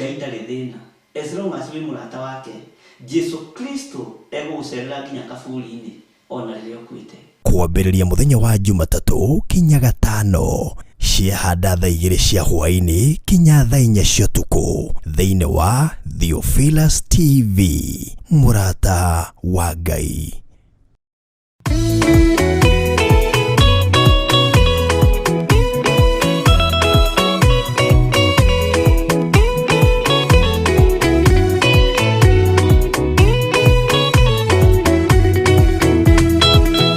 Ngai ndarĩ thĩna. As long as wĩ mũrata wake, Jesu Kristo egũgũcerera nginya kaburi-inĩ ona rĩrĩa ũkuĩte. Kwambĩrĩria mũthenya wa Jumatatũ kinya Gatano ciehanda thaa 2 cia hwaĩ-inĩ kinya thaa 4 cia ũtukũ thĩinĩ wa Theophilus TV, mũrata wa Ngai.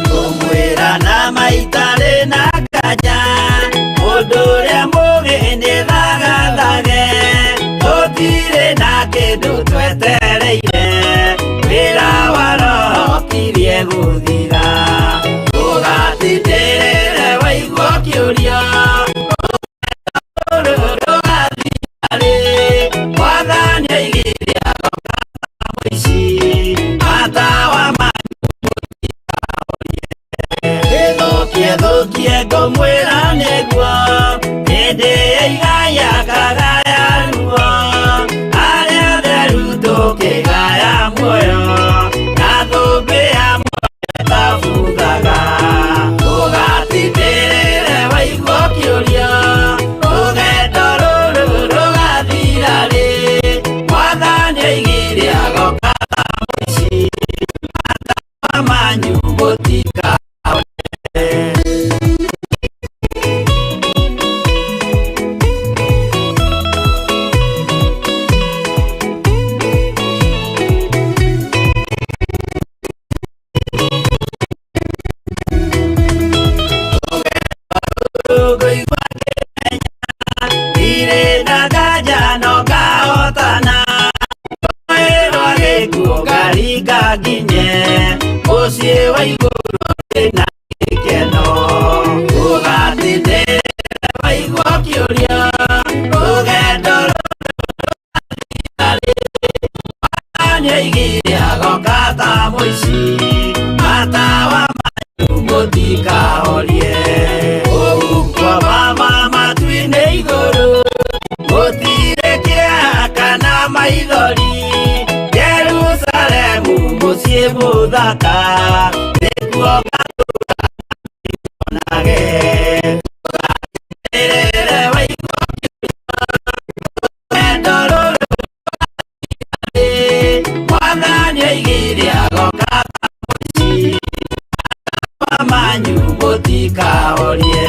Ngũmwĩra na maitarĩ na nganja, mũndũ ũrĩa mũũgĩ nĩ thagathage, tũtirĩ na kĩndũ twetereire, wĩra wa Roho ũkirie gũthira. Ndũgatindĩrĩre waigua ũkĩũria, rũrũ rũgathira rĩ, Mwathani oigire agoka ta mũici, matawa manyu Thũkie thũkie ngũmwĩra nĩguo hĩndĩ ya igaya kagaya ruo arĩa atheru tũkĩgaya muoyo na thũmbĩ ya muoyo ĩtabuthaga ũgatindĩrĩre waigua ũkĩũria rũgendo rũrũ rũgathira rĩ Mwathani oigire agoka ta mũici matawa manyu mũtikahorie. Ngũigua ngĩmenya ndirĩ na nganja no ngahotana kwĩrwo gĩkuũ ngaringa nginye mũciĩ wa igũrũ ndĩna gĩkeno ũgatindĩrĩre waigua ũkĩũria rũgendo rũrũ rĩ Mwathani oigire agoka ta mũici matawa manyu mũtikahorie ũhuko mama matu-inĩ igũrũ gũtirĩ kĩeha kana maithori Jerusalemu mũciĩ mũthaka nĩkuo ngatũũra nage ndũgatindĩrĩre waigua rũgendo rũrũ rĩ Mwathani oigire agoka ta mũici matawa manyu mũtikahorie.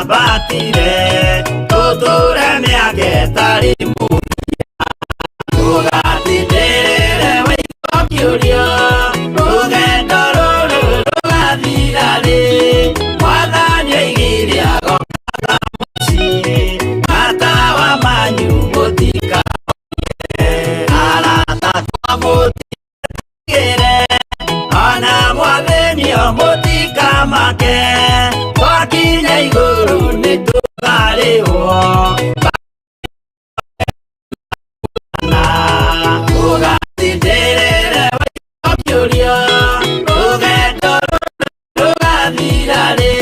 twambatire tũtũre mĩaka ĩtarĩ mũthia tũgatindĩrĩre waikũkiũrio rũgendo rũrũ rũgathira rĩ mwathani oigire agoka ta mũici matawa manyu mũtikahorie arata twamũtigĩre ona mwathĩnio mũtikamake twakinya igũrũ nĩtũkarĩhwo na ũgatindĩrĩre waikũkiũrio rũgendo rũgathira rĩ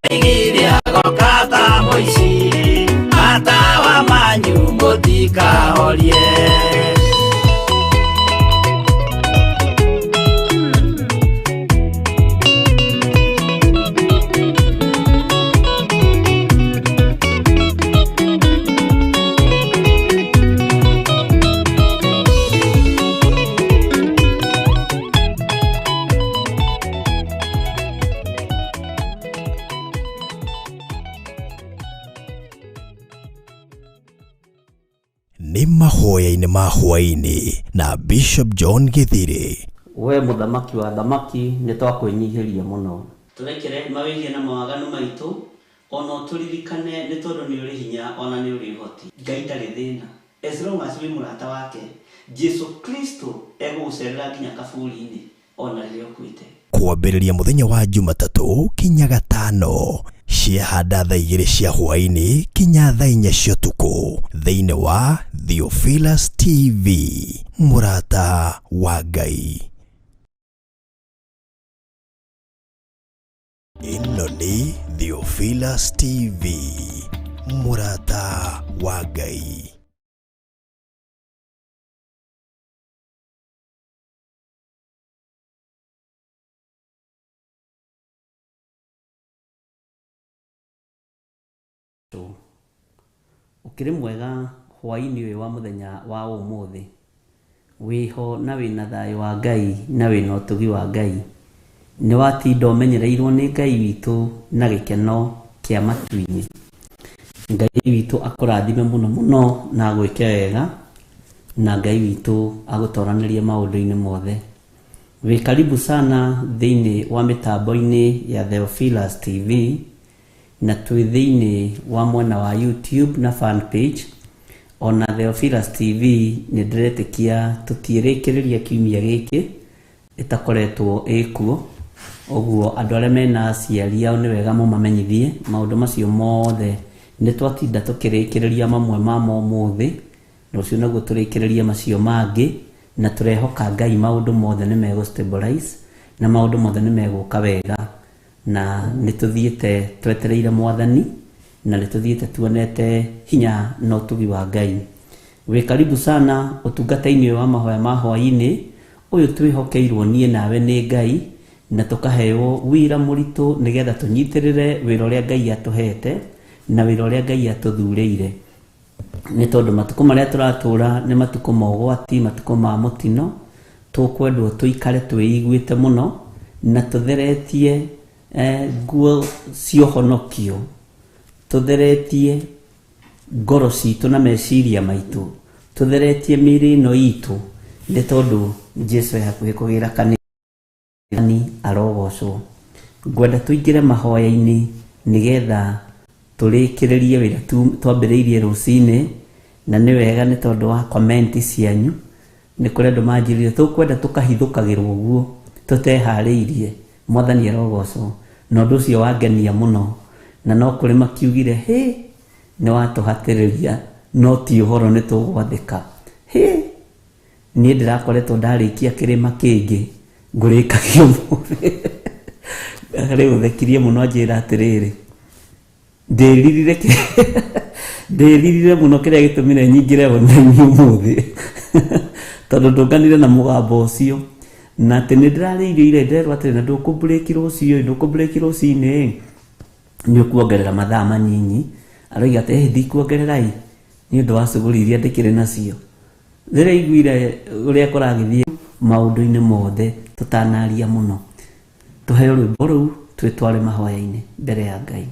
oigire agoka ta mũici matawa manyu mũtikahorie. Nĩ mahoya-inĩ ma hwaĩ-inĩ na Bishop John Gĩthirĩ. We mũthamaki wa thamaki nĩ twakwĩnyihĩria mũno tũrekere mawĩhia na mawaganu maitũ ona ũtũririkane nĩ tondũ nĩ ũrĩ hinya ona nĩ ũrĩ ũhoti. Ngai ndarĩ thĩna as long as wĩ mũrata wake. Jesu Kristo egũgũcerera nginya kaburi-inĩ ona rĩrĩa ũkuĩte. Kwambĩrĩria mũthenya wa Jumatatũ kinya gatano ciahanda thaa 2 cia hwaĩ-inĩ kinya thaa 4 cia ũtukũ thĩinĩ wa Theophilus TV mũrata wa Ngai. Ĩno nĩ Theophilus TV mũrata wa Ngai. Ũkĩrĩ mwega hwaĩ-inĩ ũyũ wa mũthenya wa ũmũthĩ wĩho na wĩna thayũ wa Ngai na wĩna ũtugi wa Ngai nĩ watinda ũmenyereirwo nĩ Ngai witũ na gĩkeno kĩa matu-inĩ. Ngai witũ akũrathime mũno mũno na agwĩke wega na Ngai witũ agũtoranĩrie maũndũ-inĩ mothe. Wĩ karibu sana thĩinĩ wa mĩtambo-inĩ ya Theophilus TV na twĩ thĩinĩ wa mwena wa YouTube na fan page ona Theophilus TV nĩ ndĩretĩkia tũtiĩrĩkĩrĩria kiumia gĩkĩ ĩtakoretwo ĩkuo ũguo andũ arĩa mena aciari ao nĩ wega mũmamenyithie maũndũ macio mothe nĩ twatinda tũkĩrĩkĩrĩria mamwe mamo ũmũthĩ rũciũ naguo tũrĩkĩrĩrie macio mangĩ na tũrehoka Ngai maũndũ mothe nĩ megũ stabilize na maũndũ mothe nĩ megũka wega na nĩ tũthiĩte twetereire mwathani na nĩ tũthiĩte tuonete hinya na ũtugi wa Ngai. Wĩ karibu sana ũtungata-inĩ ũyũ wa mahoya ma hwaĩ-inĩ ũyũ twĩhokeirwo niĩ nawe nĩ Ngai na tũkaheo wĩra mũritũ nĩgetha tũnyitĩrĩre wĩra ũrĩa Ngai atũhete na wĩra ũrĩa Ngai atũthurĩire nĩ tondũ matukũ marĩa tũratũra nĩ matukũ ma ũgwati matukũ ma mũtino tũkwendwo tũikare twĩiguĩte mũno na tũtheretie nguo cia ũhonokio tũtheretie ngoro citũ na meciria maitũ tũtheretie mĩĩrĩ ĩno itũ nĩ tondũ Jesu e hakuhĩ kũgĩra kanitha arogocwo. Ngwenda tũingĩre mahoya-inĩ nĩgetha tũrĩkĩrĩrie wĩra twambĩrĩirie rũcinĩ na nĩ wega nĩ tondũ wa comment cianyu nĩ kũrĩ andũ manjĩrire tũkwenda tũkahithũkagĩrwo ũguo tũteharĩirie mwathani arogocwo na ũndũ ũcio wangenia mũno na no kũrĩ makiugire hĩ nĩ watũhatĩrĩria no ti ũhoro nĩ tũgwathĩka hĩ niĩ ndĩrakoretwo ndarĩkia kĩrĩma kĩngĩ ngũrĩkagia ũmũthĩ rĩu thekirie mũno anjĩra atĩrĩrĩ ndĩririre mũno kĩrĩa gĩtũmire nyingĩre online ũmũthĩ tondũ ndũnganire na mũgambo ũcio na atĩ nĩ ndĩrarĩirio ira nderwo atĩrĩ na ndũkũmburĩki rũciũ ndũkũmburĩki rũcinĩ nĩ ũkuongerera mathaa manyinyi aroiga atĩ ndikuongerera ĩ nĩ ũndũ wa cuguri iria ndĩkĩrĩ nacio rĩrĩa iguire ũrĩa kũragĩthiĩ maũndũ-inĩ mothe tũtanaria mũno tũheo rwĩmbo rũu twĩtware mahoya-inĩ mbere ya Ngai.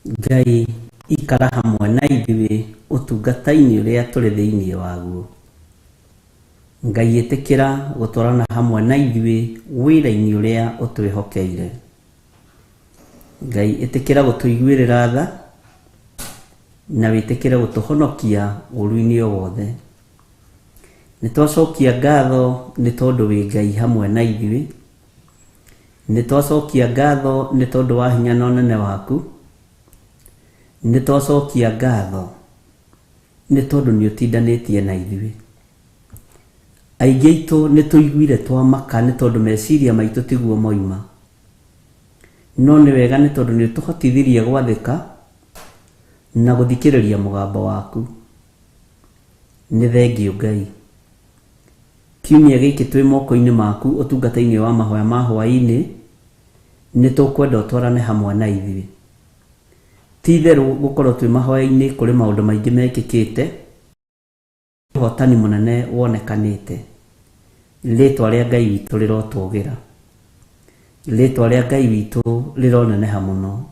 Ngai ikara hamwe na ithuĩ ũtungata-inĩ ũrĩa tũrĩ thĩinĩ waguo. Ngai ĩtĩkĩra gũtwarana hamwe na ithuĩ wĩra-inĩ ũrĩa ũtwĩhokeire. Ngai ĩtĩkĩra gũtũiguĩrĩra tha na wĩtĩkĩre gũtũhonokia ũũru-inĩ o wothe. Nĩ twacokia ngatho nĩ tondũ wĩ Ngai hamwe na ithuĩ. Nĩ twacokia ngatho nĩ tondũ wa hinya na ũnene waku. Nĩ twacokia ngatho nĩ tondũ nĩ ũtindanĩtie na ithuĩ. Aingĩ aitũ nĩ tũiguire twamaka nĩ tondũ meciria maitũ tiguo moima. No nĩ wega nĩ tondũ nĩ ũtũhotithirie gwathĩka na gũthikĩrĩria mũgambo waku. Nĩ thengiũ Ngai. Kiumia gĩkĩ twĩ moko-inĩ maku ũtungata-inĩ wa mahoya ma hwaĩ-inĩ, nĩ tũkwenda ũtwarane hamwe na ithuĩ. Ti itherũ gũkorwo twĩ mahoya-inĩ kũrĩ maũndũ maingĩ mekĩkĩte, ũhotani mũnene wonekanĩte. Rĩtwa rĩa Ngai witũ rĩrotũgĩra. Rĩtwa rĩa Ngai witũ rĩroneneha mũno.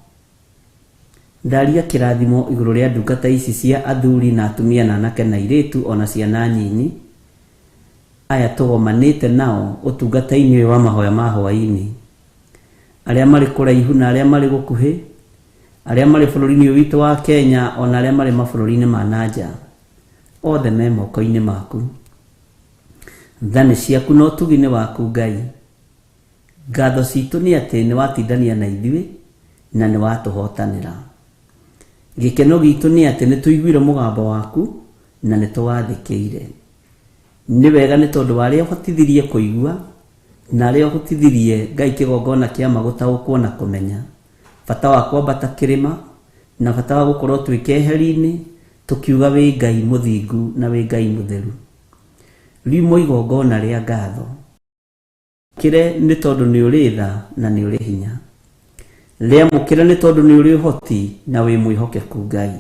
Ndaria kĩrathimo igũrũ rĩa ndungata ici cia athuri na atumia na anake na airĩtu ona ciana nyinyi, aya tũgomanĩte nao ũtungata-inĩ ũyũ wa mahoya ma hwaĩ-inĩ. Arĩa marĩ kũraihu na arĩa marĩ gũkuhĩ, arĩa marĩ bũrũri-inĩ ũyũ witũ wa Kenya ona arĩa marĩ mabũrũri-inĩ ma na nja, othe me moko-inĩ maku. Tha nĩ ciaku na ũtugi nĩ waku Ngai. Ngatho citũ nĩ atĩ nĩ watindania na ithuĩ na nĩ watũhotanĩra. Gĩkeno gitũ nĩ atĩ nĩ tũiguire mũgambo waku na nĩ tũwathĩkĩire. Nĩ wega nĩ tondũ wa arĩa ũhotithirie kũigua na arĩa ũhotithirie Ngai kĩgongona kĩa ma gũtaũkwo na kũmenya bata wa kwambata kĩrĩma na bata wa gũkorwo twĩ keheri-inĩ tũkiuga wĩ Ngai mũthingu na wĩ Ngai mũtheru. Riumwo igongona rĩa ngatho. Kĩre nĩ tondũ nĩ ũrĩ tha na nĩ ũrĩ hinya. Rĩamũkĩre nĩ tondũ nĩ ũrĩ ũhoti na wĩ mwĩhokeku Ngai.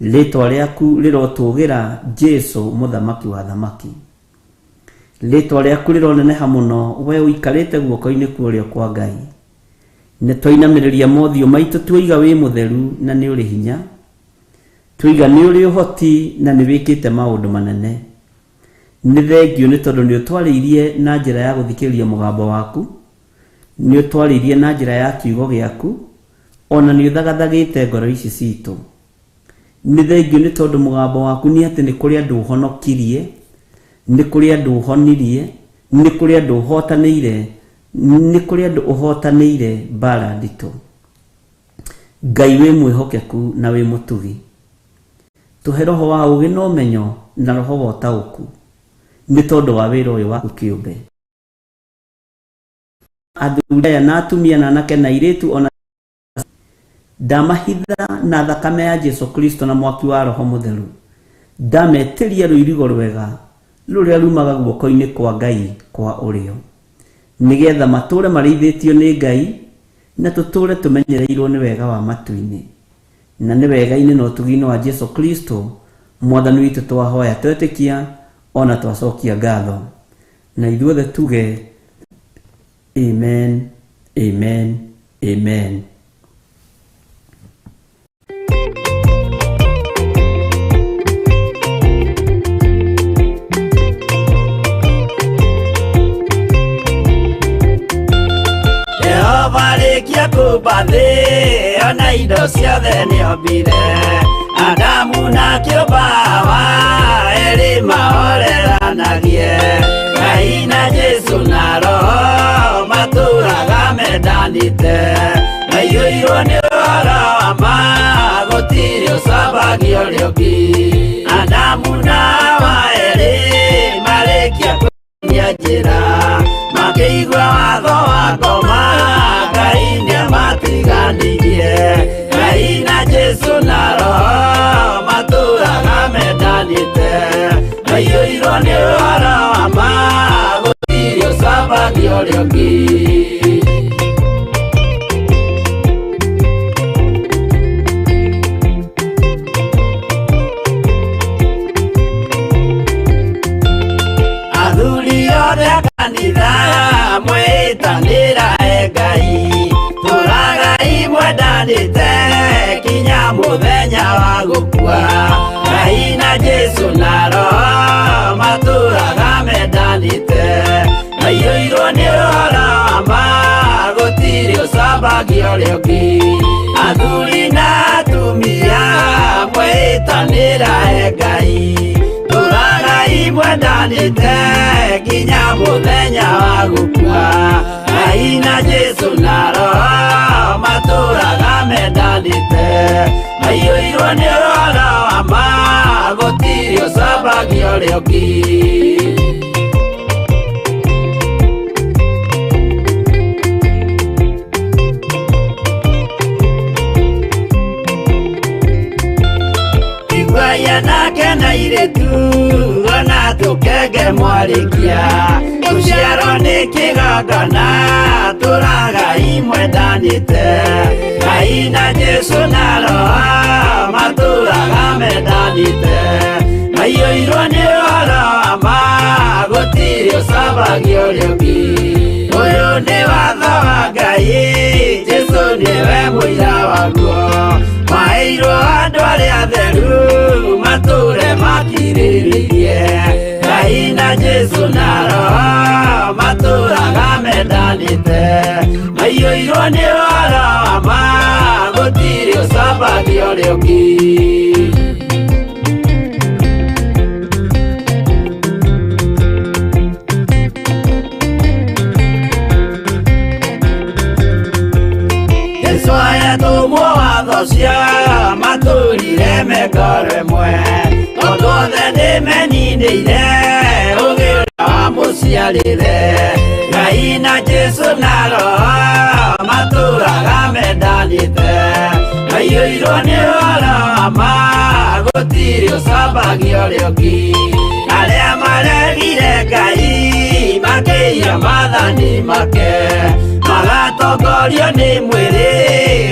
Rĩtwa rĩaku rĩrotũgĩra Jesu mũthamaki wa thamaki. Rĩtwa rĩaku rĩroneneha mũno we ũikarĩte guoko-inĩ kwa ũrĩo kwa Ngai. Nĩ twainamĩrĩria mothiũ maitũ tuoiga wĩ mũtheru na nĩ ũrĩ hinya. Tuoiga nĩ ũrĩ ũhoti na nĩ wĩkĩte maũndũ manene. Nĩ thengiũ nĩ tondũ nĩ ũtwarĩirie na njĩra ya gũthikĩrĩria mũgambo waku, nĩ ũtwarĩirie na njĩra ya kiugo gĩaku, ona nĩ ũthagathagĩte ngoro ici citũ. Nĩ thengiũ nĩ tondũ mũgambo waku nĩ atĩ nĩ kũrĩ andũ ũhonokirie, nĩ kũrĩ andũ ũhonirie, nĩ kũrĩ andũ ũhotanĩire, nĩ kũrĩ andũ ũhotanĩire mbara nditũ. Ngai wĩ mwĩhokeku na wĩ mũtugi. Tũhe roho wa ũũgĩ na ũmenyo na roho wa ũtaũku nĩ tondũ wa wĩra ũyũ waku kĩũmbe. Athuri aya na atumia na anake na airĩtu ona ndamahitha na thakame ya Jesu Kristo na mwaki wa roho mũtheru. Ndametĩria rũirigo rwega rũrĩa rumaga guoko-inĩ kwa Ngai kwa ũrĩo, nĩgetha matũũre marĩithĩtio nĩ Ngai na tũtũũre tũmenyereirwo nĩ wega wa matu-inĩ. Na nĩ wega-inĩ na ũtugi-inĩ wa Jesu Kristo mwathani witũ twahoya twetĩkia ona twacokia ngatho. Na ithuothe tuge amen, amen, amen. Jehova rĩkia kũmba thĩ ona indo ciothe nĩombire Adamu na kĩũmba Hawa erĩ mahoreranagie Ngai na Jesu na Roho matũraga mendanĩte maiyũirwo nĩ ũhoro wa ma gũtirĩ ũcambagio ũrĩa ũngĩ Adamu na Hawa erĩ marĩkia kũnia njĩra makĩigua watho wa ngoma Ngai nĩamatiganirie Ngai na Jesu na Roho matũraga mendanĩte maiyũirwo nĩ ũhoro wa ma gũtirĩ ũcambagio ũrĩa ũngĩ. Athuri othe a kanitha mwĩtanĩra e Ngai tũragai mwendanĩte. Mũthenya wa gũkua. Ngai na Jesũ na Roho matũraga mendanĩte, maiyũirwo nĩ ũhoro wa ma, gũtirĩ ũcambagia ũrĩa ũngĩ. Athuri na atumia mwĩtanĩra he Ngai, tũragai mwendanĩte nginya mũthenya wa gũkua. Ngai na Jesũ na Roho matũraga mendanĩte, maiyũirwo nĩ ũhoro wa ma, gũtirĩ ũcambagia ũrĩa ũngĩ. Nake na irĩtu ona tũkenge mwarĩkia, rũciaro nĩ kĩgongona tũragai mwendanĩte. Ngai na Jesũ na Roho matũraga mendanĩte, maiyũirwo nĩ ũhoro wa ma, gũtirĩ ũcambagia ũrĩa ũngĩ. Ũyũ nĩ watho wa Ngai, Jesũ nĩwe mũira waguo, maheirwo andũ arĩa atheru matũre makirĩrĩirie. Ngai na Jesũ na Roho matũraga mendanĩte, maiyũirwo nĩ ũhoro wa ma, gũtirĩ ũcambagia ũrĩa ũngĩ. Jesũ ayatũmwo watho cia matũrire mekoro ĩmwe, tondũ othe nĩmeninĩire ũgĩ ũrĩa wamũciarire. Ngai na Jesũ na Roho matũraga mendanĩte, maiyũirwo nĩ ũhoro wa ma, gũtirĩ ũcambagia ũrĩa ũngĩ. Arĩa maregire Ngai makĩiya maathani make, magatongorio nĩ mwĩrĩ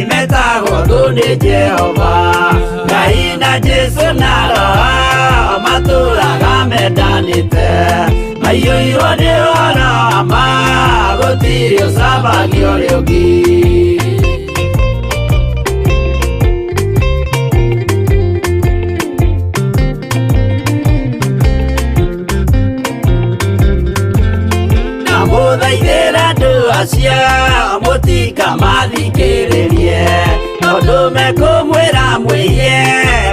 metagwo thũ nĩ Jehova. Ngai na Jesũ na Roho matũraga mendanĩte, maiyũirwo nĩ ũhoro wa ma, gũtirĩ ũcambagia ũrĩa ũngĩ. Ndamũthaithĩra andũ acio mũtikamathikĩrĩrie, tondũ mekũmwĩra mwĩiye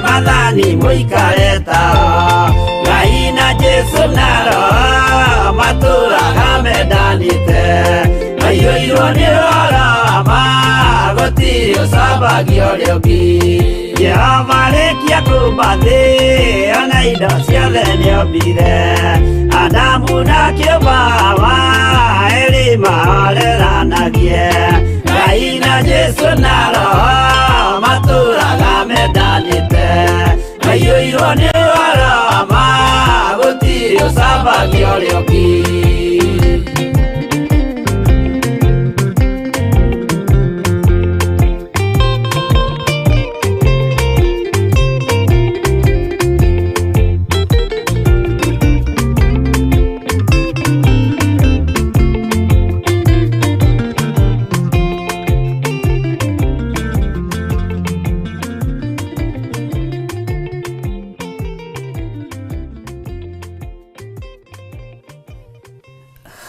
maathani mũikare tao. Ngai na Jesũ na Roho matũraga mendanĩte, maiyũirwo nĩ ũhoro wa ma, gũtirĩ ũcambagia ũrĩa ũngĩ. Jehova arĩkia kũũmba thĩ ona indo ciothe nĩombire, Adamu na kĩũmba Hawa erĩ mahoreranagie. Ngai na Jesũ na Roho matũraga mendanĩte, maiyũirwo nĩ ũhoro wa ma, gũtirĩ ũcambagia ũrĩa ũngĩ.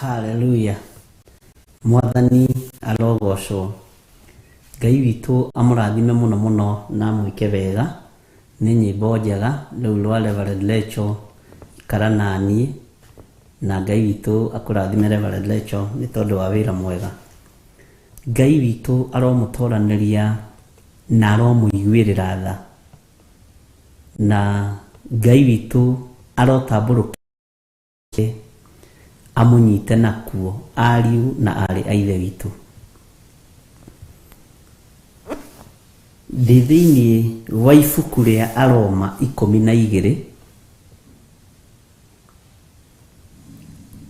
Haleluya. Mwathani arogocwo. Ngai witũ amũrathime mũno mũno na amwĩke wega. Nĩ nyĩmbo njega rũu rwa Reverend Rachel ikara naniĩ, na Ngai witũ akũrathime Reverend Rachel nĩ tondũ wa wĩra mwega. Ngai witũ aromũtoranĩria na aromũiguĩrĩra tha, na Ngai witũ arotambũrũkia amũnyite nakuo ariũ na arĩ a ithe witũ. Ndĩ thĩinĩ wa ibuku rĩa Aroma 12,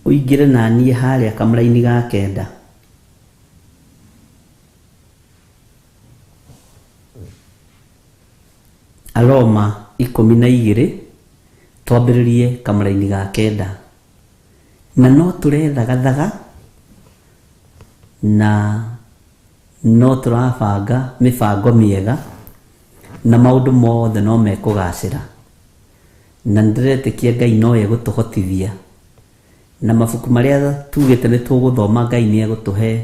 ũingĩre naniĩ harĩa kamũraini ga 9. Aroma 12 twambĩrĩrie kamũraini ga 9. Na no tũrethagathaga na no tũrabanga mĩbango mĩega Na maũndũ mothe no mekũgacĩra. Na nĩndĩretĩkia Ngai no egũtũhotithia. Na mabuku marĩa tugĩte nĩ tũgũthoma Ngai nĩ egũtũhe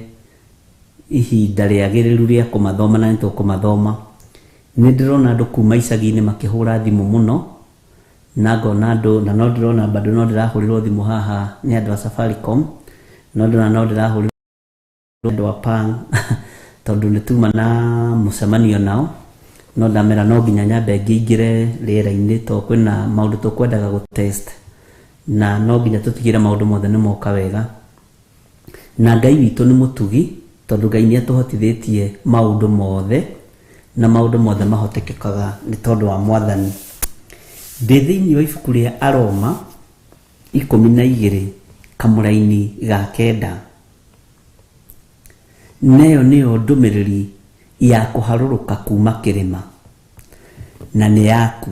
ihinda rĩagĩrĩru rĩa kũmathoma na nĩ tũkũmathoma. Nĩ ndĩrona andũ kuma icagi-inĩ makĩhũra thimũ mũno, na ngona andũ, na no ndĩrona bado no ndĩrahũrĩrwo thimũ haha nĩ andũ a Safaricom, no ndĩrona no ndĩrahũrĩrwo andũ a Pang tondũ nĩ tuma na mũcemanio nao, no ndamera no nginya nyambe ngĩingĩre rĩera-inĩ tondũ kwĩna maũndũ tũkwendaga gũ test na no nginya tũtigĩre maũndũ mothe nĩ moka wega. Na Ngai witũ nĩ mũtugi tondũ Ngai nĩ atũhotithĩtie maũndũ mothe na maũndũ mothe mahotekekaga nĩ tondũ wa Mwathani. Ndĩ thĩinĩ wa ibuku rĩa Aroma 12 kamũraini ga 9. Na ĩyo nĩyo ndũmĩrĩri ya kũharũrũka kuma kĩrĩma, na nĩ yaku,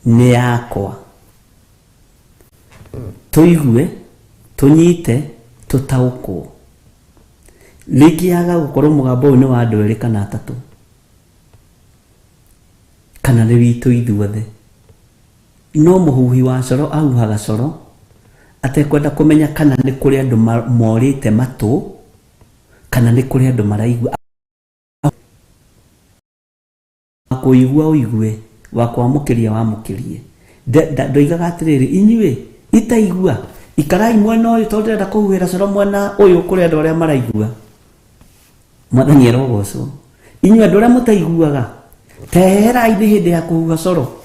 nĩ yakwa. Tũigue, tũnyite, tũtaũkwo. Rĩngĩ yaga gũkorwo mũgambo ũyũ nĩ wa andũ erĩ kana atatũ, kana nĩ witũ ithuothe. No mũhuhi wa coro ahuhaga coro atekwenda kũmenya kana nĩ kũrĩ andũ morĩte matũ kana nĩ kũrĩ andũ maraigua. Wa kũigua ũigue, wa kwamũkĩria wamũkĩrie. Ndoigaga atĩrĩrĩ, inyuĩ itaigua, ikarai mwena ũyũ tondũ ndĩrenda kũhuhĩra coro mwena ũyũ kũrĩ andũ arĩa maraigua. Mwathani arogocwo. Inyuĩ andũ arĩa mũtaiguaga, teherai nĩ hĩndĩ ya kũhuha coro.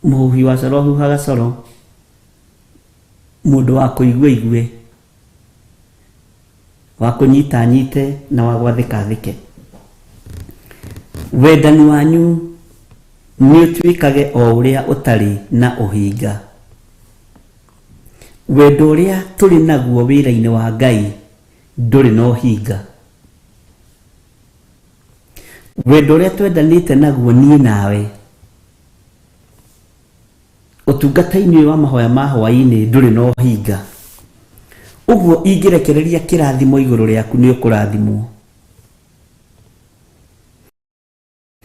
Mũhuhi wa coro ahuhaga coro, mũndũ wa kũigua aigue, wa kũnyita anyite, na wa gwathĩka athĩke. Wendani wanyu nĩ ũtuĩkage o ũrĩa ũtarĩ na ũhinga. Wendo ũrĩa tũrĩ naguo wĩra-inĩ wa Ngai ndũrĩ na ũhinga. Wendo ũrĩa twendanĩte naguo niĩ nawe ũtungata-inĩ ũyũ wa mahoya ma hwaĩ-inĩ ndũrĩ na ũhinga. Ũguo ingĩrekereria kĩrathimo igũrũ rĩaku nĩ ũkũrathimwo.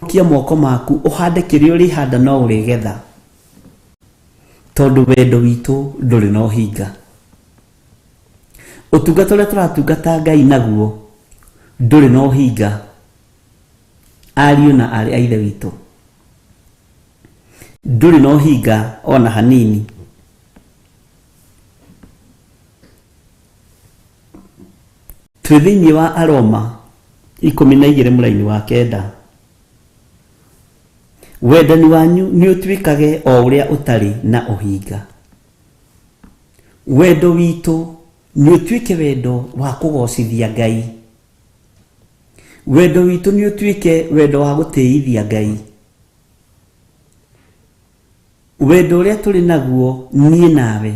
Kia moko maku ũhande kĩrĩa ũrĩhanda no ũrĩgetha, tondũ wendo witũ ndũrĩ na ũhinga. Ũtungata ũrĩa tũratungata Ngai naguo ndũrĩ na ũhinga, ariũ na aarĩ a Ithe witũ, ndũrĩ na ũhinga ona hanini. Twĩ thĩinĩ wa Aroma 12 mũraini wa 9. Wendani wanyu nĩ ũtuĩkage o ũrĩa ũtarĩ na ũhinga. Wendo witũ nĩ ũtuĩke wendo wa kũgocithia Ngai. Wendo witũ nĩ ũtuĩke wendo wa gũtĩithia Ngai. Wendo ũrĩa tũrĩ naguo niĩ nawe,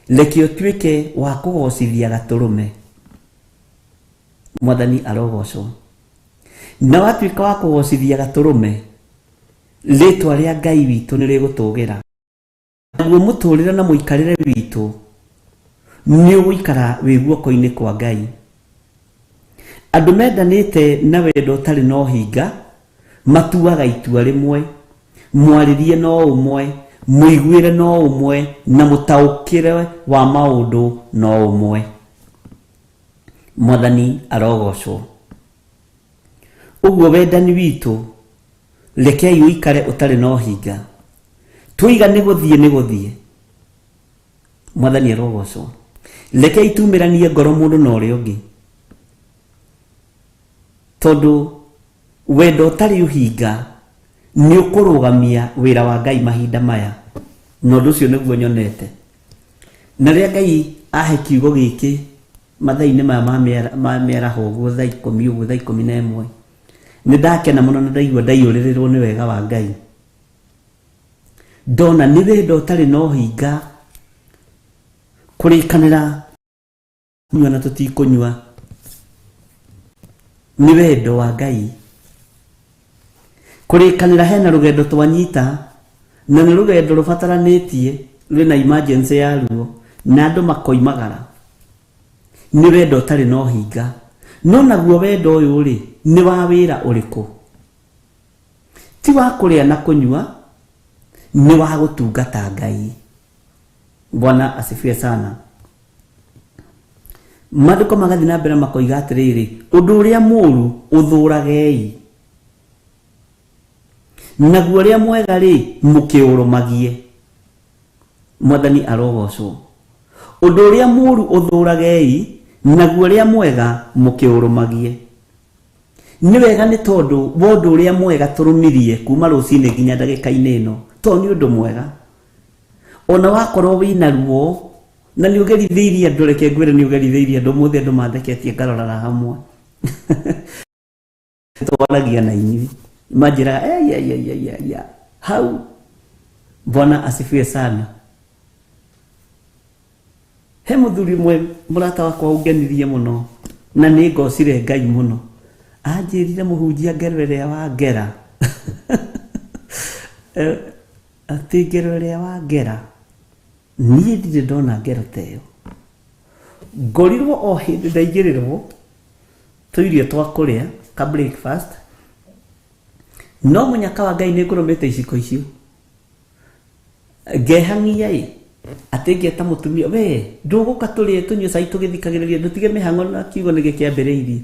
reke ũtuĩke wa kũgocithia Gatũrũme. Mwathani arogocwo. Na watuĩka wa kũgocithia Gatũrũme, rĩtwa rĩa Ngai witũ nĩ rĩgũtũgĩra. Naguo mũtũrĩre na mũikarĩre witũ nĩ ũgũikara wĩ guoko-inĩ kwa Ngai. Andũ mendanĩte na wendo ũtarĩ na ũhinga matuaga itua rĩmwe, mwarĩrie no ũmwe, mũiguĩre no ũmwe, na mũtaũkĩre wa maũndũ no ũmwe. Mwathani arogocwo. Ũguo wendani witũ rekei ũikare ũtarĩ na ũhinga. Twoiga nĩ gũthiĩ nĩ gũthiĩ. Mwathani arogocwo. Rekei tumĩranie ngoro mũndũ na ũrĩa ũngĩ, tondũ wendo ũtarĩ ũhinga nĩ ũkũrũgamia wĩra wa Ngai mahinda maya. Na ũndũ ũcio nĩguo nyonete. Na rĩrĩa Ngai ahe kiugo gĩkĩ mathaa-inĩ maya ma mĩaraho ũguo, thaa 10 ũguo, thaa 11, nĩ ndakena mũno na ndaigua ndaiyũrĩrĩrwo nĩ wega wa Ngai. Ndona nĩ wendo ũtarĩ na ũhinga kũrĩkanĩra kũnyua na tũtikũnyua, nĩ wendo wa Ngai. Kũrĩkanĩra hena rũgendo twanyita, na nĩ rũgendo rũbataranĩtie, rwĩna emergency yaruo, na andũ makoimagara. Nĩ wendo ũtarĩ na ũhinga. No naguo wendo ũyũ rĩ nĩ wa wĩra ũrĩkũ? Ti wa kũrĩa na kũnyua, nĩ wa gũtungata Ngai. Bwana asifiwe sana. Maandĩko magathiĩ na mbere makoiga atĩrĩrĩ, ũndũ ũrĩa mũũru ũthũragei, naguo ũrĩa mwega rĩ mũkĩũrũmagie. Mwathani arogocwo. Ũndũ ũrĩa mũũru ũthũragei, naguo ũrĩa mwega mũkĩũrũmagie. Nĩ wega nĩ tondũ wa ũndũ ũrĩa mwega tũrũmirie kuma rũcinĩ nginya ndagĩka-inĩ ĩno, tondũ nĩ ũndũ mwega. Ona wakorwo wĩna ruo na nĩ ũgerithĩirie andũ, reke ngwĩre nĩ ũgerithĩirie andũ ũmũthĩ, andũ matheketie ngarorara hamwe. Twaragia na inyuĩ manjĩraga ei, hau. Bwana asifiwe sana. He mũthuri ũmwe mũrata wakwa ũngenirie mũno na nĩ ngocire Ngai mũno, anjĩrire mũhunjia ngero ĩrĩa wa ngera atĩ ngero ĩrĩa wa ngera, niĩ ndirĩ ndona ngero ta ĩyo. Ngorirwo o hĩndĩ ndaigĩrĩrwo tũirio twa kũrĩa ka breakfast, no mũnyaka wa Ngai nĩ ngũrũmĩte iciko icio ngehang'ia ĩ atĩ ngeta mũtumia, we ndũgũka tũrĩe tũnyue cai tũgĩthikagĩrĩria, ndũtige mĩhang'o na kiugo nĩ gĩkĩambĩrĩirie.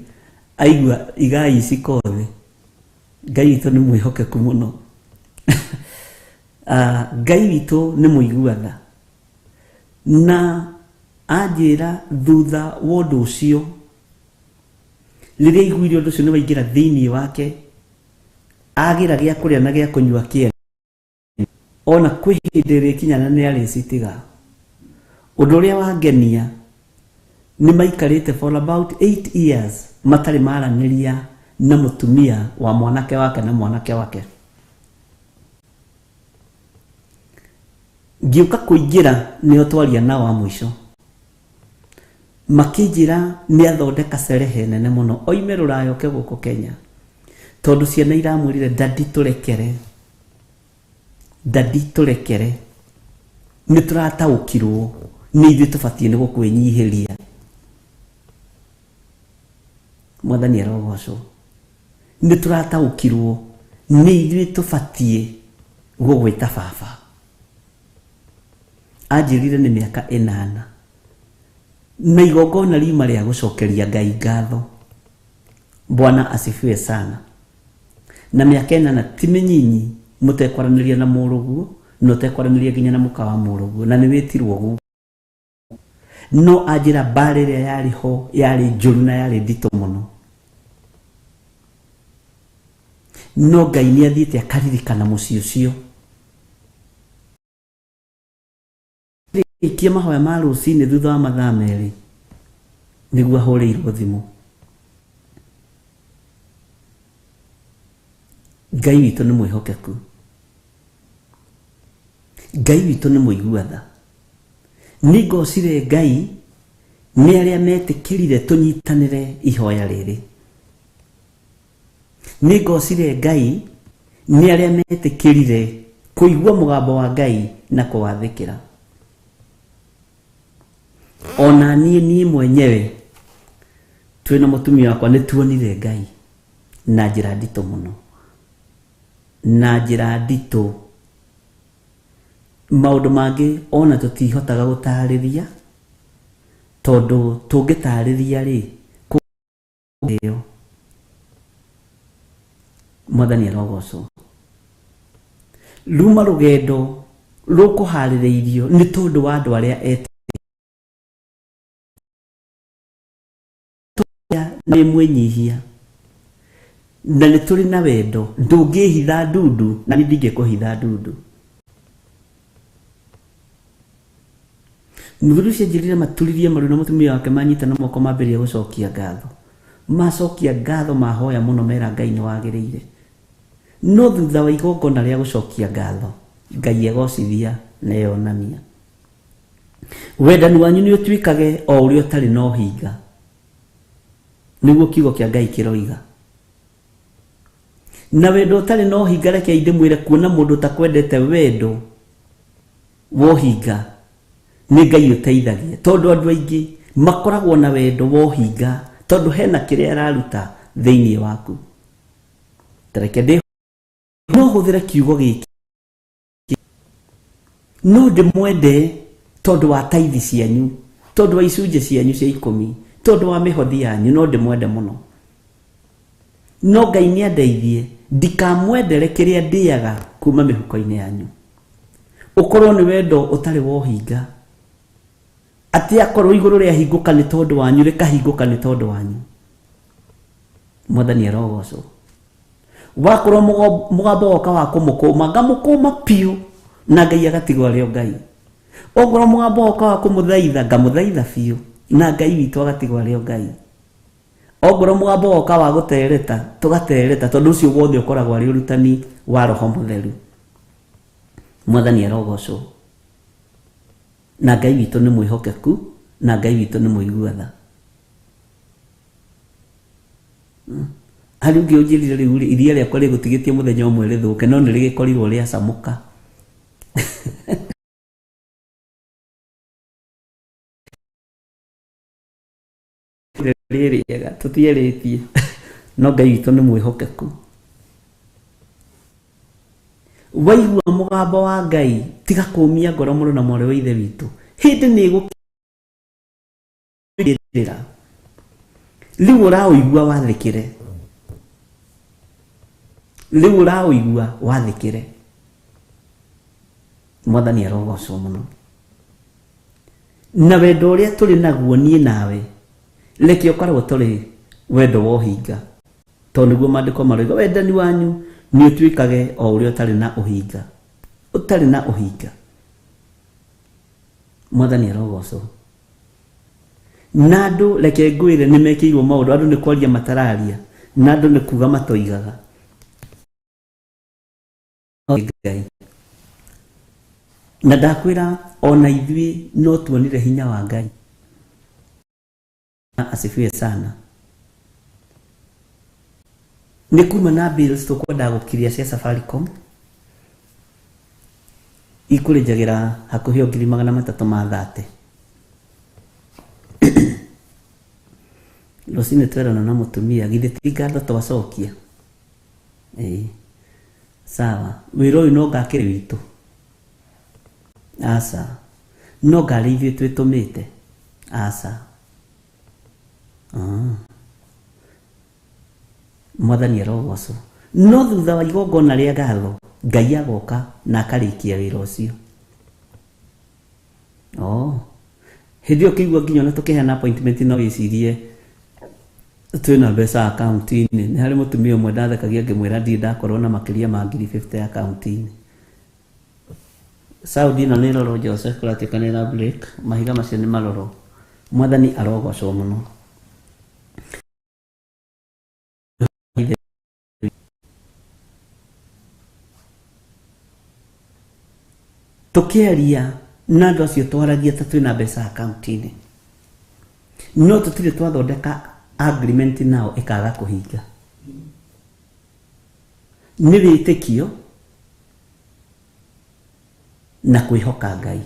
Aigua igai iciko thĩ. Ngai witũ nĩ mwĩhokeku mũno. Ngai witũ nĩ mũigua tha. Na anjĩra thutha wa ũndũ ũcio, rĩrĩa aiguire ũndũ ũcio nĩ waingĩra thĩinĩ wake, agĩra gĩa kũrĩa na gĩa kũnyua kĩene, ona kwĩ hĩndĩ ĩrĩkinya na nĩ arĩcitiga. Ũndũ ũrĩa wangenia nĩ maikarĩte for about 8 years matarĩ maranĩria na mũtumia wa mwanake wake na mwanake wake. Ngĩũka kũingĩra nĩo twaria nao a mũico, makĩnjĩra nĩ athondeka cerehe nene mũno oime rũraya oke gũkũ Kenya, tondũ ciana iramwĩrire dadi tũrekere, dadi tũrekere, nĩ tũrataũkirwo nĩ ithuĩ tũbatiĩ nĩ gũkwĩnyihĩria. Mwathani arogocwo. Nĩ tũrataũkirwo nĩ ithuĩ tũbatiĩ gũgwĩta baba. Anjĩrire nĩ mĩaka 8 na igongona riuma rĩa gũcokeria Ngai ngatho. Bwana asifiwe sana. Na mĩaka 8 ti mĩnyinyi mũtekwaranĩria na mũrũguo, na ũtekwaranĩria nginya na mũka wa mũrũguo, na nĩ wĩtirwo guo. No anjĩra mbara ĩrĩa yarĩ ho yarĩ njũru na yarĩ nditũ mũno, no Ngai nĩ athiĩte akaririkana mũciĩ ũcio. Rĩkia mahoya ma rũcinĩ thutha wa mathaa 2 nĩguo ahũrĩirwo thimũ. Ngai witũ nĩ mwĩhokeku, Ngai witũ nĩ mũigua tha. Nĩ ngocire Ngai nĩ arĩa metĩkĩrire tũnyitanĩre ihoya rĩrĩ. Nĩ ngocire Ngai nĩ arĩa metĩkĩrire kũigua mũgambo wa Ngai na kũwathĩkĩra. Ona niĩ mwenyewe twĩna mũtumia wakwa nĩ tuonire Ngai na njĩra nditũ mũno, na njĩra nditũ. Maũndũ mangĩ ona tũtihotaga gũtarĩria, tondũ tũngĩtarĩria rĩ kũheo. Mwathani arogocwo. Ruma rũgendo rũkũharĩrĩirio nĩ tondũ wa andũ arĩa etĩkia nĩ mwĩnyihia na nĩ tũrĩ na wendo, ndũngĩhitha ndundu na niĩ ndingĩkũhitha ndundu. Mũthuri ũcio anjĩrire maturirie maru na mũtumia wake manyita na moko mambĩrĩria gũcokia ngatho. Macokia ngatho mahoya mũno mera Ngai nĩ wagĩrĩire. No thutha wa igongona rĩa gũcokia ngatho, Ngai egocithia na eyonania. Wendani wanyu nĩ ũtuĩkage o ũrĩa ũtarĩ na ũhinga, nĩguo kiugo kĩa Ngai kĩroiga. Na wendo ũtarĩ na ũhinga, reke ndĩmwĩre, kuona mũndũ ũtakwendete wendo wa ũhinga nĩ Ngai ũteithagia, tondũ andũ aingĩ makoragwo na wendo wa ũhinga Tondũ hena kĩrĩa araruta thĩinĩ waku. Tareke ndĩ no hũthĩre kiugo gĩkĩ. No ndĩmwende tondũ wa taithi cianyu, tondũ wa icunjĩ cianyu cia ikũmi, tondũ wa mĩhothi yanyu, no ndĩmwende mũno. No Ngai nĩ andeithie ndikamwendere kĩrĩa ndĩaga kuma mĩhuko-inĩ yanyu. Ũkorwo nĩ wendo ũtarĩ wa ũhinga. Atĩ akorwo igũrũ rĩahingũka nĩ tondũ wanyu, rĩkahingũka nĩ tondũ wanyu. Mwathani arogocwo. Wakorwo mũgambo woka wa kũmũkũma, ngamũkũma biũ na Ngai agatigwo arĩ o Ngai. Okorwo mũgambo woka wa kũmũthaitha, ngamũthaitha biũ na Ngai witũ agatigwo arĩ o Ngai. Okorwo mũgambo woka wa gũtereta, tũgatereta, tondũ ũcio wothe ũkoragwo arĩ ũrutani wa Roho Mũtheru. Mwathani arogocwo. Na Ngai witũ nĩ mwĩhokeku, na Ngai witũ nĩ mũigua tha. Harĩ ũngĩ ũnjĩrire rĩu rĩ, iria rĩakwa rĩgũtigĩtie mũthenya ũmwe rĩthũke, no nĩ rĩgĩkorirwo rĩacamũka. Rĩ rĩega, tũtierĩtie. No Ngai witũ nĩ mwĩhokeku. Waigua mũgambo wa Ngai, tiga kũmia ngoro mũrũ na mwarĩ wa ithe witũ. Hĩndĩ nĩ ĩgũkĩrĩra. Rĩu ũraũigua wathĩkĩre. Rĩu ũraũigua wathĩkĩre. Mwathani arogocwo mũno. Na wendo ũrĩa tũrĩ naguo niĩ nawe, reke ũkorwo tũrĩ wendo wa ũhinga. Tondũ nĩguo maandĩko maroiga, wendani wanyu nĩ ũtuĩkage o ũrĩa ũtarĩ na ũhinga. Ũtarĩ na ũhinga. Mwathani arogocwo. Na andũ reke ngwĩre nĩ mekĩirwo maũndũ, andũ nĩ kwaria matararia, na andũ nĩ kuga matoigaga. Ngai. Na ndakwĩra ona ithuĩ no tuonire hinya wa Ngai. Asifiwe sana. Nĩ kuma na bills tũkwendaga gũkiria cia Safaricom ikũrĩnjagĩra hakuhĩ o ngiri magana matatũ ma thate. Rũcinĩ twerana na mũtumia githĩ ti ngatho twacokia. Ĩĩ. Sawa. Wĩra ũyũ no ngakĩrĩ witũ. Aca. No ngarĩ ithuĩ twĩtũmĩte. Aca. Mwathani arogocwo. No thutha wa igongona rĩa ngatho, Ngai agoka na akarĩkia wĩra ũcio. Oh. Hĩndĩ ĩyo ũkĩigua nginya ona tũkĩheana appointment no wĩcirie twĩna mbeca akaunti-inĩ. Nĩ harĩ mũtumia ũmwe ndathekagia ngĩmwĩra ndirĩ ndakorwo na makĩria ma ngiri 50 akaunti-inĩ. Saudi ĩno nĩ ĩrorwo Joseph kũratuĩka nĩ ĩra break, mahiga macio nĩ marorwo. Mwathani arogocwo mũno. Tũkĩaria na andũ acio twaragia ta twĩna mbeca akaunti-inĩ, no tũtirĩ twathondeka agreement nao ĩkaga kũhinga. Nĩ wĩtĩkio na kwĩhoka Ngai.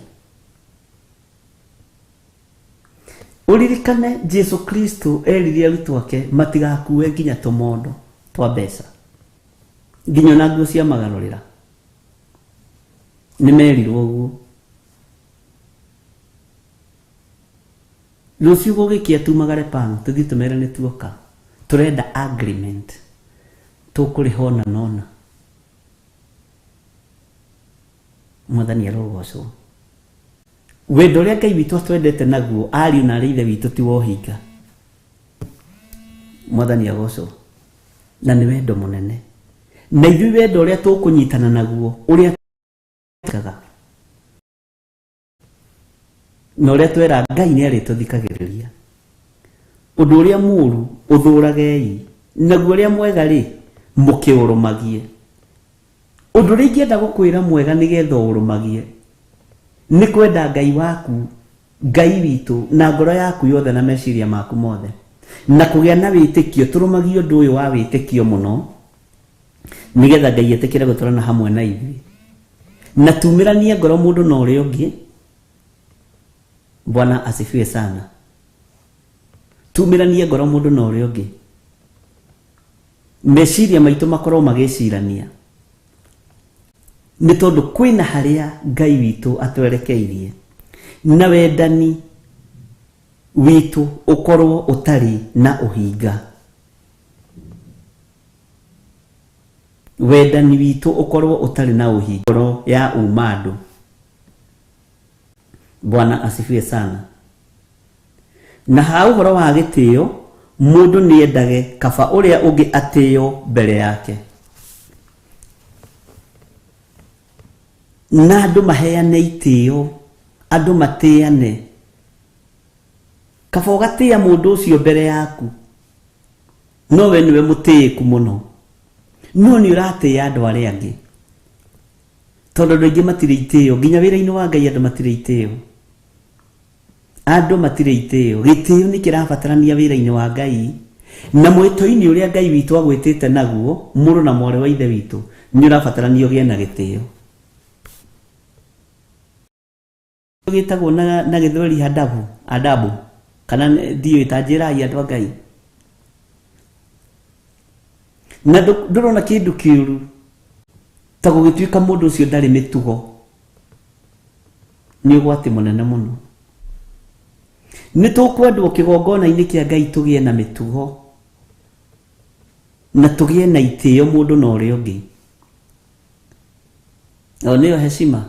Ũririkane Jesu Kristo erire arutwo ake matigakue nginya tũmondo twa mbeca, nginya ona nguo cia magarũrĩra. Nĩ merirwo ũguo. Rũciũ gũgĩkĩa tumagare pang, tũthiĩ tũmere nĩ tuoka. Tũrenda agreement. Tũkũrĩha ona na ona. Mwathani arogocwo. Wendo ũrĩa Ngai witũ atwendete naguo, ariũ na arĩ ithe witũ ti wa ũhinga. Mwathani agocwo. Na nĩ wendo mũnene. Na ithuĩ wendo ũrĩa tũkũnyitana naguo, ũrĩa twĩkaga. Na ũrĩa twera Ngai nĩ arĩtũthikagĩrĩria. Ũndũ ũrĩa mũũru ũthũragei, naguo ũrĩa mwega rĩ, mũkĩũrũmagie. Ũndũ ũrĩa ingĩenda gũkwĩra mwega nĩgetha ũũrũmagie, nĩ kwenda Ngai waku, Ngai witũ, na ngoro yaku yothe na meciria maku mothe. Na kũgĩa na wĩtĩkio, tũrũmagie ũndũ ũyũ wa wĩtĩkio mũno, nĩgetha Ngai etĩkĩre gũtũrana hamwe na ithuĩ. Na tumĩranie ngoro mũndũ na ũrĩa ũngĩ. Bwana asifiwe sana. Tumĩranie ngoro mũndũ na ũrĩa ũngĩ. Meciria maitũ makorwo magĩcirania. Nĩ tondũ kwĩna harĩa Ngai witũ atwerekeirie. Na wendani witũ ũkorwo ũtarĩ na ũhinga. Wendani witũ ũkorwo ũtarĩ na ũhinga. Ngoro ya uma andũ. Bwana asifiwe sana. Na ha ũhoro wa gĩtĩo, mũndũ nĩendage kaba ũrĩa ũngĩ atĩo mbere yake. Na andũ maheane itĩo, andũ matĩane. Kaba ũgatĩa mũndũ ũcio mbere yaku. No we nĩwe mũtĩĩku mũno. No nĩ ũratĩa andũ arĩa angĩ. Tondũ andũ aingĩ matirĩ itĩo, nginya wĩra-inĩ wa Ngai andũ matirĩ itĩo. Andũ matirĩ itĩo. Gĩtĩo nĩ kĩrabatarania wĩra-inĩ wa Ngai. Na mwĩto-inĩ ũrĩa Ngai witũ agwĩtĩte naguo, mũrũ na mwarĩ wa ithe witũ, nĩ ũrabatarania ũgĩe na gĩtĩo. Gĩtagwo na gĩthweri adabu, adabu. Kana ndiũĩ ta njĩrai andũ a Ngai. Na ndũrona kĩndũ kĩũru ta gũgĩtuĩka mũndũ ũcio ndarĩ mĩtugo. Nĩ ũgwati mũnene mũno. Nĩ tũkwendwo kĩgongona-inĩ kĩa Ngai tũgĩe na mĩtugo na tũgĩe na itĩo mũndũ na ũrĩa ũngĩ. O nĩyo heshima.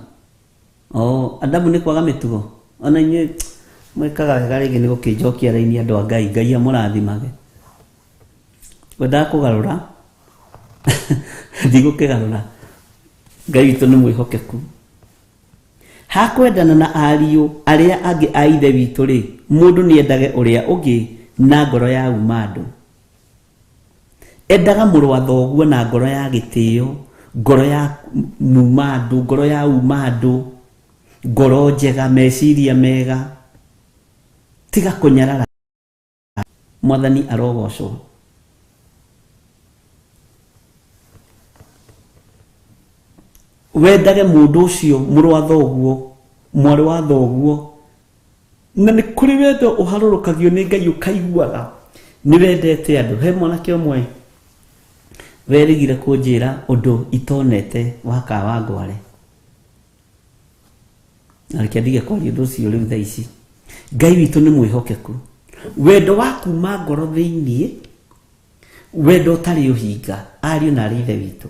O adabu nĩ kwaga mĩtugo. Ona inyuĩ mwĩkaga wega rĩngĩ nĩ gũkĩnjokia raini andũ a Ngai, Ngai amũrathimage. Wendaga kũgarũra ndigũkĩgarũra. Ngai witũ nĩ mwĩhokeku. Hakwendana na ariũ arĩa angĩ a ithe witũ rĩ, mũndũ nĩendage ũrĩa ũngĩ na ngoro ya uma andũ. Endaga mũrũ wa thoguo na ngoro ya gĩtĩo, ngoro ya muma andũ, ngoro ya uma andũ, ngoro njega, meciria mega. Tiga kũnyarara. Mwathani arogocwo. Wendage mũndũ ũcio mũrũ wa thoguo, mwarĩ wa thoguo. Na nĩ kũrĩ wendo ũharũrũkagio nĩ Ngai ũkaiguaga nĩ wendete andũ. He mwanake ũmwe werĩgire kũnjĩra ũndũ itonete wa Kawangware. Na reke ndige kwaria ũndũ ũcio rĩu thaa ici. Ngai witũ nĩ mwĩhokeku. Wendo wa kuma ngoro thĩiniĩ, wendo ũtarĩ ũhinga, ariũ na arĩ ithe witũ.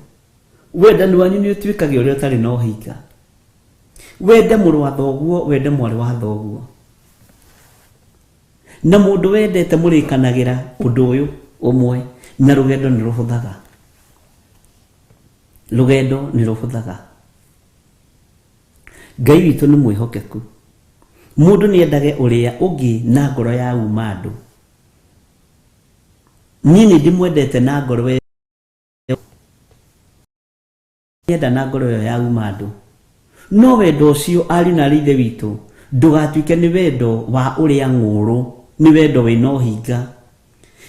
Wendani wanyu nĩ ũtuĩkage ũrĩa ũtarĩ na ũhinga. Wende mũrũ wa thoguo, wende mwarĩ wa thoguo. Na mũndũ wendete mũrĩkanagĩra ũndũ ũyũ ũmwe, na rũgendo nĩ rũhũthaga. Rũgendo nĩ rũhũthaga. Ngai witũ nĩ mwĩhokeku. Mũndũ nĩendage ũrĩa ũngĩ na ngoro ya uma andũ. Niĩ nĩ ndĩmwendete na ngoro ĩyo. Enda na ngoro ĩyo ya uma andũ. No wendo ũcio ariũ na arĩ ithe witũ ndũgatuĩke nĩ wendo wa ũrĩa ng'ũrũ, nĩ wendo wĩna ũhinga.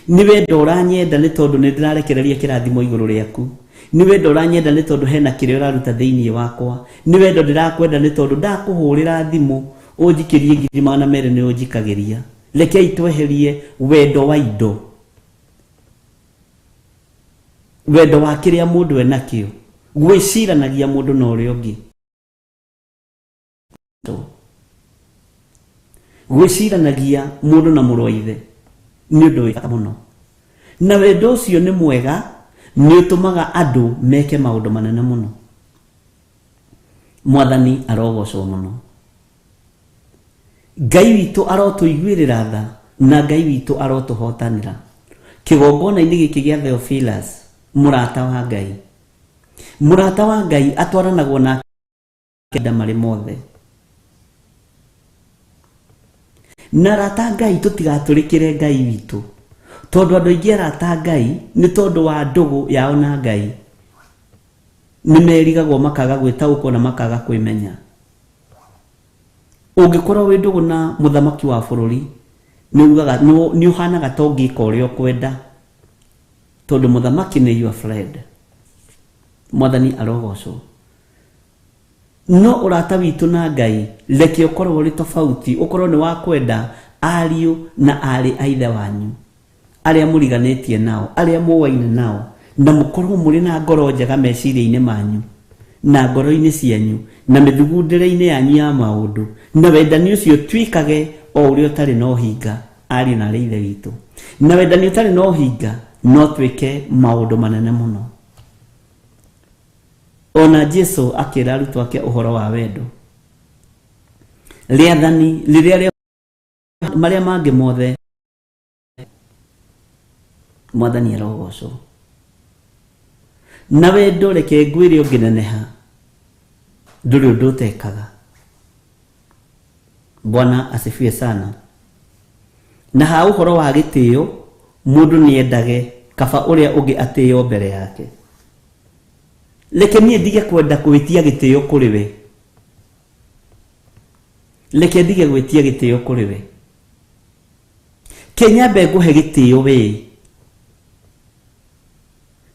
Nĩ wendo ũranyenda nĩ tondũ nĩ ndĩrarekereria kĩrathimo igũrũ rĩaku. Nĩ wendo ũranyenda nĩ tondũ hena kĩrĩa ũraruta thĩinĩ wakwa. Nĩ wendo ndĩrakwenda nĩ tondũ ndakũhũrĩra thimũ ũnjikĩrie 200,000 nĩ ũnjikagĩria. Rekei tweherie wendo wa indo. Wendo wa kĩrĩa mũndũ enakĩo. Gwĩciranagia mũndũ na ũrĩa ũngĩ. Gwĩciranagia mũndũ na mũrũ wa ithe nĩ ũndũ wĩ bata mũno. Na wendo ũcio nĩ mwega, nĩ ũtũmaga andũ meke maũndũ manene mũno. Mwathani arogocwo mũno. Ngai witũ arotũiguĩrĩra tha na Ngai witũ arotũhotanĩra. Kĩgongona-inĩ gĩkĩ gĩa Theophilus, mũrata wa Ngai. Mũrata wa Ngai atwaranagwo nake marĩ mothe. Na arata Ngai tũtigatũrĩkĩre Ngai witũ. Tondũ andũ aingĩ arata Ngai nĩ tondũ wa ndũgũ yao na Ngai. Nĩ merigagwo makaga gwĩtaũkwo na makaga kwĩmenya. Ũngĩkorwo wĩ ndũgũ na mũthamaki wa bũrũri, nĩ ugaga, nĩ ũhanaga ta ũngĩka ũrĩa ũkwenda. Tondũ mũthamaki nĩ your friend. Mwathani arogocwo. No ũrata witũ na Ngai, reke ũkorwo ũrĩ tofauti, ũkorwo nĩ wa kwenda Ariũ na aarĩ a ithe wanyu arĩa mũriganĩtie nao, arĩa mũwaine nao, na mũkorwo mũrĩ na ngoro njega meciria-inĩ manyu na ngoro-inĩ cianyu na mĩthugundĩre-inĩ yanyu ya maũndũ, na wendani ũcio ũtuĩkage o ũrĩa ũtarĩ na ũhinga, ariũ na aarĩ ithe witũ. Na wendani ũtarĩ na ũhinga no twĩke maũndũ manene mũno. Ona Jesu akĩra arutwo ake ũhoro wa wendo, rĩathani rĩrĩa rĩa marĩa mangĩ mothe, Mwathani arogocwo. Na wendo reke ngwĩre ũngĩneneha ndũrĩ ũndũ ũtekaga. Bwana asifiwe sana. Na ha ũhoro wa gĩtĩo, mũndũ nĩendage kaba ũrĩa ũngĩ atĩo mbere yake. Reke niĩ ndige kwenda gwĩtia gĩtĩo kũrĩ we, reke ndige gwĩtia gĩtĩo kũrĩ we, kĩnyambe ngũhe gĩtĩo we,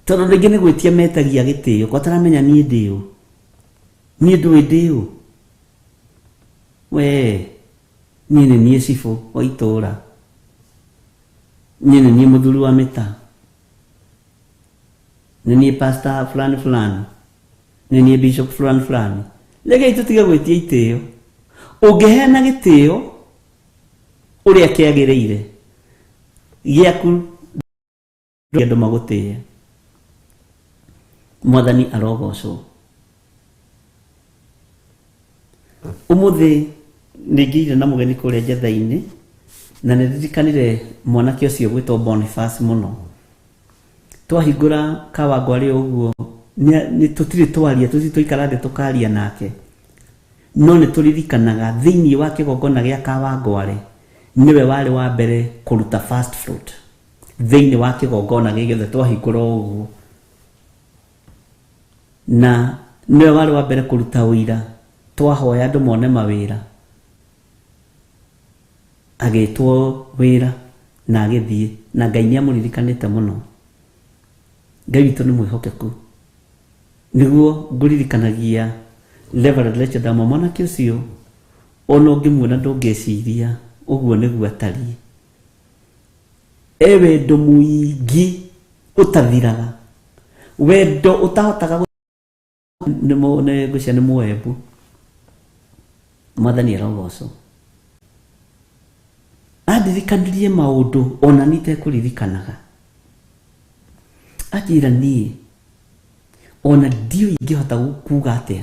tondũ rĩngĩ nĩ gwĩtia metagia gĩtĩo, kwa taramenya niĩ ndĩũ, niĩ ndũĩ ndĩũ, we niĩ nĩ niĩ cibũ wa itũũra, niĩ nĩ niĩ mũthuri wa mĩta, nĩ niĩ pastor fulani fulani, nĩ niĩ bishop fulani fulani. Rekei tũtige gwĩtia itĩo. Ũngĩheana gĩtĩo ũrĩa kĩagĩrĩire gĩaku, andũ magũtĩe. Mwathani arogocwo. Ũmũthĩ nĩngĩire na mũgeni kũrĩa njetha-inĩ, na nĩndirikanire mwanake ũcio gwĩtwo Boniface mũno. Twahingũra Kawangware ũguo, nĩ tũtirĩ twaria, tũtirĩ twaikara thĩ tũkaria nake, no nĩ tũririkanaga thĩinĩ wa kĩgongona gĩa Kawangware nĩwe warĩ wa mbere kũruta first fruit thĩinĩ wa kĩgongona gĩothe twahingũra ũguo, na nĩwe warĩ wa mbere kũruta ũira twahoya andũ mone mawĩra, agĩtwo wĩra na agĩthiĩ, na Ngai nĩ amũririkanĩte mũno. Ngai witũ nĩ mwĩhokeku. Nĩguo ngũririkanagia Reverend Rachel Ndamwa, mwanake ũcio ona ũngĩmuona ndũngĩciria ũguo nĩguo atariĩ. E wendo mũingĩ ũtathiraga, wendo ũtahotaga nĩ ngwĩciria nĩ Mũembu. Mwathani arogocwo. Andirikanirie maũndũ ona niĩ itekũririkanaga. Anjĩra niĩ ona ndiũĩ ingĩhota kuga atĩa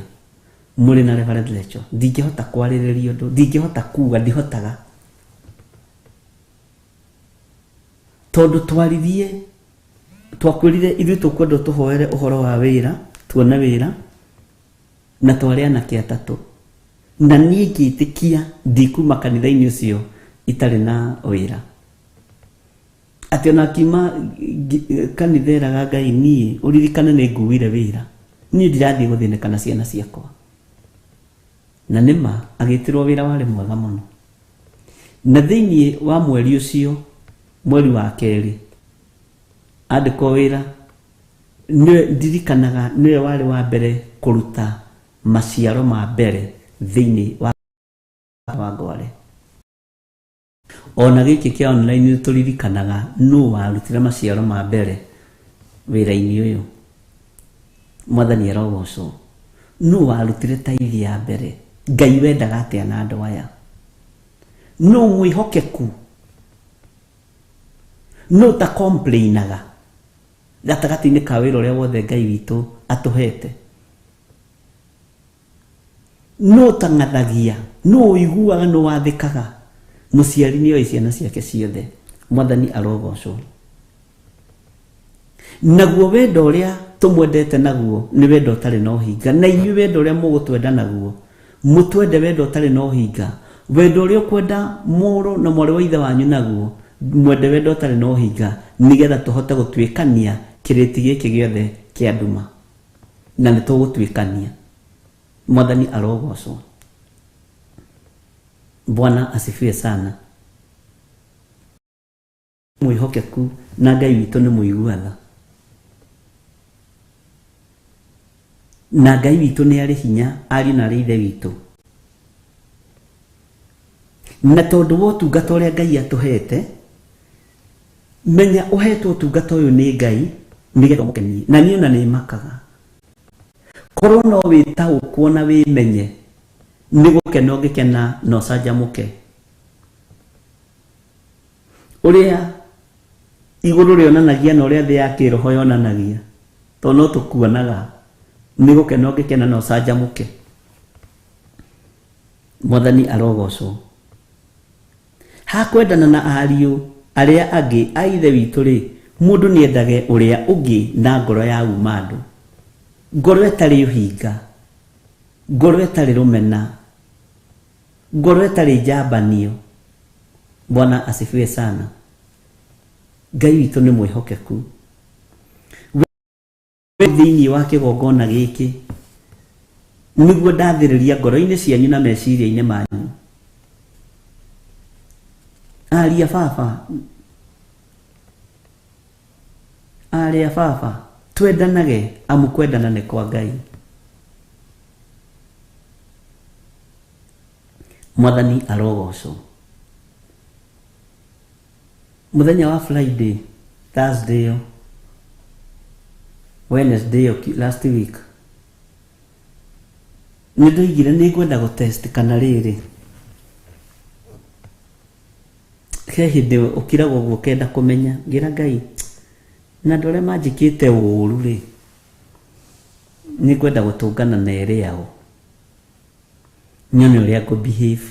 mũrĩ na Reverend Rachel, ndingĩhota kwarĩrĩria ũndũ, ndingĩhota kuga, ndihotaga, tondũ twaririe twakwĩrire ithuĩ tũkwenda tũhoere ũhoro wa wĩra, tuone wĩra, na twarĩ anake atatũ, na niĩ ngĩtĩkia ndikuma kanitha-inĩ ũcio itarĩ na wĩra, atĩ ona akiuma kanitha eraga Ngai niĩ ũririkane nĩ nguire wĩra, niĩ ndirathiĩ gũthĩnĩka na ciana ciakwa. Na nĩma agĩtĩrwo wĩra warĩ mwega mũno. Na thĩinĩ wa mweri ũcio, mweri wa kerĩ, andĩkwo wĩra, nĩwe ndirikanaga nĩwe warĩ wa mbere kũruta maciaro ma mbere thĩinĩ wa Kawangware. Ona gĩkĩ kĩa online nĩ tũririkanaga nũ warutire maciaro ma mbere wĩra-inĩ ũyũ. Mwathani arogocwo. Nũ warutire taithi ya mbere? Ngai wendaga atĩa na andũ aya? Nũ mwĩhokeku? Nũ ta complainaga gatagatĩ-inĩ ka wĩra ũrĩa wothe Ngai witũ atũhete? Nũ tang'athagia? Nũ ũiguaga? Nũ wathĩkaga? Mũciari nĩoĩ ciana ciake ciothe. Mwathani arogocwo. Naguo wendo ũrĩa tũmwendete naguo nĩ wendo ũtarĩ na ũhinga, na inyuĩ wendo ũrĩa mũgũtwenda naguo mũtwende wendo ũtarĩ na ũhinga, wendo ũrĩa ũkwenda mũrũ na mwarĩ wa ithe wanyu naguo mwende wendo ũtarĩ na ũhinga, nĩgetha tũhote gũtuĩkania kĩrĩti gĩkĩ gĩothe kĩa nduma, na nĩ tũgũtuĩkania. Mwathani arogocwo. Bwana asifiwe sana. Mwĩhokeku na Ngai witũ nĩ mũigua tha, na Ngai witũ nĩ arĩ hinya, ariũ na arĩ ithe witũ. Na tondũ wa ũtungata ũrĩa Ngai atũhete, menya ũhetwo ũtungata ũyũ nĩ Ngai nĩgetha ũmũkenie. Na niĩ ona nĩ makaga. Korwo no wĩtaũkwo na wĩmenye, nĩ gũkena ũngĩkena na ũcanjamũke. Ũrĩa igũrũ rĩonanagia na ũrĩa thĩ ya kĩroho yonanagia, tondũ no tũkuonaga, nĩ gũkena ũngĩkena na ũcanjamũke. Mwathani arogocwo. Hakwendana na ariũ arĩa angĩ a ithe witũ rĩ, mũndũ nĩendage ũrĩa ũngĩ na ngoro ya uma andũ. Ngoro ĩtarĩ ũhinga, ngoro ĩtarĩ rũmena, ngoro ĩtarĩ njambanio. Bwana asifiwe sana. Ngai witũ nĩ mwĩhokeku. We thĩinĩ wa kĩgongona gĩkĩ nĩguo ndathĩrĩria ngoro-inĩ cianyu na meciria-inĩ manyu. Aria baba, aria baba, twendanage amu kwendana nĩ kwa Ngai. Mwathani arogocwo. Mũthenya wa Friday, Thursday ĩyo, Wednesday ĩyo last week, nĩ ndoigire nĩ ngwenda gũtest kana rĩrĩ. He hĩndĩ ũkiraga ũguo ũkenda kũmenya, ngĩra Ngai, na andũ arĩa manjĩkĩte ũũru rĩ, nĩ ngwenda gũtũngana na erĩ ao. Nyone ũrĩa ngũ behave.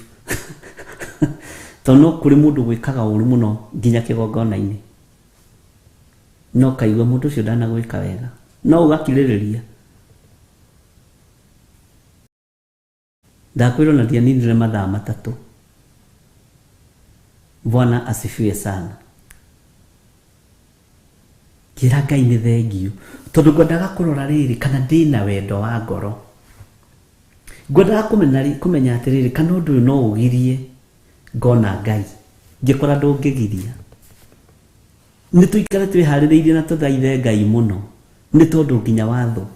Tondũ no kũrĩ mũndũ gwĩkaga ũũru mũno nginya kĩgongona-inĩ. No kaigua mũndũ ũcio ndanagwĩka wega. No ũgakirĩrĩria. Ndakwĩrwo na ndianinire mathaa matatũ. Bwana asifiwe sana. Ngĩra Ngai nĩ thengiũ tondũ ngwendaga kũrora rĩrĩ kana ndĩna wendo wa ngoro. Ngwendaga kũmenya atĩrĩrĩ kana ũndũ ũyũ no ũgirie ngona Ngai. Ngĩkora ndũngĩgiria. Nĩ tũikare twĩharĩrĩirie na tũthaithe Ngai mũno nĩ tondũ nginya watho.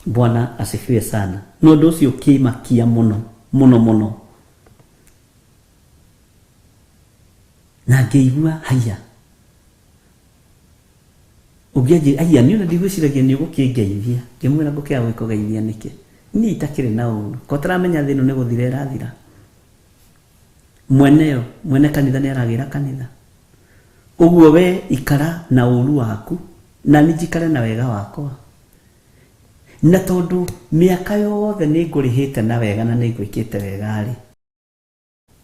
Bwana asifiwe sana. Na ũndũ ũcio ũkĩmakia mũno mũno mũno. Na ngĩigua haiya. Ũngĩanjĩra haiya niĩ ona ndigwĩciragia nĩ ũgũkĩngeithia. Ngĩmwĩra ngũkĩaga gũkũgeithia nĩkĩ? Niĩ itakĩrĩ na ũru. Ko ũtaramenya thĩ ĩno nĩ gũthira ĩrathira. Mweneyo, mwene kanitha nĩ aragĩra kanitha. Ũguo we ikara na ũru waku na niĩ njikare na wega wakwa. Na tondũ mĩaka yothe nĩ ngũrĩhĩte na wega na nĩ ngwĩkĩte wega rĩ,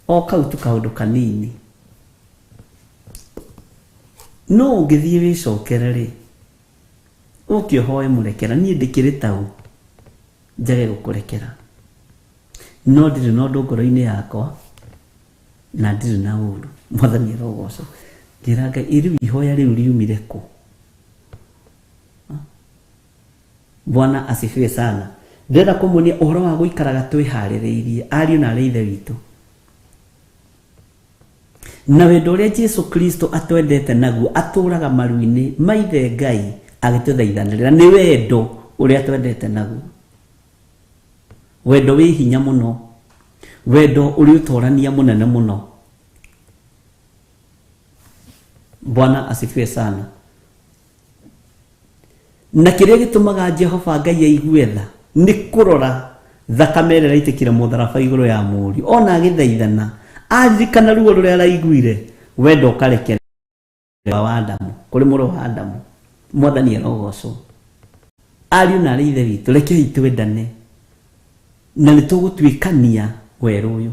o kau tu kaũndũ kanini. No ũngĩthiĩ wĩcokere rĩ, ũke ũhoe mũrekera, niĩ ndĩkĩrĩ tau njage gũkũrekera. No ndirĩ na ũndũ ngoro-inĩ yakwa na ndirĩ na ũru. Mwathani arogocwo. Ngĩra Ngai, ĩ rĩu ihoya rĩu riumire kũ? Bwana asifiwe sana. Ndĩrenda kũmuonia ũhoro wa gũikaraga twĩharĩrĩirie ariũ na arĩ ithe witũ. Na wendo ũrĩa Jesu Kristo atwendete naguo atũraga maru-inĩ ma ithe Ngai agĩtũthaithanĩrĩra nĩ wendo ũrĩa twendete naguo. Wendo wĩ hinya mũno, wendo ũrĩ ũtorania mũnene mũno. Bwana asifiwe sana. Na kĩrĩa gĩtũmaga Jehova Ngai aigue tha nĩ kũrora thakame ĩrĩa ĩraitĩkire mũtharaba igũrũ ya mũriũ. Ona agĩthaithana aririkana ruo rũrĩa araiguire, wendo ũkarekerera wa Adamu kũrĩ mũrũ wa Adamu. Mwathani arogocwo. Ariũ na arĩ ithe witũ, rekei twendane na nĩ tũgũtuĩkania werũ ũyũ.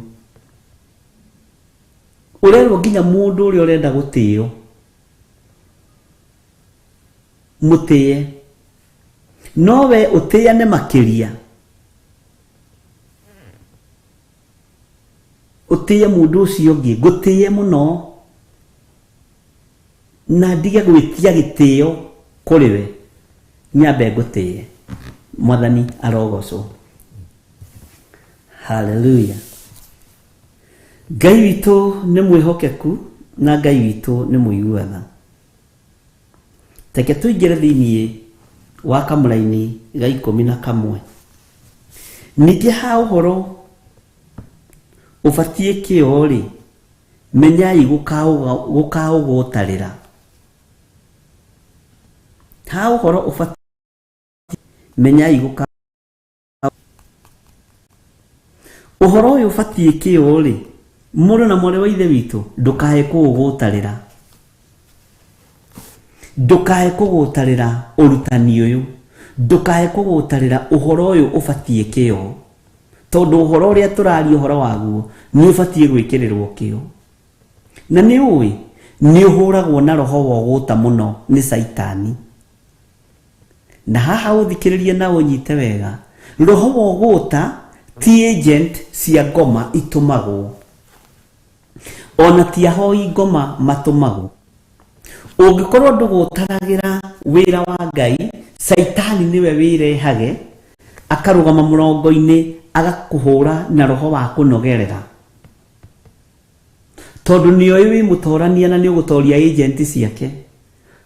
Ũrerwo nginya mũndũ ũrĩa ũrenda gũtĩo mũtĩe, no we ũtĩane makĩria. Ũtĩe mũndũ ũcio ũngĩ, ngũtĩe mũno na ndige gwĩtia gĩtĩo kũrĩ we, nyambe ngũtĩe. Mwathani arogocwo. Hallelujah. Ngai witũ nĩ mwĩhokeku na Ngai witũ nĩ mũigua tha. Reke tũingĩre thĩinĩ wa kamũraini ga 11. Ningĩ ha ũhoro Ũbatiĩ kĩo-rĩ, menyai gũkaũgũtarĩra. Ha ũhoro ũbatiĩ menyai gũka ũhoro ũyũ ũbatiĩ kĩo-rĩ, mũrũ na mwarĩ wa ithe witũ, ndũkae kũũgũtarĩra. Ndũkae kũgũtarĩra ũrutani ũyũ, ndũkae kũgũtarĩra ũhoro ũyũ ũbatiĩ kĩo, tondũ ũhoro ũrĩa tũraria ũhoro waguo nĩ ũbatiĩ gwĩkĩrĩrwo kĩo. Na nĩ ũĩ nĩ ũhũragwo na roho wa ũgũta mũno nĩ Caitani. Na haha ũthikĩrĩrie na ũnyite wega, roho wa ũgũta ti agent cia ngoma itũmagwo, ona ti ahoi ngoma matũmagwo. Ũngĩkorwo ndũgũtaragĩra wĩra wa Ngai, Caitani nĩwe wĩrehage, akarũgama mũrongo-inĩ agakũhũra na roho wa kũnogerera, tondũ nĩoĩ wĩ mũtorania na nĩũgũtoria agent ciake,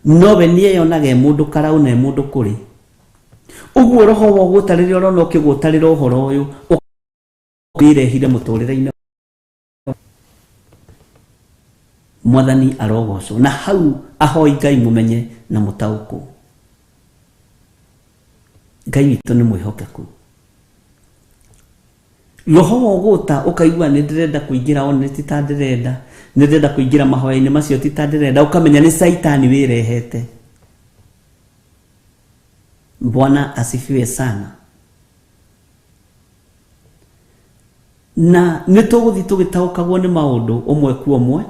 nowe nĩeyonaga e mũndũ karaũ na e mũndũ kũrĩ. Ũguo roho wa ũgũta rĩrĩa ũrona ũkĩgũtarĩra ũhoro ũyũ, wĩrehire mũtũrĩre-inĩ. Mwathani arogocwo. Na hau ahoi Ngai mũmenye na mũtaũkwo. Ngai witũ nĩ mwĩhokeku. Roho wa ũgũta ũkaigua nĩ ndĩrenda kũingĩra one ti ta ndĩrenda, nĩ ndĩrenda kũingĩra mahoya-inĩ macio ti ta ndĩrenda, ũkamenya nĩ Caitani wĩrehete. Bwana asifiwe sana. Na nĩ tũgũthiĩ tũgĩtaũkagwo nĩ maũndũ ũmwe kwa ũmwe,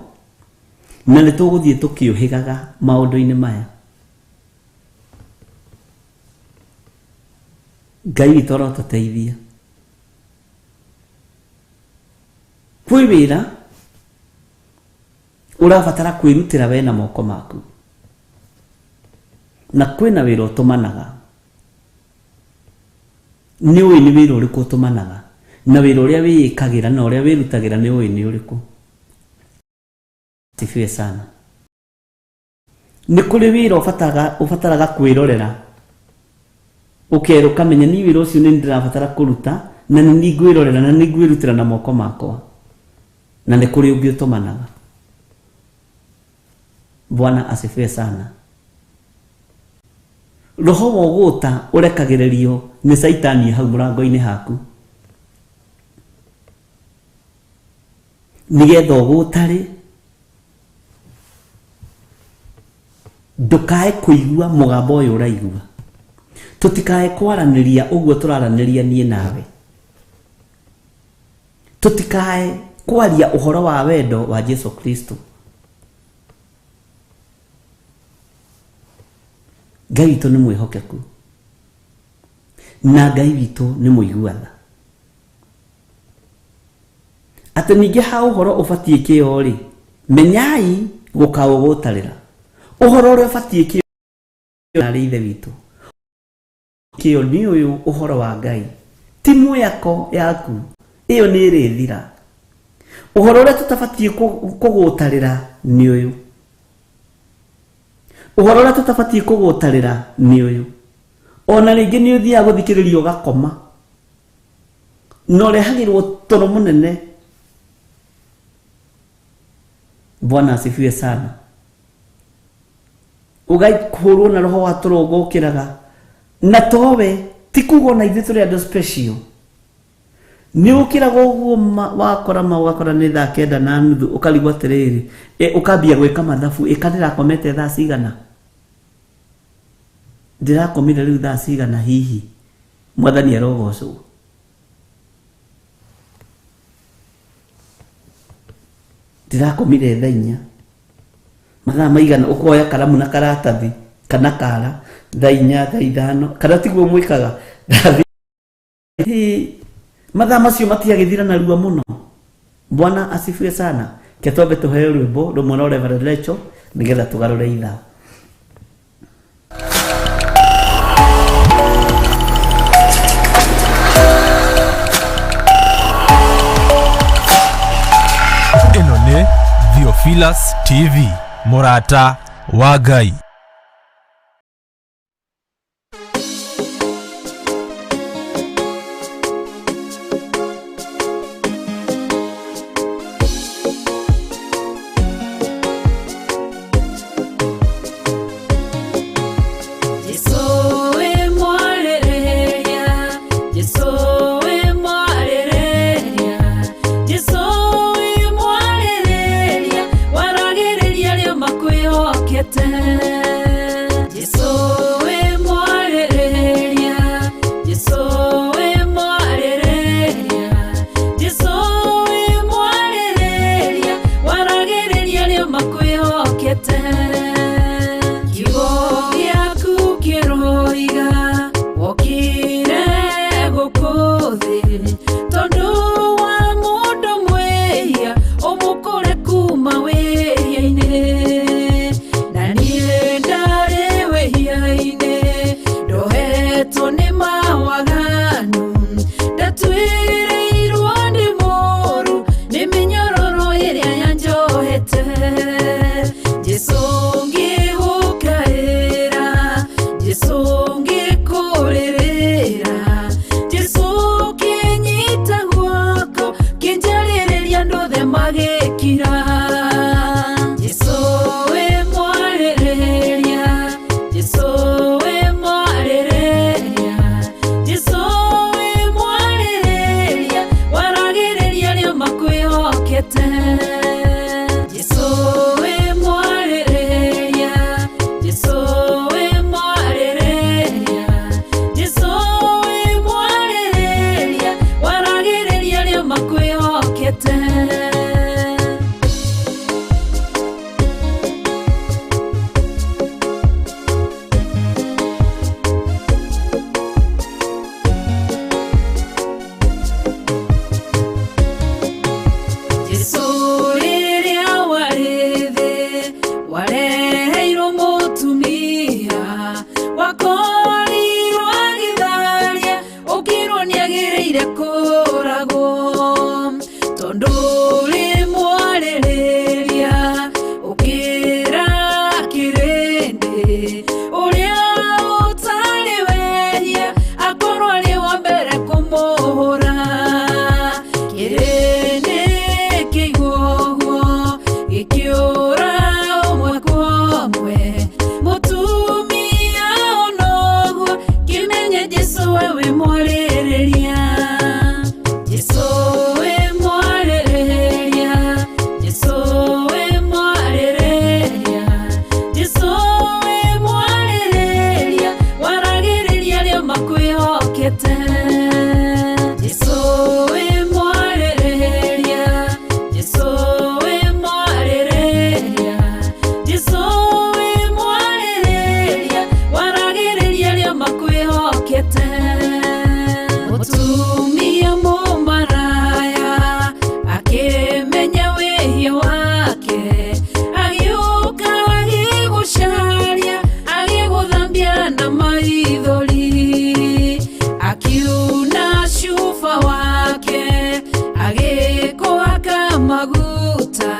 na nĩ tũgũthiĩ tũkĩũhĩgaga maũndũ-inĩ maya. Ngai witũ arotũteithia. Kwĩ wĩra ũrabatara kwĩrutĩra we na moko maku, na kwĩna wĩra ũtũmanaga. Nĩ ũĩ nĩ wĩra ũrĩkũ ũtũmanaga, na wĩra ũrĩa wĩĩkagĩra na ũrĩa wĩrutagĩra nĩ ũĩ nĩ ũrĩkũ. Sifiwe sana. Nĩ kũrĩ wĩra ũbataraga kwĩrorera, ũkerwo ũkamenya niĩ wĩra ũcio nĩ ndĩrabatara kũruta, na nĩ niĩ ngwĩrorera na nĩ ngwĩrutĩra na moko makwa. Na nĩ kũrĩ ũngĩ ũtũmanaga. Bwana asifiwe sana. Roho wa ũgũta ũrekagĩrĩrio nĩ Caitani hau mũrango-inĩ haku, nĩgetha ũgũtarĩ ndũkae kũigua mũgambo ũyũ ũraigua. Tũtikae kwaranĩria ũguo tũraranĩria niĩ nawe. Tũtikae kwaria ũhoro wa wendo wa Jesu Kristo. Ngai witũ nĩ mwĩhokeku, na Ngai witũ nĩ mũigua tha. Atĩ ningĩ ha ũhoro ũbatiĩ kĩo-rĩ, menyai gũkaũgũtarĩra. Ũhoro ũrĩa ũbatiĩ kĩo arĩ Ithe witũ. Kĩo nĩ ũyũ ũhoro wa Ngai, ti mwĩako yaku, ĩyo nĩ ĩrĩthira. Ũhoro ũrĩa tũtabatiĩ kũgũtarĩra nĩ ũyũ. Ũhoro ũrĩa tũtabatiĩ kũgũtarĩra nĩ ũyũ. Ona rĩngĩ nĩ ũthiaga gũthikĩrĩria ũgakoma, na ũrehagĩrwo toro mũnene. Bwana asifiwe sana. Ũgakũrwo na roho wa toro ũgokĩraga, na towe ti kuga ona ithuĩ tũrĩ andũ special. Nĩ ũkĩraga ũguo wakora ma ũgakora nĩ thaa 9:30, ũkarigwo atĩrĩrĩ, ũkambia gwĩka mathabu, ĩka ndĩrakomete thaa cigana, ndĩrakomire rĩu thaa cigana hihi. Mwathani arogocwo. Ndĩrakomire thaa 4, mathaa maigana, ũkoya karamu na karatathi kana kara, thaa 4, thaa 5, kana tiguo mwĩkaga? Mathaa macio matiagĩthira narua mũno. Bwana asifiwe sana. Ke twambe tũheo rwĩmbo rũmwe rwa Reverend Rachel nĩgetha tũgarũre ithaa. Ĩno nĩ Theophilus TV, mũrata wa Ngai. Makwĩhokete. Jesũ rĩrĩa warĩ thĩ wareheirwo mũtumia wakorirwo agĩtharia ũkĩrwo nĩagĩrĩire kũragwo tondũ rĩ mwarĩrĩria ũkĩra kĩrĩndĩ ũrĩa ũtarĩ wehia akorwo arĩ wa mbere kũmũhũra kĩrĩndĩ kĩigua ũguo gĩkĩũra ũmwe kwa ũmwe mũtumia ona ũguo kĩmenye Jesũ we wĩ mwarĩrĩria Jesũ wĩ mwarĩrĩria Jesũ wĩ mwarĩrĩria Jesũ wĩ mwarĩrĩria waragĩrĩria arĩa makwĩhokete Jesũ wĩ mwarĩrĩria Jesũ wĩ mwarĩrĩria Jesũ wĩ mwarĩrĩria waragĩrĩria arĩa makwĩhokete mũtumia mũmaraya akĩmenya wĩhia wake agĩũka agĩgũcaria agĩgũthambia na maithori akiuna cuba wake agĩkũhaka maguta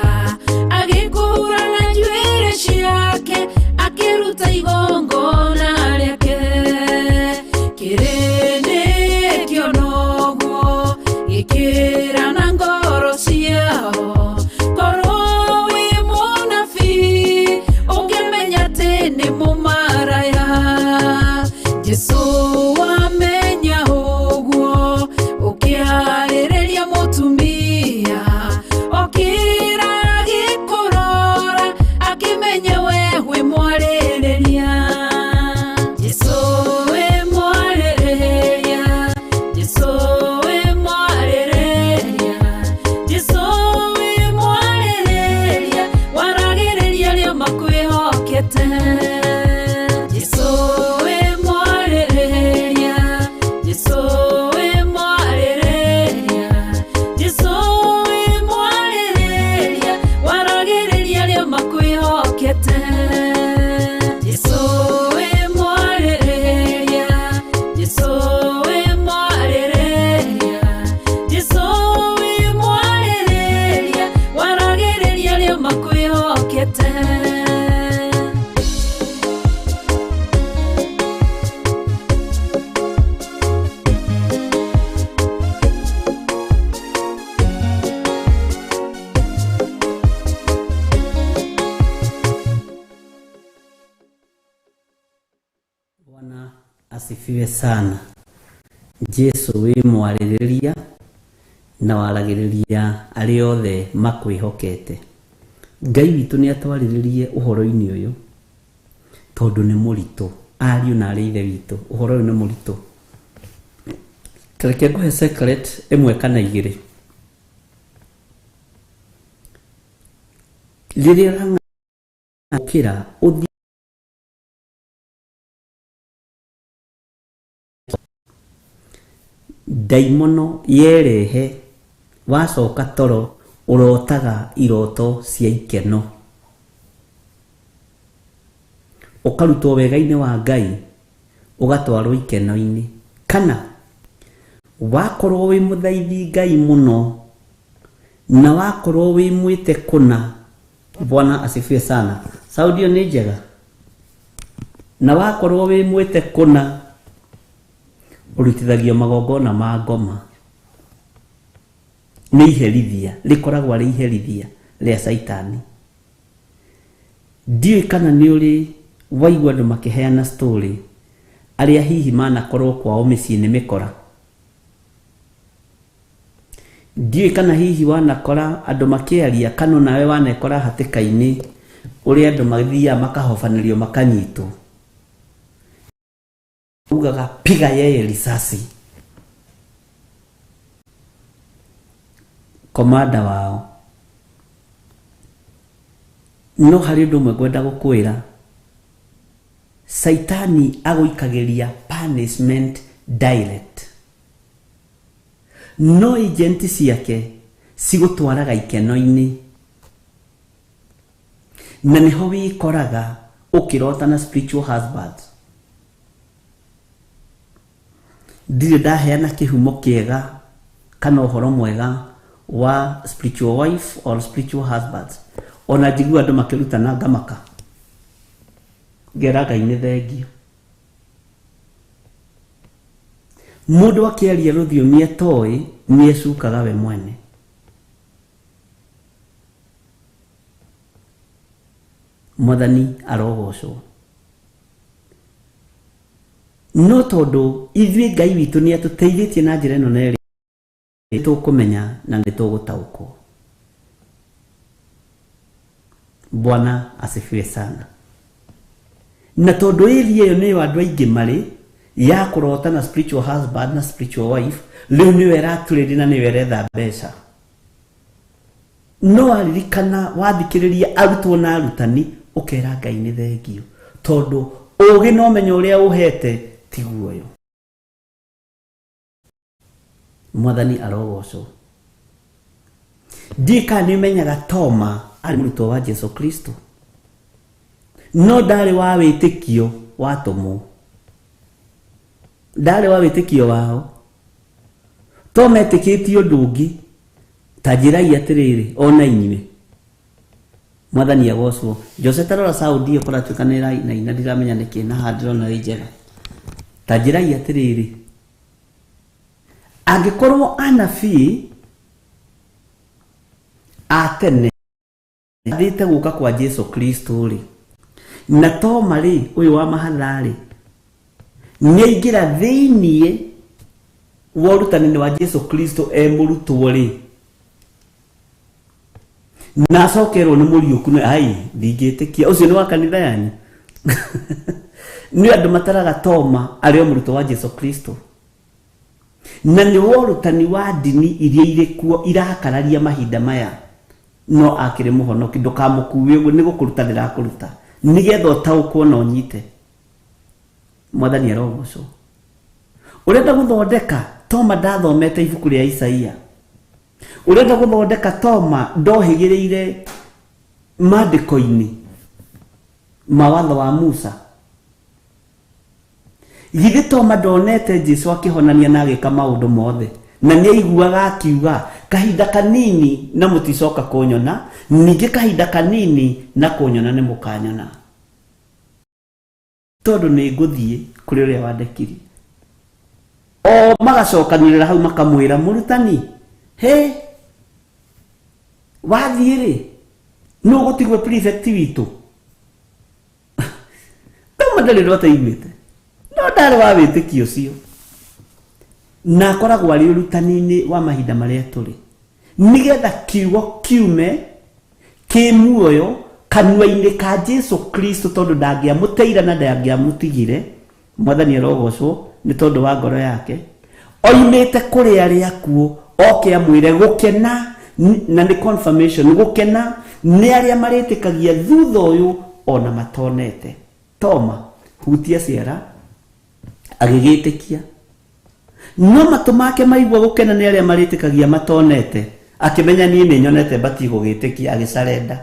agĩkũhura na njuĩrĩ ciake akĩruta igongona rĩake kĩrĩndĩ kĩona ũguo gĩkĩra na ngoro ciao korwo wĩ mũnabii ũngĩmenya atĩ nĩ mũmaraya Jesũ wamenya ũguo ũkĩarĩrĩria mũtumia okĩra agĩkũrora akĩmenya we wĩ mwarĩrĩria Jesũ wĩ mwarĩrĩria Jesũ wĩ mwarĩrĩria Jesũ wĩ mwarĩrĩria waragĩrĩria arĩa makwĩhokete Jesũ wĩ mwarĩrĩria Jesũ wĩ mwarĩrĩria Jesũ wĩ mwarĩrĩria waragĩrĩria arĩa makwĩhokete Jesũ wĩ mwarĩrĩria Jesũ wĩ mwarĩrĩria Jesũ wĩ mwarĩrĩria waragĩrĩria arĩa makwĩhokete. Bwana asifiwe sana. Jesu wĩ mwarĩrĩria na waragĩrĩria arĩa othe makwĩhokete. Ngai witũ nĩ atwarĩrĩrie ũhoro-inĩ ũyũ tondũ nĩ mũritũ. Ariũ na arĩ ithe witũ, ũhoro ũyũ nĩ mũritũ. Reke ngũhe secret ĩmwe kana igĩrĩ. Rĩrĩa ũrang'aũkĩra ũthiĩ ndaimono yerehe wacoka toro ũrotaga iroto cia ikeno ũkarutwo wega-inĩ wa Ngai ũgatwarwo ikeno-inĩ kana wakorwo wĩ mũthaithi Ngai mũno na wakorwo wĩ mwĩte kũna. Bwana asifiwe sana. Saundi ĩyo nĩ njega. Na wakorwo wĩ mwĩte kũna ũrutithagio magongona ma ngoma nĩ iherithia rĩkoragwo arĩ iherithia rĩa caitani. Ndiũĩ kana nĩ ũrĩ waigua andũ makĩheana story arĩa hihi manakorwo kwao mĩciĩ nĩ mĩkora. Ndiũĩ kana hihi wanakora andũ makĩaria kana onawe wanekora hatĩka-inĩ ũrĩa andũ mathiaga makahobanĩrio makanyitwo. Ugaga piga yeye risasi. Komanda wao. No harĩ ũndũ ũmwe ngwenda gũkwĩra, Saitani agũikagĩria punishment direct, no agent ciake cigũtwaraga ikeno-inĩ, na nĩho wĩkoraga ũkĩrota na spiritual husband. Ndirĩ ndaheana kĩhumo kĩega kana ũhoro mwega wa spiritual wife or spiritual husband. Ona njigua andũ makĩrutana ngamaka, ngera Ngai nĩ thengio. Mũndũ akĩaria rũthiomi atoĩ nĩ ecukaga we mwene. Mwathani arogocwo. No tondũ ithuĩ Ngai witũ nĩ atũteithĩtie na njĩra ĩno na ĩrĩa nĩtũkũmenya na nĩtũgũtaũkwo. Bwana asifiwe sana. Na tondũ area ĩyo nĩyo andũ aingĩ marĩ ya kũrota na spiritual husband na spiritual wife, rĩu nĩyo ĩratũrĩria na nĩyo ĩretha mbeca. No aririkana wathikĩrĩria arutwo na arutani ũkera Ngai nĩ thengio, tondũ ũgĩ na ũmenyo ũrĩa ũhete tiguo ũyũ. Mwathani arogocwo. Ndiĩ kana nĩ ũmenyaga Toma arĩ mũrutwo wa Jesu Kristo, no ndarĩ wa wĩtĩkio wa atũmwo, ndarĩ wa wĩtĩkio wao. Toma etĩkĩtie ũndũ ũngĩ. Ta njĩrai atĩrĩrĩ, ona inyuĩ. Mwathani agocwo. Jose tarora sound ĩyo kũratuĩka nĩ ĩrainaina, ndiramenya nĩkĩ, na haha ndĩrona ĩ njega. Ta njĩrai atĩrĩrĩ, angĩkorwo anabii a tene athĩte gũka kwa Jesu Kristo rĩ, na Toma rĩ, ũyũ wa mahatha rĩ, nĩaingĩra thĩiniĩ wa ũrutani wa Jesu Kristo e mũrutwo rĩ, na acokerwo nĩ mũriũku, nĩ ai ndingĩtĩkia ũcio nĩ wa kanitha yanyu. Nĩ andũ mataraga Toma arĩ o mũrutwo wa Jesu Kristo, na nĩ wa ũrutani wa ndini iria irĩ kuo irakararia mahinda maya, no akĩrĩ mũhonoki. Ndũkamũkue ũguo, nĩ gũkũruta ndĩrakũruta nĩgetha ũtaũkwo na ũnyite. Mwathani arogocwo. Ũrenda gũthondeka Toma ndathomete ibuku rĩa Isaia. Ũrenda gũthondeka Toma ndohĩgĩrĩire maandĩko-inĩ ma watho wa Musa. Githĩ Toma ndonete Jesu akĩhonania na agĩka maũndũ mothe, na nĩaiguaga akiuga kahinda kanini na mũticoka kũnyona, ningĩ kahinda kanini na kũnyona nĩ mũkanyona, tondũ nĩ ngũthiĩ kũrĩ ũrĩa wandekirie. O magacokanĩrĩra hau makamwĩra, mũrutani, he wathiĩ rĩ, nũ ũgũtigwo prefect witũ? Toma ndarĩ ũndũ ataiguĩte, no ndarĩ wa wĩtĩkio ũcio, na akoragwo arĩ ũrutani-inĩ wa mahinda marĩa tũrĩ, nĩgetha kiugo kiume kĩ muoyo kanua-inĩ ka Jesu Kristo, tondũ ndangĩamũteire na ndangĩamũtigire. Mwathani arogocwo nĩ tondũ wa ngoro yake. Oimĩte kũrĩ arĩa akuũ oke amwĩre gũkena, na nĩ confirmation, gũkena nĩ arĩa marĩtĩkagia thutha ũyũ ona matonete. Toma hutia ciara agĩgĩtĩkia, no matũ make maigua gũkena nĩ arĩa marĩtĩkagia matonete, akĩmenya niĩ nĩ nyonete batiĩ gũgĩtĩkia, agĩcarenda.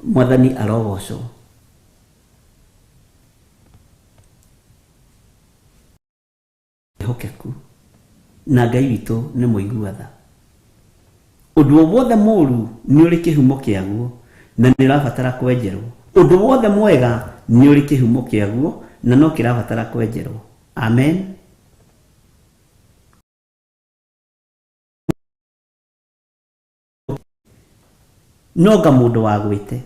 Mwathani arogocwo. Ehokeku na Ngai witũ nĩ mũigua tha. Ũndũ o wothe mũũru nĩ ũrĩ kĩhumo kĩaguo na nĩ ũrabatara kwenjerwo. Ũndũ wothe mwega nĩ ũrĩ kĩhumo kĩaguo na no kĩrabatara kwenjerwo. Amen. Nonga mũndũ wa gwĩte,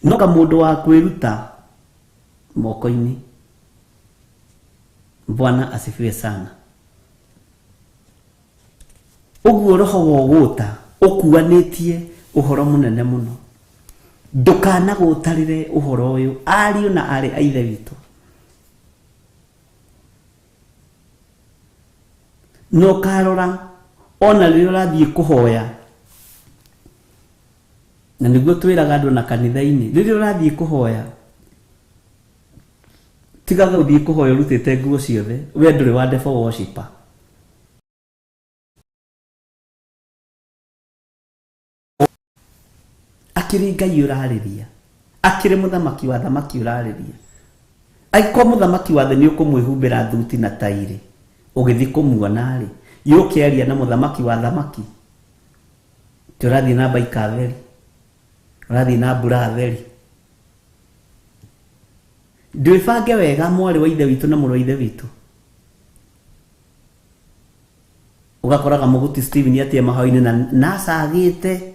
nonga mũndũ wa kwĩruta moko-inĩ. Bwana asifiwe sana. Ũguo roho wa ũgũta ũkuanĩtie ũhoro mũnene mũno. Ndũkanagũtarĩre ũhoro ũyũ, ariũ na aarĩ a Ithe witũ. Na ũkarora ona rĩrĩa ũrathiĩ kũhoya, na nĩguo twĩraga andũ na kanitha-inĩ, rĩrĩa ũrathiĩ kũhoya tigaga gũthiĩ kũhoya ũrutĩte nguo ciothe, we ndũrĩ wa devil worshipper. Akĩrĩ Ngai ũrarĩria, akĩrĩ mũthamaki wa thamaki ũrarĩria. Angĩkorwo mũthamaki wa thĩ nĩ ũkũmwĩhumbĩra thuti na tairĩ ũgĩthiĩ kũmuona-rĩ, yũkĩaria na mũthamaki wa thamaki? Ti ũrathiĩ na mbaika theri, ũrathiĩ na mbura theri. Ndwĩbange wega mwarĩ wa ithe witũ na mũrũ wa ithe witũ. Ũgakoraga mũguti Steven atĩa mahoya-inĩ na nacagĩte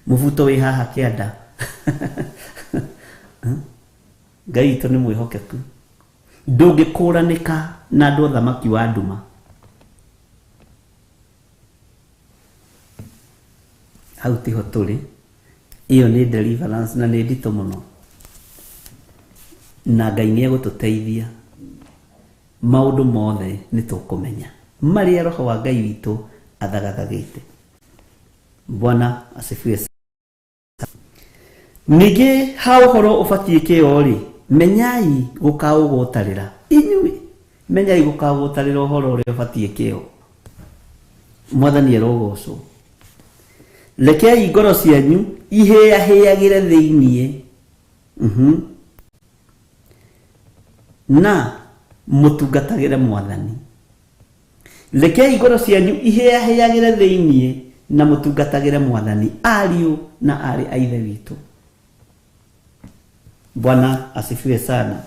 mũbuto wĩ haha kĩanda. Ngai witũ nĩ mwĩhokeku, ndũngĩkũranĩka na andũ a ũthamaki wa nduma. Hau tiho tũrĩ, ĩyo nĩ deliverance na nĩ nditũ mũno, na Ngai nĩ egũtũteithia. Maũndũ mothe nĩ tũkũmenya marĩa roho wa Ngai witũ athagathagĩte. Bwana asifiwe. Ningĩ ha ũhoro ũbatiĩ kĩo-rĩ, menyai gũkaũgũtarĩra inyuĩ, menyai gũkaũgũtarĩra ũhoro ũrĩa ũbatiĩ kĩo. Mwathani arogocwo. Rekei ngoro cianyu ihĩahĩagĩre thĩiniĩ, na mũtungatagĩre Mwathani. Rekei ngoro cianyu ihĩahĩagĩre thĩiniĩ na mũtungatagĩre Mwathani, ariũ na aarĩ a Ithe witũ. Bwana asifiwe sana.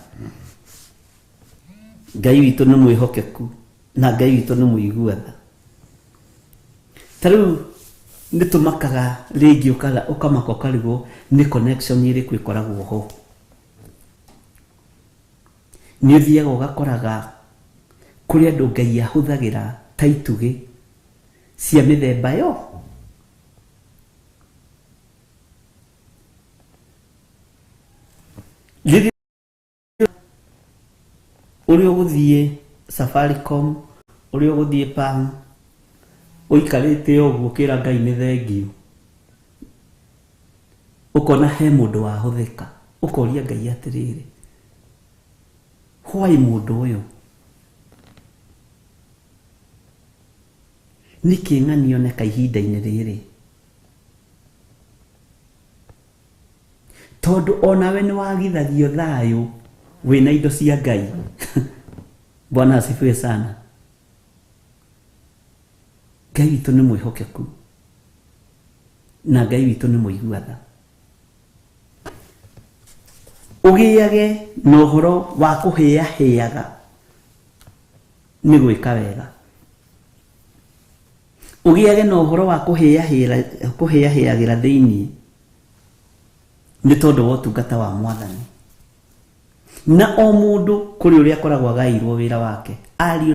Ngai witũ nĩ mwĩhokeku na Ngai witũ nĩ mũigua tha. Ta rĩu nĩ tũmakaga rĩngĩ ũkamaka ũkarigwo nĩ connection ĩrĩkũ ĩkoragwo ho. Nĩ ũthiaga ũgakoraga kũrĩ andũ Ngai ahũthagĩra ta itugĩ cia mĩthemba yo. Rĩrĩa ũrĩa ũgũthiĩ Safaricom, ũrĩa ũgũthiĩ Pam, ũikarĩte ũguo ũkĩra Ngai nĩ thengiũ, ũkona he mũndũ wahũthĩka, ũkoria Ngai atĩrĩrĩ, why mũndũ ũyũ? Nĩkĩ ng'ani oneka ihinda-inĩ rĩrĩ? Tondũ onawe nĩ wagithagio thayũ wĩna indo cia Ngai. Bwana asifiwe sana. Ngai witũ nĩ mwĩhokeku na Ngai witũ nĩ mũigua tha. Ũgĩage na ũhoro wa kũhĩahĩaga nĩ gwĩka wega. Ũgĩage na ũhoro wa kũhĩahĩagĩra thĩiniĩ nĩ tondũ wa ũtungata wa Mwathani. Na o mũndũ kũrĩ ũrĩa akoragwo agaĩirwo wĩra wake. Ariũ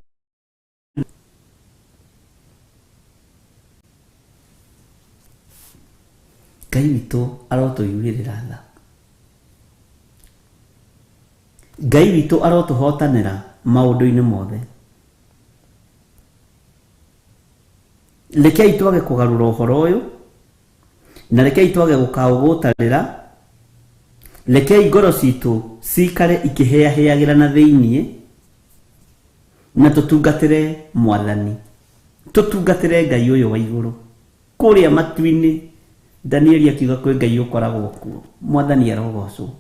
Ngai witũ arotũiguĩrĩra tha. Ngai witũ arotũhotanĩra maũndũ-inĩ mothe. Rekei twage kũgarũra ũhoro ũyũ, na rekei twage gũkaũgũtarĩra. Rekei ngoro citũ cikare ikĩhĩahĩagĩra na thĩiniĩ, na tũtungatĩre Mwathani, tũtungatĩre Ngai ũyũ wa igũrũ kũrĩa matu-inĩ. Danieli akiuga kwĩ Ngai ũkoragwo kuo. Mwathani arogocwo.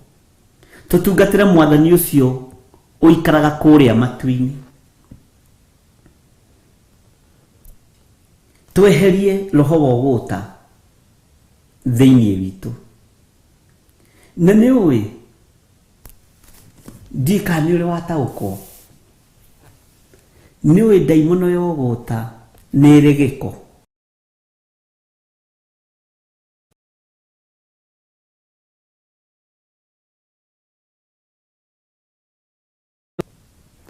Tũtungatĩre Mwathani ũcio ũikaraga kũrĩa matu-inĩ. Tweherie roho wa ũgũta thĩiniĩ witũ. Na nĩ ũĩ ndiĩ kana nĩ ũrĩ wataũkwo, nĩ ũĩ ndaimono ya ũgũta nĩ ĩrĩ gĩko.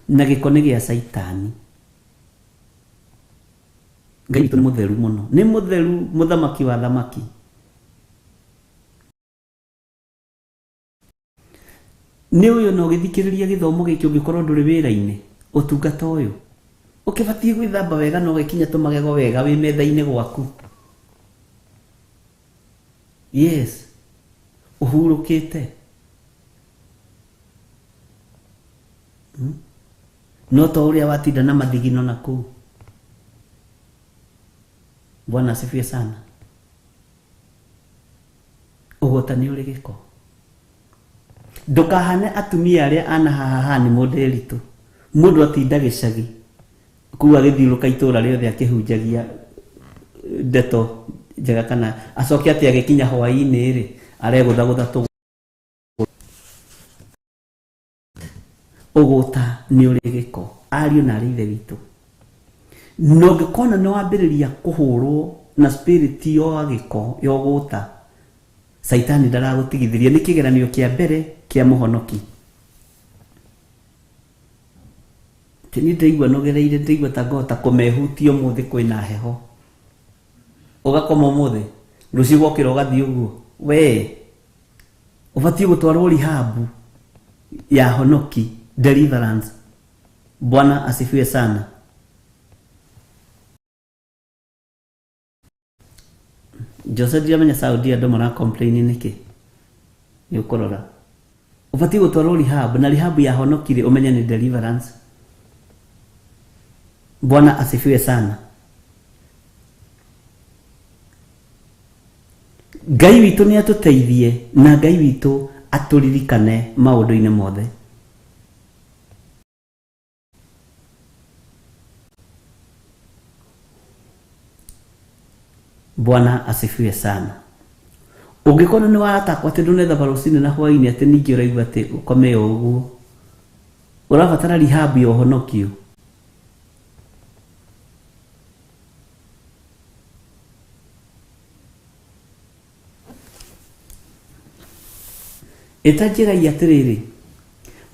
Na gĩko nĩ gĩa Caitani. Ngai witũ nĩ mũtheru mũno, nĩ mũtheru, mũthamaki wa thamaki. Nĩ ũyũ na ũgĩthikĩrĩria gĩthomo gĩkĩ ũngĩkorwo ndũrĩ wĩra-inĩ, ũtungata ũyũ. Ũkĩbatiĩ gwĩthamba wega na ũgĩkinya tũmagego wega wĩ metha-inĩ gwaku. Yes, ũhurũkĩte. No to ũrĩa watinda na mathigino na kũu. Bwana asifiwe sana. Ũgũta nĩ ũrĩ gĩko. Ndũkahane atumia arĩa ana haha haha nĩ mũndĩritũ. Mũndũ atinda gĩcagi kũu agĩthiũrũka itũra rĩothe akĩhunjagia ndeto njega kana acoke atĩ agĩkinya hwaĩ-inĩ rĩ aregũthagũtha tũ ũgũta nĩ ũrĩ gĩko. Ariũ na arĩ ithe witũ, na ũngĩkona nĩ wambĩrĩria kũhũrwo na spirit ya gĩko ya ũgũta, caitani ndaragũtigithĩria. Nĩ kĩgeranio kĩa mbere kĩa mũhonoki. Atĩ niĩ ndĩraigua nogereire, ndĩraigua ta ngũhota kũmehutia ũmũthĩ kwĩna heho. Ũgakoma ũmũthĩ, rũciũ wokĩra ũgathiĩ ũguo. We ũbatiĩ gũtwarwo rehab ya honoki, deliverance. Bwana asifiwe sana. Jose ndiramenya Saudi andũ mara complain nĩkĩ. Nĩ ũkũrora. Ũbatiĩ gũtwarwo rehab, na rehab ya honoki rĩ ũmenye nĩ deliverance. Bwana asifiwe sana. Ngai witũ nĩ atũteithie na Ngai witũ atũririkane maũndũ-inĩ mothe. Bwana asifiwe sana. Ũngĩkorwo nĩ waratakwo atĩ ndũnethamba rũcinĩ na hwaĩ-inĩ atĩ ningĩ ũraigua atĩ ũkome o ũguo, ũrabatara rehab ya ũhonokio. Ĩta njĩrai atĩrĩrĩ,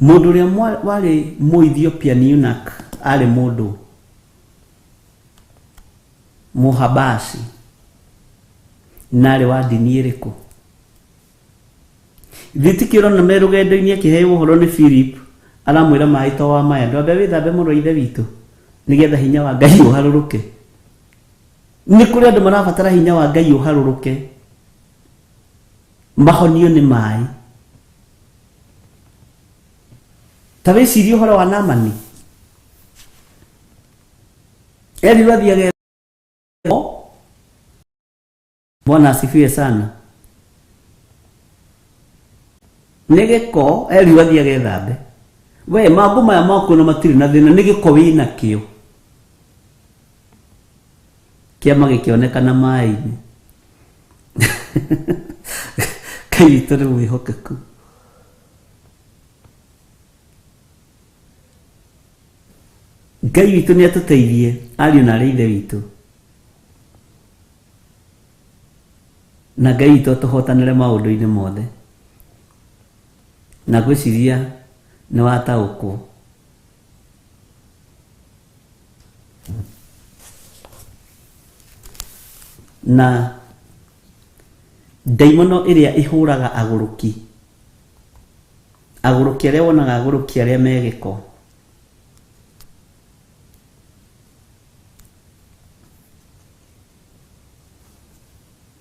mũndũ ũrĩa warĩ Mũethiopia eunuch arĩ mũndũ Mũhabashi na arĩ wa ndini ĩrĩkũ? Githĩ ũrona me rũgendo-inĩ akĩheo ũhoro nĩ Philip aramwĩra maĩ to wa maya ndwambe wĩthambe mũno ithe witũ nĩgetha hinya wa Ngai ũharũrũke. Nĩ kũrĩ andũ marabatara hinya wa Ngai ũharũrũke mahonio nĩ maĩ. Ta wĩcirie ũhoro wa Naamani. Erirwo athiage. Bwana asifiwe sana. Nĩ gĩko erirwo athiage ethambe. We mangũ maya maku na matirĩ na thĩna, nĩ gĩko wĩna kĩo. Kĩama gĩkĩonekana maĩ-inĩ. Ngai witũ nĩ mwĩhokeku. Ngai witũ nĩ atũteithie ariũ na arĩ ithe witũ. Na Ngai witũ atũhotanĩre maũndũ-inĩ mothe. Na ngwĩciria nĩ wataũkwo. Na ndaimono ĩrĩa ĩhũraga agũrũki, agũrũki arĩa wonaga agũrũki arĩa me gĩko,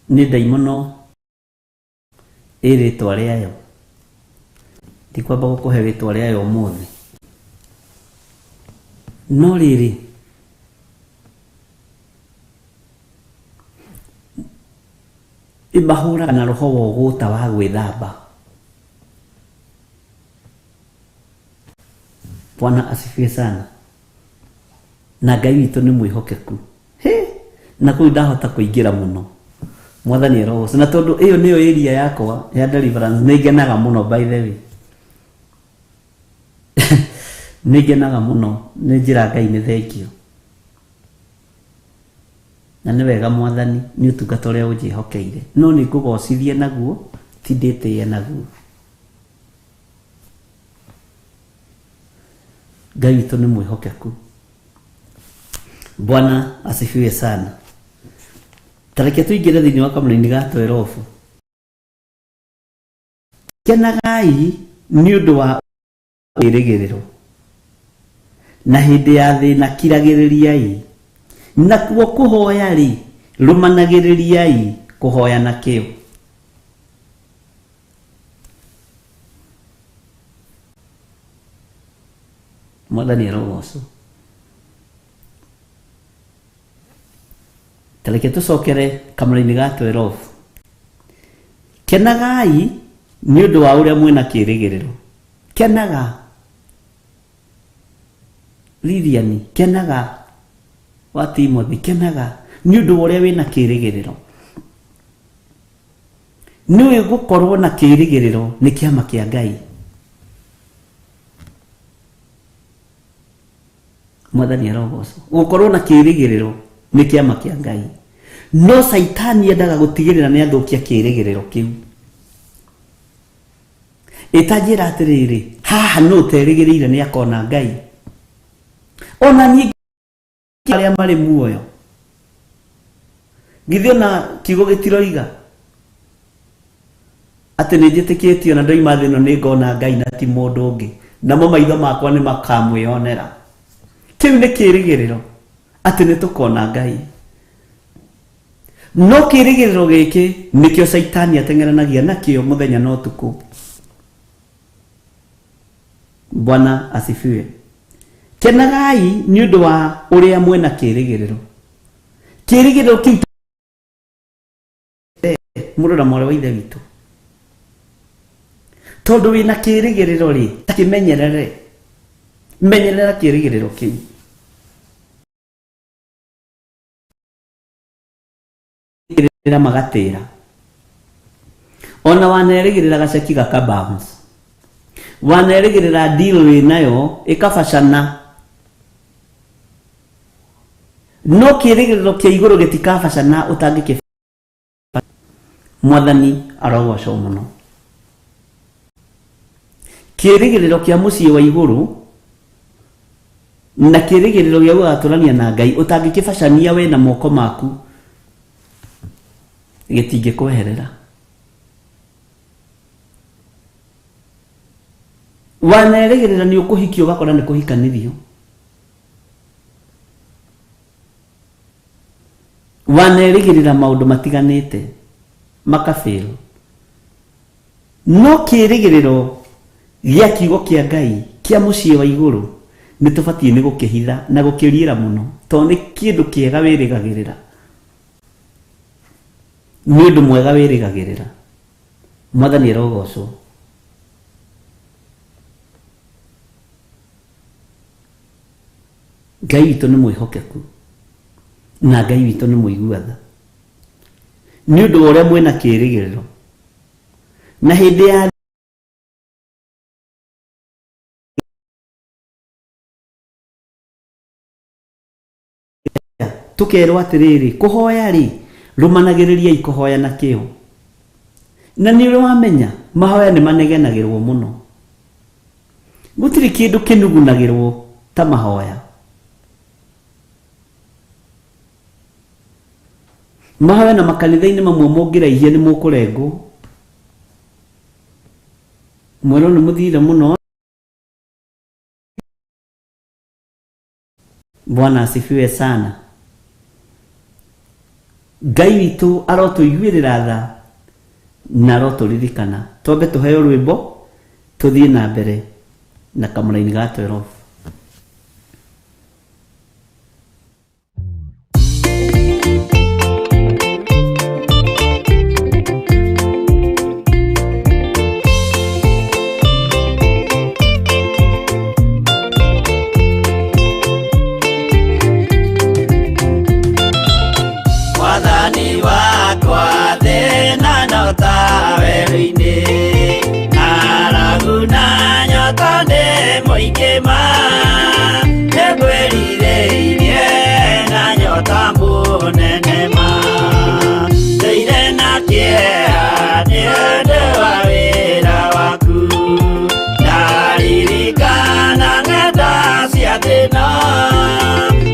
nĩ ndaimono ĩ rĩtwa rĩayo. Ndikwamba gũkũhe rĩtwa rĩayo ũmũthĩ. No rĩrĩ, ĩmahũraga na roho wa ũgũta wa gwĩthamba. Bwana asifiwe sana. Na Ngai witũ nĩ mwĩhokeku. He, na kũu ndahota kũingĩra mũno. Mwathani arogoca. Na tondũ ĩyo nĩyo area yakwa ya deliverance, nĩ ngenaga mũno by the way. Nĩ ngenaga mũno, nĩ njĩra Ngai nĩ thengio. Na nĩ wega Mwathani nĩ ũtungata ũrĩa ũnjĩhokeire. No nĩ ngũgocithie naguo, ti ndĩtĩe naguo. Ngai witũ nĩ mwĩhokeku. Bwana asifiwe sana. Tareke tũingĩre thĩinĩ wa kamũraini ga 12. Kenagai nĩ ũndũ wa wĩrĩgĩrĩro. Na hĩndĩ ya thĩna kiragĩrĩriai. Nakuo kũhoya rĩ, rũmanagĩrĩriai kũhoya na kĩyo. Mwathani arogocwo. Ta reke tũcokere kamũra-inĩ ga 12. Kenagai nĩ ũndũ wa ũrĩa mwĩna kĩĩrĩgĩrĩro. Kenaga. Lilian, kenaga. Wa Timothy, kenaga nĩ ũndũ wa ũrĩa wĩna kĩĩrĩgĩrĩro. Nĩũĩ gũkorwo na kĩĩrĩgĩrĩro nĩ kĩama kĩa Ngai. Mwathani arogocwo. Gũkorwo na kĩĩrĩgĩrĩro nĩ kĩama kĩa Ngai. No Caitani endaga gũtigĩrĩra nĩ athũkia kĩĩrĩgĩrĩro kĩu. Ĩtanjĩra atĩrĩrĩ, haha nũ ũterĩgĩrĩire nĩ akona Ngai. Ona niĩ arĩa marĩ muoyo. Githĩ ona kiugo gĩtiroiga atĩ nĩ njĩtĩkĩtie ona ndoima thĩ ĩno nĩ ngona Ngai na ti mũndũ ũngĩ, namo maitho makwa nĩ makamwĩonera. Kĩu nĩ kĩĩrĩgĩrĩro atĩ nĩ tũkona Ngai. No kĩĩrĩgĩrĩro gĩkĩ nĩkĩo Caitani ateng'eranagia nakĩo mũthenya na ũtukũ. Bwana asifiwe. Kenagai nĩ ũndũ wa ũrĩa mwena kĩĩrĩgĩrĩro. Kĩĩrĩgĩrĩro kĩu mũrũ na mwarĩ wa ithe witũ, tondũ wĩna kĩĩrĩgĩrĩro rĩ, ta kĩmenyerere, menyerera kĩĩrĩgĩrĩro kĩu. Rĩrĩa magatĩra ona wanerĩgĩrĩra gaceki gaka bounce, wanerĩgĩrĩra deal wĩnayo ĩkabacana, no kĩĩrĩgĩrĩro kĩa igũrũ gĩtikabacana ũtangĩkĩ. Mwathani arogocwo mũno. Kĩĩrĩgĩrĩro kĩa mũciĩ wa igũrũ na kĩĩrĩgĩrĩro gĩa gũgatũrania na Ngai ũtangĩkĩbacania we na moko maku gĩtingĩkweherera. Wanerĩgĩrĩra nĩ ũkũhikio ũgakora nĩ kũhikanĩrio. Wanerĩgĩrĩra maũndũ matiganĩte makafail. No kĩĩrĩgĩrĩro gĩa kiugo kĩa Ngai kĩa mũciĩ wa igũrũ nĩ tũbatiĩ nĩ gũkĩhitha na gũkĩriĩra mũno, tondũ nĩ kĩndũ kĩega wĩrĩgagĩrĩra, nĩ ũndũ mwega wĩrĩgagĩrĩra. Mwathani arogocwo. Ngai witũ nĩ mwĩhokeku na Ngai witũ nĩ mũigua tha. Nĩ ũndũ wa ũrĩa mwĩna kĩĩrĩgĩrĩro na hĩndĩ ya tũkerwo atĩrĩrĩ, kũhoya rĩ, rũmanagĩrĩriai kũhoya na kĩyo. Na nĩ ũrĩ wamenya mahoya nĩ manegenagĩrwo mũno. Gũtirĩ kĩndũ kĩnugunagĩrwo ta mahoya. Mahoya na makanitha-inĩ mamwe mũngĩraihia nĩ mũkũrengwo. Mwĩrwo nĩ mũthire mũno. Bwana asifiwe sana. Ngai witũ arotũiguĩrĩra tha na arotũririkana. Twambe tũheo rwĩmbo tũthiĩ na mbere na kamũraini ga 12. Mwathani wakwa thĩna no ta werũ-inĩ, ng'aragu na nyota nĩ mũingĩ ma, nĩngwĩrirĩirie na nyota mũnene ma, ndũire na kĩeha nĩ ũndũ wa wĩra waku, ndaririkana ng'enda cia thĩna,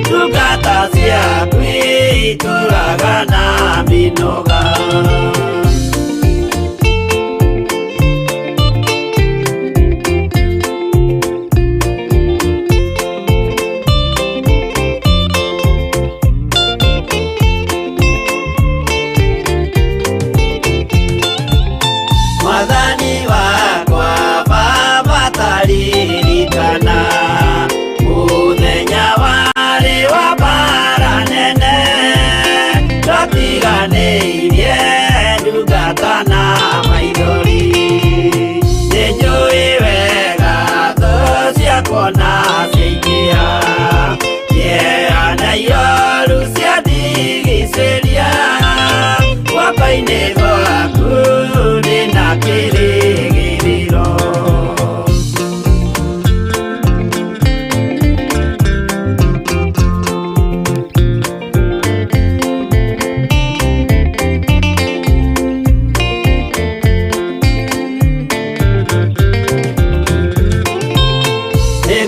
ndungata ciaku itũraga na mĩnoga. Ndwatiganĩirie ndungata na maithori. Nĩnjũĩ wega thũ ciakwa na ciaingĩha, kĩeha na ioru ciandigicĩria. Guoko-inĩ gwaku ndĩna kĩrĩgĩrĩro.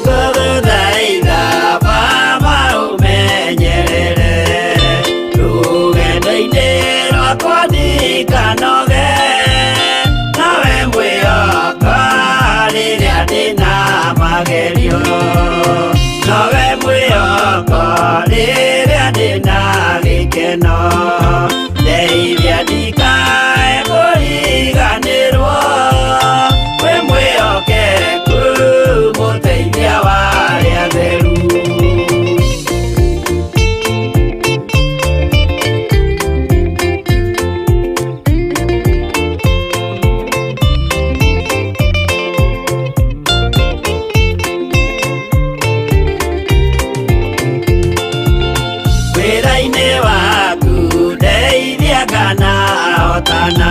Nĩngũgũthaitha Baba ũmenyerere rũgendo-inĩ rwakwa ndikanoge, nawe mwĩhoka rĩrĩa ndĩna magerio, nowe mwĩhoko rĩrĩa ndĩna gĩkeno. Ndeithia ndikae kũriganĩrwo, wĩ mwĩhokeku mũteithia wa arĩa atheru. Wĩra-inĩ waku ndeithia kana hotana,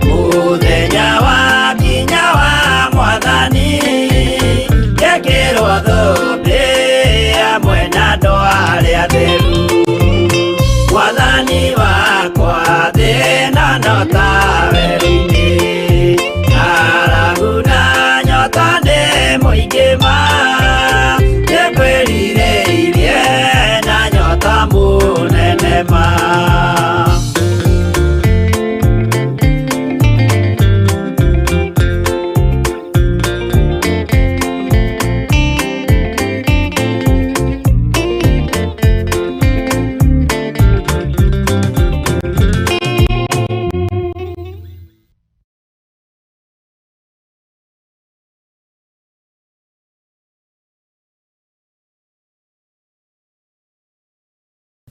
mũthenya wa kinya wa mwathani, ngekĩrwo thũmbĩ hamwe na andũ arĩa atheru. Mwathani wakwa thĩna no ta werũ-inĩ, ng'aragu na nyota nĩ mũingĩ ma, nĩngwĩrirĩirie na nyota mũnene ma.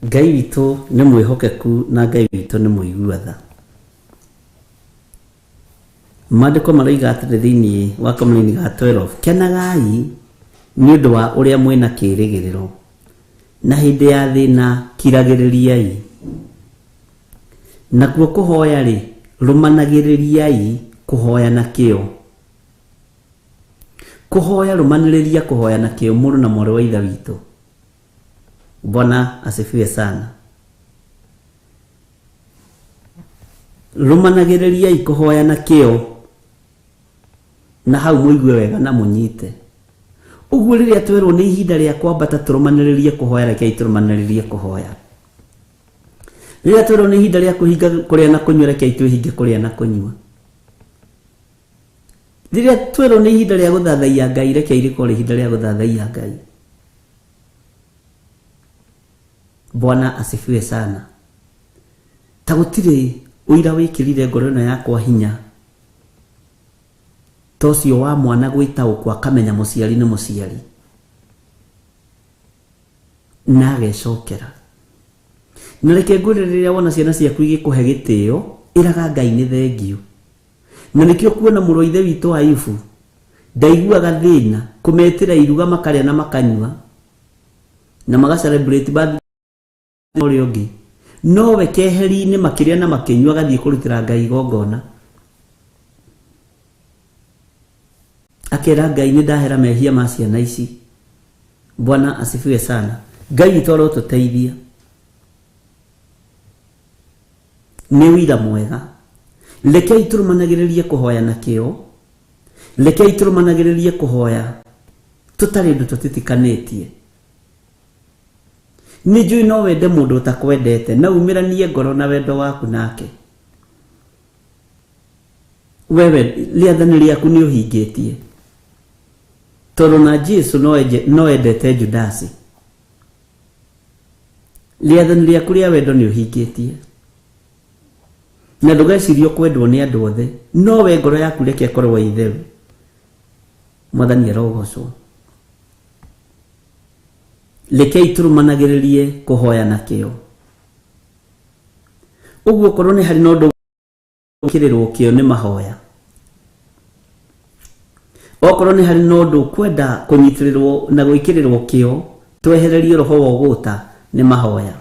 Ngai witũ nĩ mwĩhokeku na Ngai witũ nĩ mũigua tha. Maandĩko maroiga atĩrĩ thĩinĩ wa kamũraini ga 12, kenagai nĩ ũndũ wa ũrĩa mwĩna kĩĩrĩgĩrĩro, na hĩndĩ ya thĩna kiragĩrĩriai. Nakuo kũhoya-rĩ, rũmanagĩrĩriai kũhoya na kĩyo. Kũhoya rũmanĩrĩria kũhoya na kĩyo mũrũ na mwarĩ wa Ithe witũ. Bwana asifiwe sana. Rũmanagĩrĩriai kũhoya na kĩyo, na hau mũigue wega na mũnyite. Ũguo rĩrĩa twerwo nĩ ihinda rĩa kwambata tũrũmanĩrĩrie kũhoya, rekei tũrũmanĩrĩrie kũhoya. Rĩrĩa twerwo nĩ ihinda rĩa kũhinga kũrĩa na kũnyua, rekei twĩhinge kũrĩa na kũnyua. Rĩrĩa twerwo nĩ ihinda rĩa gũthathaiya Ngai, rekei rĩkorwo ihinda rĩa gũthathaiya Ngai. Bwana asifiwe sana. Ta gũtirĩ ũira wĩkĩrire ngoro ĩno yakwa hinya ta ũcio wa mwana gwĩtaũkwo akamenya mũciari nĩ mũciari na agecokera. Na reke ngwĩre, rĩrĩa wona ciana ciaku igĩkũhe gĩtĩo, ĩraga Ngai nĩ thengiũ. Na nĩkĩo kuona mũrũ wa ithe witũ Ayubu ndaiguaga thĩna kũmetĩra iruga makarĩa na makanyua na maga celebrate birthday ũrĩa ũngĩ, nowe keheri-inĩ makĩrĩa na makĩnyua agathiĩ kũrutĩra Ngai igongona. Akera Ngai nĩ ndahera mehia ma ciana ici. Bwana asifiwe sana. Ngai witũ arotũteithia. Nĩ wĩira mwega. Rekei tũrũmanagĩrĩrie kũhoya na kĩyo. Rekei tũrũmanagĩrĩrie kũhoya tũtarĩ ũndũ tũtitikanĩtie. Nĩ njũĩ no wende mũndũ ũtakwendete, na umĩranie ngoro na wendo waku nake. Wewe rĩathani rĩaku nĩ ũhingĩtie, tondũ na Jesu no endete Judasi. Rĩathani rĩaku rĩa wendo nĩ ũhingĩtie, na ndũgecirie kwendwo nĩ andũ othe, no we ngoro yaku reke ĩkorwo ĩ theru. Mwathani arogocwo. Rekei tũrũmanagĩrĩrie kũhoya na kĩyo. Ũguo korwo nĩ harĩ na ũndũ gwĩkĩrĩrwo kĩo nĩ mahoya, okorwo nĩ harĩ na ũndũ kwenda kũnyitĩrĩrwo na gwĩkĩrĩrwo kĩo twehererio roho wa ũgũta nĩ mahoya.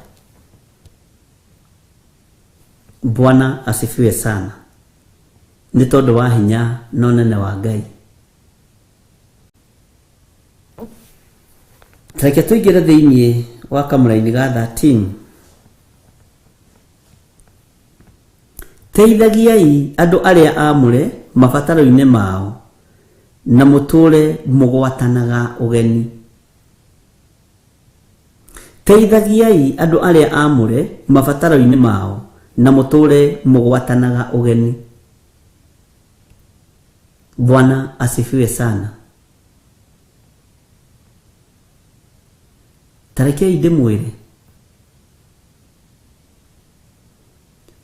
Bwana asifiwe sana. Nĩ tondũ wa hinya na ũnene wa Ngai. Reke tũingĩre thĩinĩ wa kamũraini ga 13. Teithagiai andũ arĩa aamũre mabataro-inĩ mao na mũtũũre mũgwatanaga ũgeni. Teithagiai andũ arĩa aamũre mabataro-inĩ mao na mũtũũre mũgwatanaga ũgeni. Bwana asifiwe sana. Tarekei ndĩmwĩre,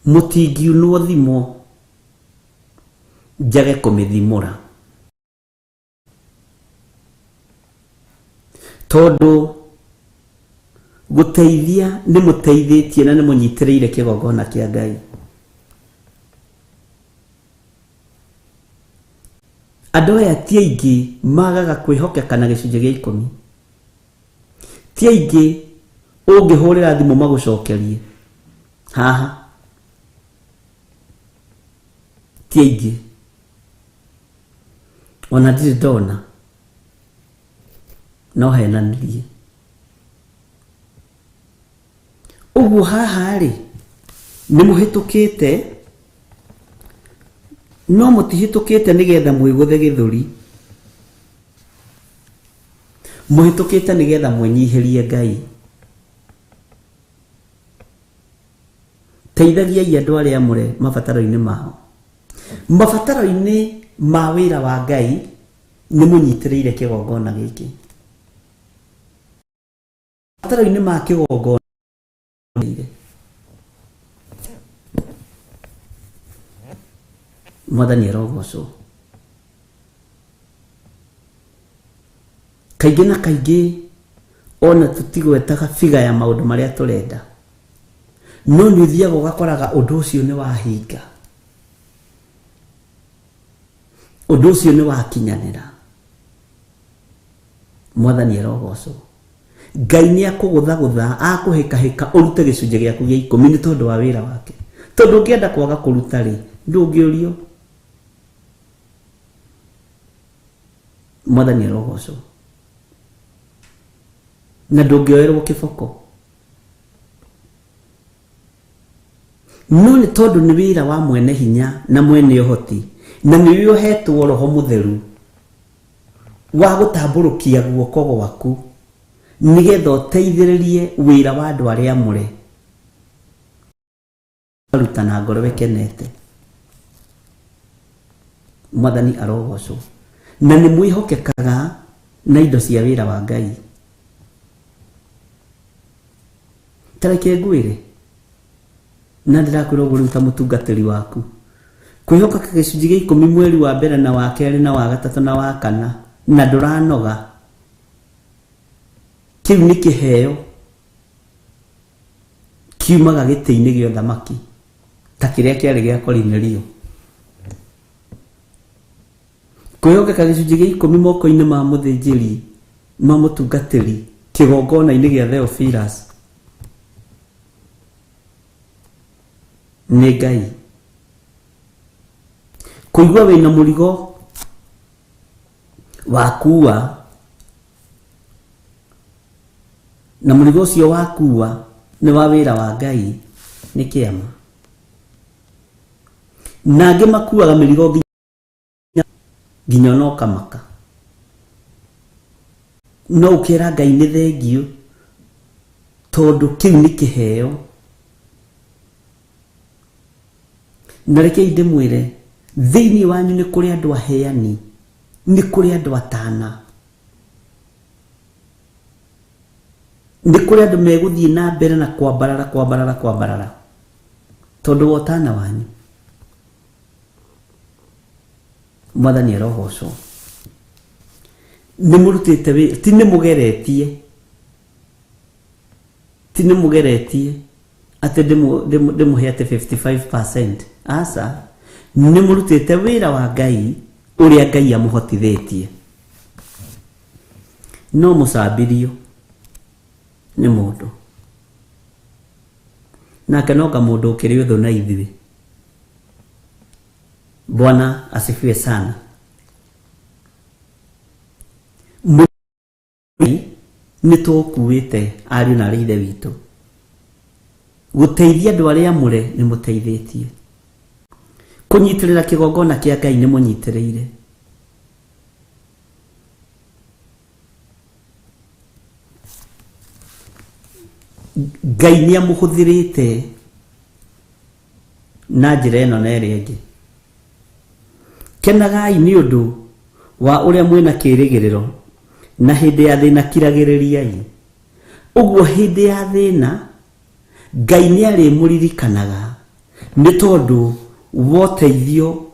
mũtingiunwo thimo njage kũmĩthimũra, tondũ gũteithia nĩ mũteithĩtie na nĩ mũnyitĩrĩire kĩgongona kĩa Ngai. Andũ aya ti aingĩ magaga kwĩhokeka na gĩcunjĩ gĩa 10. Ti aingĩ ũngĩhũrĩra thimũ magũcokerie haha, ti aingĩ, ona ndirĩ ndona, no henanirie. Ũguo haha rĩ nĩ mũhĩtũkĩte, no mũtihĩtũkĩte nĩgetha mwĩgũthe gĩthũri, mũhĩtũkĩte nĩgetha mwĩnyihĩrie Ngai. Teithagiai andũ arĩa amũre mabataro-inĩ mao. Mabataro-inĩ ma wĩra wa Ngai nĩ mũnyitĩrĩire kĩgongona gĩkĩ. Mabataro-inĩ ma kĩgongona Mwathani arogocwo. Kaingĩ na kaingĩ ona tũtigwetaga figa ya maũndũ marĩa tũrenda, no nĩ ũthiaga ũgakoraga ũndũ ũcio nĩ wahinga, ũndũ ũcio nĩ wakinyanĩra. Mwathani arogocwo. Ngai nĩ akũgũthagũtha, akũhĩkahĩka ũrute gĩcunjĩ gĩaku gĩa 10 nĩ tondũ wa wĩra wake. Tondũ ũngĩenda kwaga kũruta rĩ, ndũngĩũrio. Mwathani arogocwo. Na ndũngĩoerwo kĩboko. No nĩ tondũ nĩ wĩra wa mwene hinya na mwene ũhoti, na nĩ ũhetwo roho mũtheru wa gũtambũrũkia guoko gwaku nĩgetha ũteithĩrĩrie wĩra wa andũ arĩa amũre. Ruta na ngoro ĩkenete. Mwathani arogocwo. Na nĩ mwĩhokekaga na indo cia wĩra wa Ngai. Tareke ngwĩre, na ndĩrakwĩra ũguo rĩu ta mũtungatĩri waku, kwĩhoka gĩcunjĩ gĩa 10 mweri wa mbere na wa kerĩ na wa gatatũ na wa kana, na ndũranoga, kĩu nĩ kĩheo kiumaga gĩtĩ-inĩ gĩa ũthamaki ta kĩrĩa kĩarĩ gĩa Korinelio. Kwĩhokeka gĩcunjĩ gĩa 10 moko-inĩ ma mũthĩnjĩri, ma mũtungatĩri kĩgongona-inĩ gĩa Theophilus nĩ Ngai. Kũigua wĩna mũrigo wakua, na mũrigo ũcio wakua nĩ wa wĩra wa Ngai, nĩ kĩama. Na angĩ makuaga mĩrigo nginya ona ũkamaka, no ũkera Ngai nĩ thengiũ, tondũ kĩu nĩ kĩheo. Na rekei ndĩmwĩre, thĩinĩ wanyu nĩ kũrĩ andũ aheani, nĩ kũrĩ andũ atana, nĩ kũrĩ andũ megũthiĩ na mbere na kwambarara, kwambarara, kwambarara, tondũ wa ũtana wanyu. Mwathani arogocwo. Nĩ mũrutĩte wĩra, ti nĩ mũgeretie, ti nĩ mũgeretie. Atĩ ndĩmũhe atĩ 55%. Aca, nĩ mũrutĩte wĩra wa Ngai ũrĩa Ngai amũhotithĩtie. No mũcambirio nĩ mũndũ. Nake no kamũndũ ũkĩrĩ ũthũ na ithuĩ. Bwana asifiwe sana. Nĩ tũkuĩte ariũ na arĩ ithe witũ. Gũteithia andũ arĩa amũre nĩ mũteithĩtie. Kũnyitĩrĩra kĩgongona kĩa Ngai nĩ mũnyitĩrĩire. Ngai nĩ amũhũthĩrĩte na njĩra ĩno na ĩrĩa ĩngĩ. Kenagai nĩ ũndũ wa ũrĩa mwĩna kĩĩrĩgĩrĩro, na hĩndĩ ya thĩna kiragĩrĩriai. Ũguo hĩndĩ ya thĩna Ngai nĩ arĩmũririkanaga nĩ tondũ wa ũteithio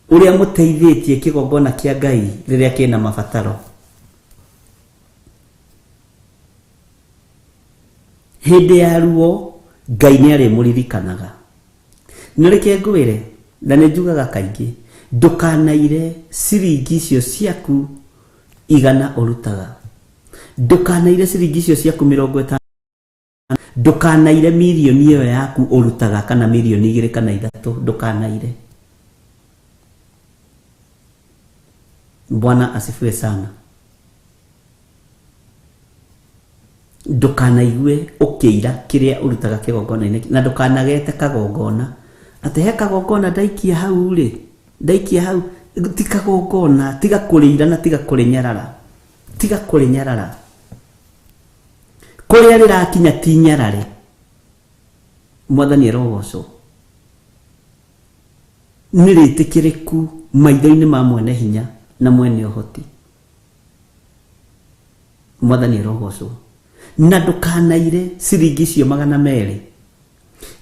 ũrĩa mũteithĩtie kĩgongona kĩa Ngai rĩrĩa kĩna mabataro. Hĩndĩ ya ruo Ngai nĩ arĩmũririkanaga. Na reke ngwĩre, na nĩ njugaga kaingĩ, ndũkanaire ciringi icio ciaku 100 ũrutaga. Ndũkanaire ciringi icio ciaku 50. Ndũkanaire mirioni ĩyo yaku ũrutaga, kana mirioni 2 kana 3, ndũkanaire. Bwana asifiwe sana. Ndũkanaigue ũkĩira kĩrĩa ũrutaga kĩgongona-inĩ, na ndũkanagete kagongona atĩ he kagongona ndaikia hau rĩ, ndaikia hau, ti kagongona, tiga kũrĩira na tiga kũrĩnyarara, tiga kũrĩnyarara. Kũrĩa rĩrakinya ti nyarare. Mwathani arogocwo. Nĩ rĩtĩkĩrĩku maitho-inĩ ma mwene hinya na mwene ũhoti. Mwathani arogocwo. Na ndũkanaire ciringi icio 200,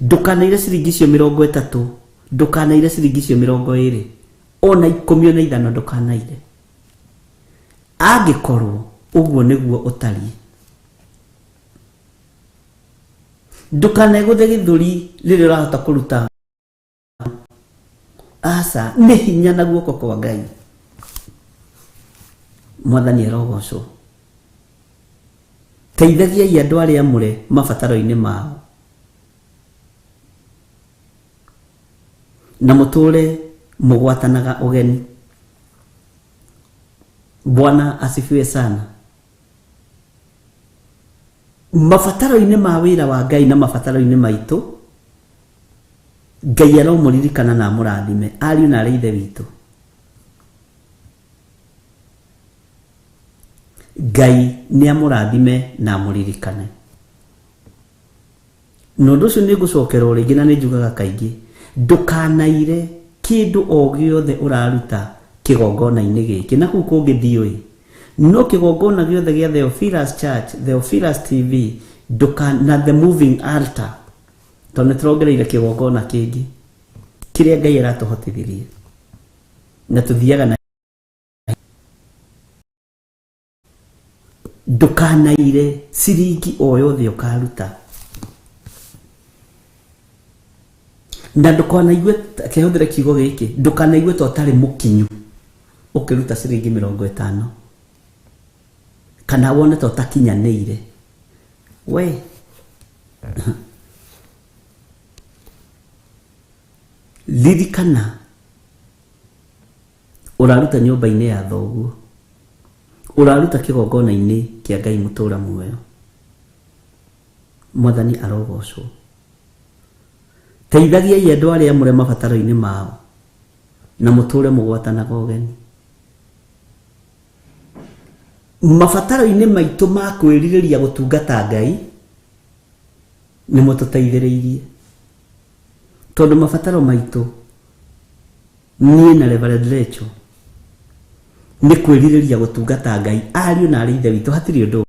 ndũkanaire ciringi icio 30, ndũkanaire ciringi icio 20, ona 10 ona 5 ndũkanaire. Angĩkorwo ũguo nĩguo ũtariĩ, ndũkanegũthe gĩthũri rĩrĩa ũrahota kũruta. Aca, nĩ hinya na guoko kwa Ngai. Mwathani arogocwo. Teithagiai andũ arĩa amũre mabataro-inĩ mao, na mũtũre mũgwatanaga ũgeni. Bwana asifiwe sana. Mabataro-inĩ ma wĩra wa Ngai na mabataro-inĩ maitũ, Ngai aromũririkana na amũrathime, ariũ na arĩ ithe witũ. Ngai nĩ amũrathime na amũririkane. Na ũndũ ũcio nĩ ngũcokera o rĩngĩ, na nĩ njugaga kaingĩ, ndũkanaire kĩndũ o gĩothe ũraruta kĩgongona-inĩ gĩkĩ, na kũu kũngĩ ndiũĩ. No kĩgongona gĩothe gĩa Theophilus Church, Theophilus TV, na The Moving Altar, tondũ nĩ tũrongereire kĩgongona kĩngĩ kĩrĩa Ngai aratũhotithirie, na tũthiaga na ndũkanaire ciringi o yothe ũkaruta, na ndũkanaigue, kĩhũthĩre kiugo gĩkĩ, ndũkanaigue ta ũtarĩ mũkinyu ũkĩruta ciringi 50, kana wone ta ũtakinyanĩire. We ririkana ũraruta nyũmba-inĩ ya thoguo, ũraruta kĩgongona-inĩ kĩa Ngai mũtũra muoyo. Mwathani arogocwo. Teithagiai andũ arĩa amũre mabataro-inĩ mao, na mũtũre mũgwatanaga ũgeni. Mabataro-inĩ maitũ ma kwĩrirĩria gũtungata Ngai, nĩ mũtũteithĩrĩirie. Tondũ mabataro maitũ, niĩ na Reverend Rachel, nĩ kwĩrirĩria gũtungata Ngai, ariũ na arĩ ithe witũ, hatirĩ ũndũ.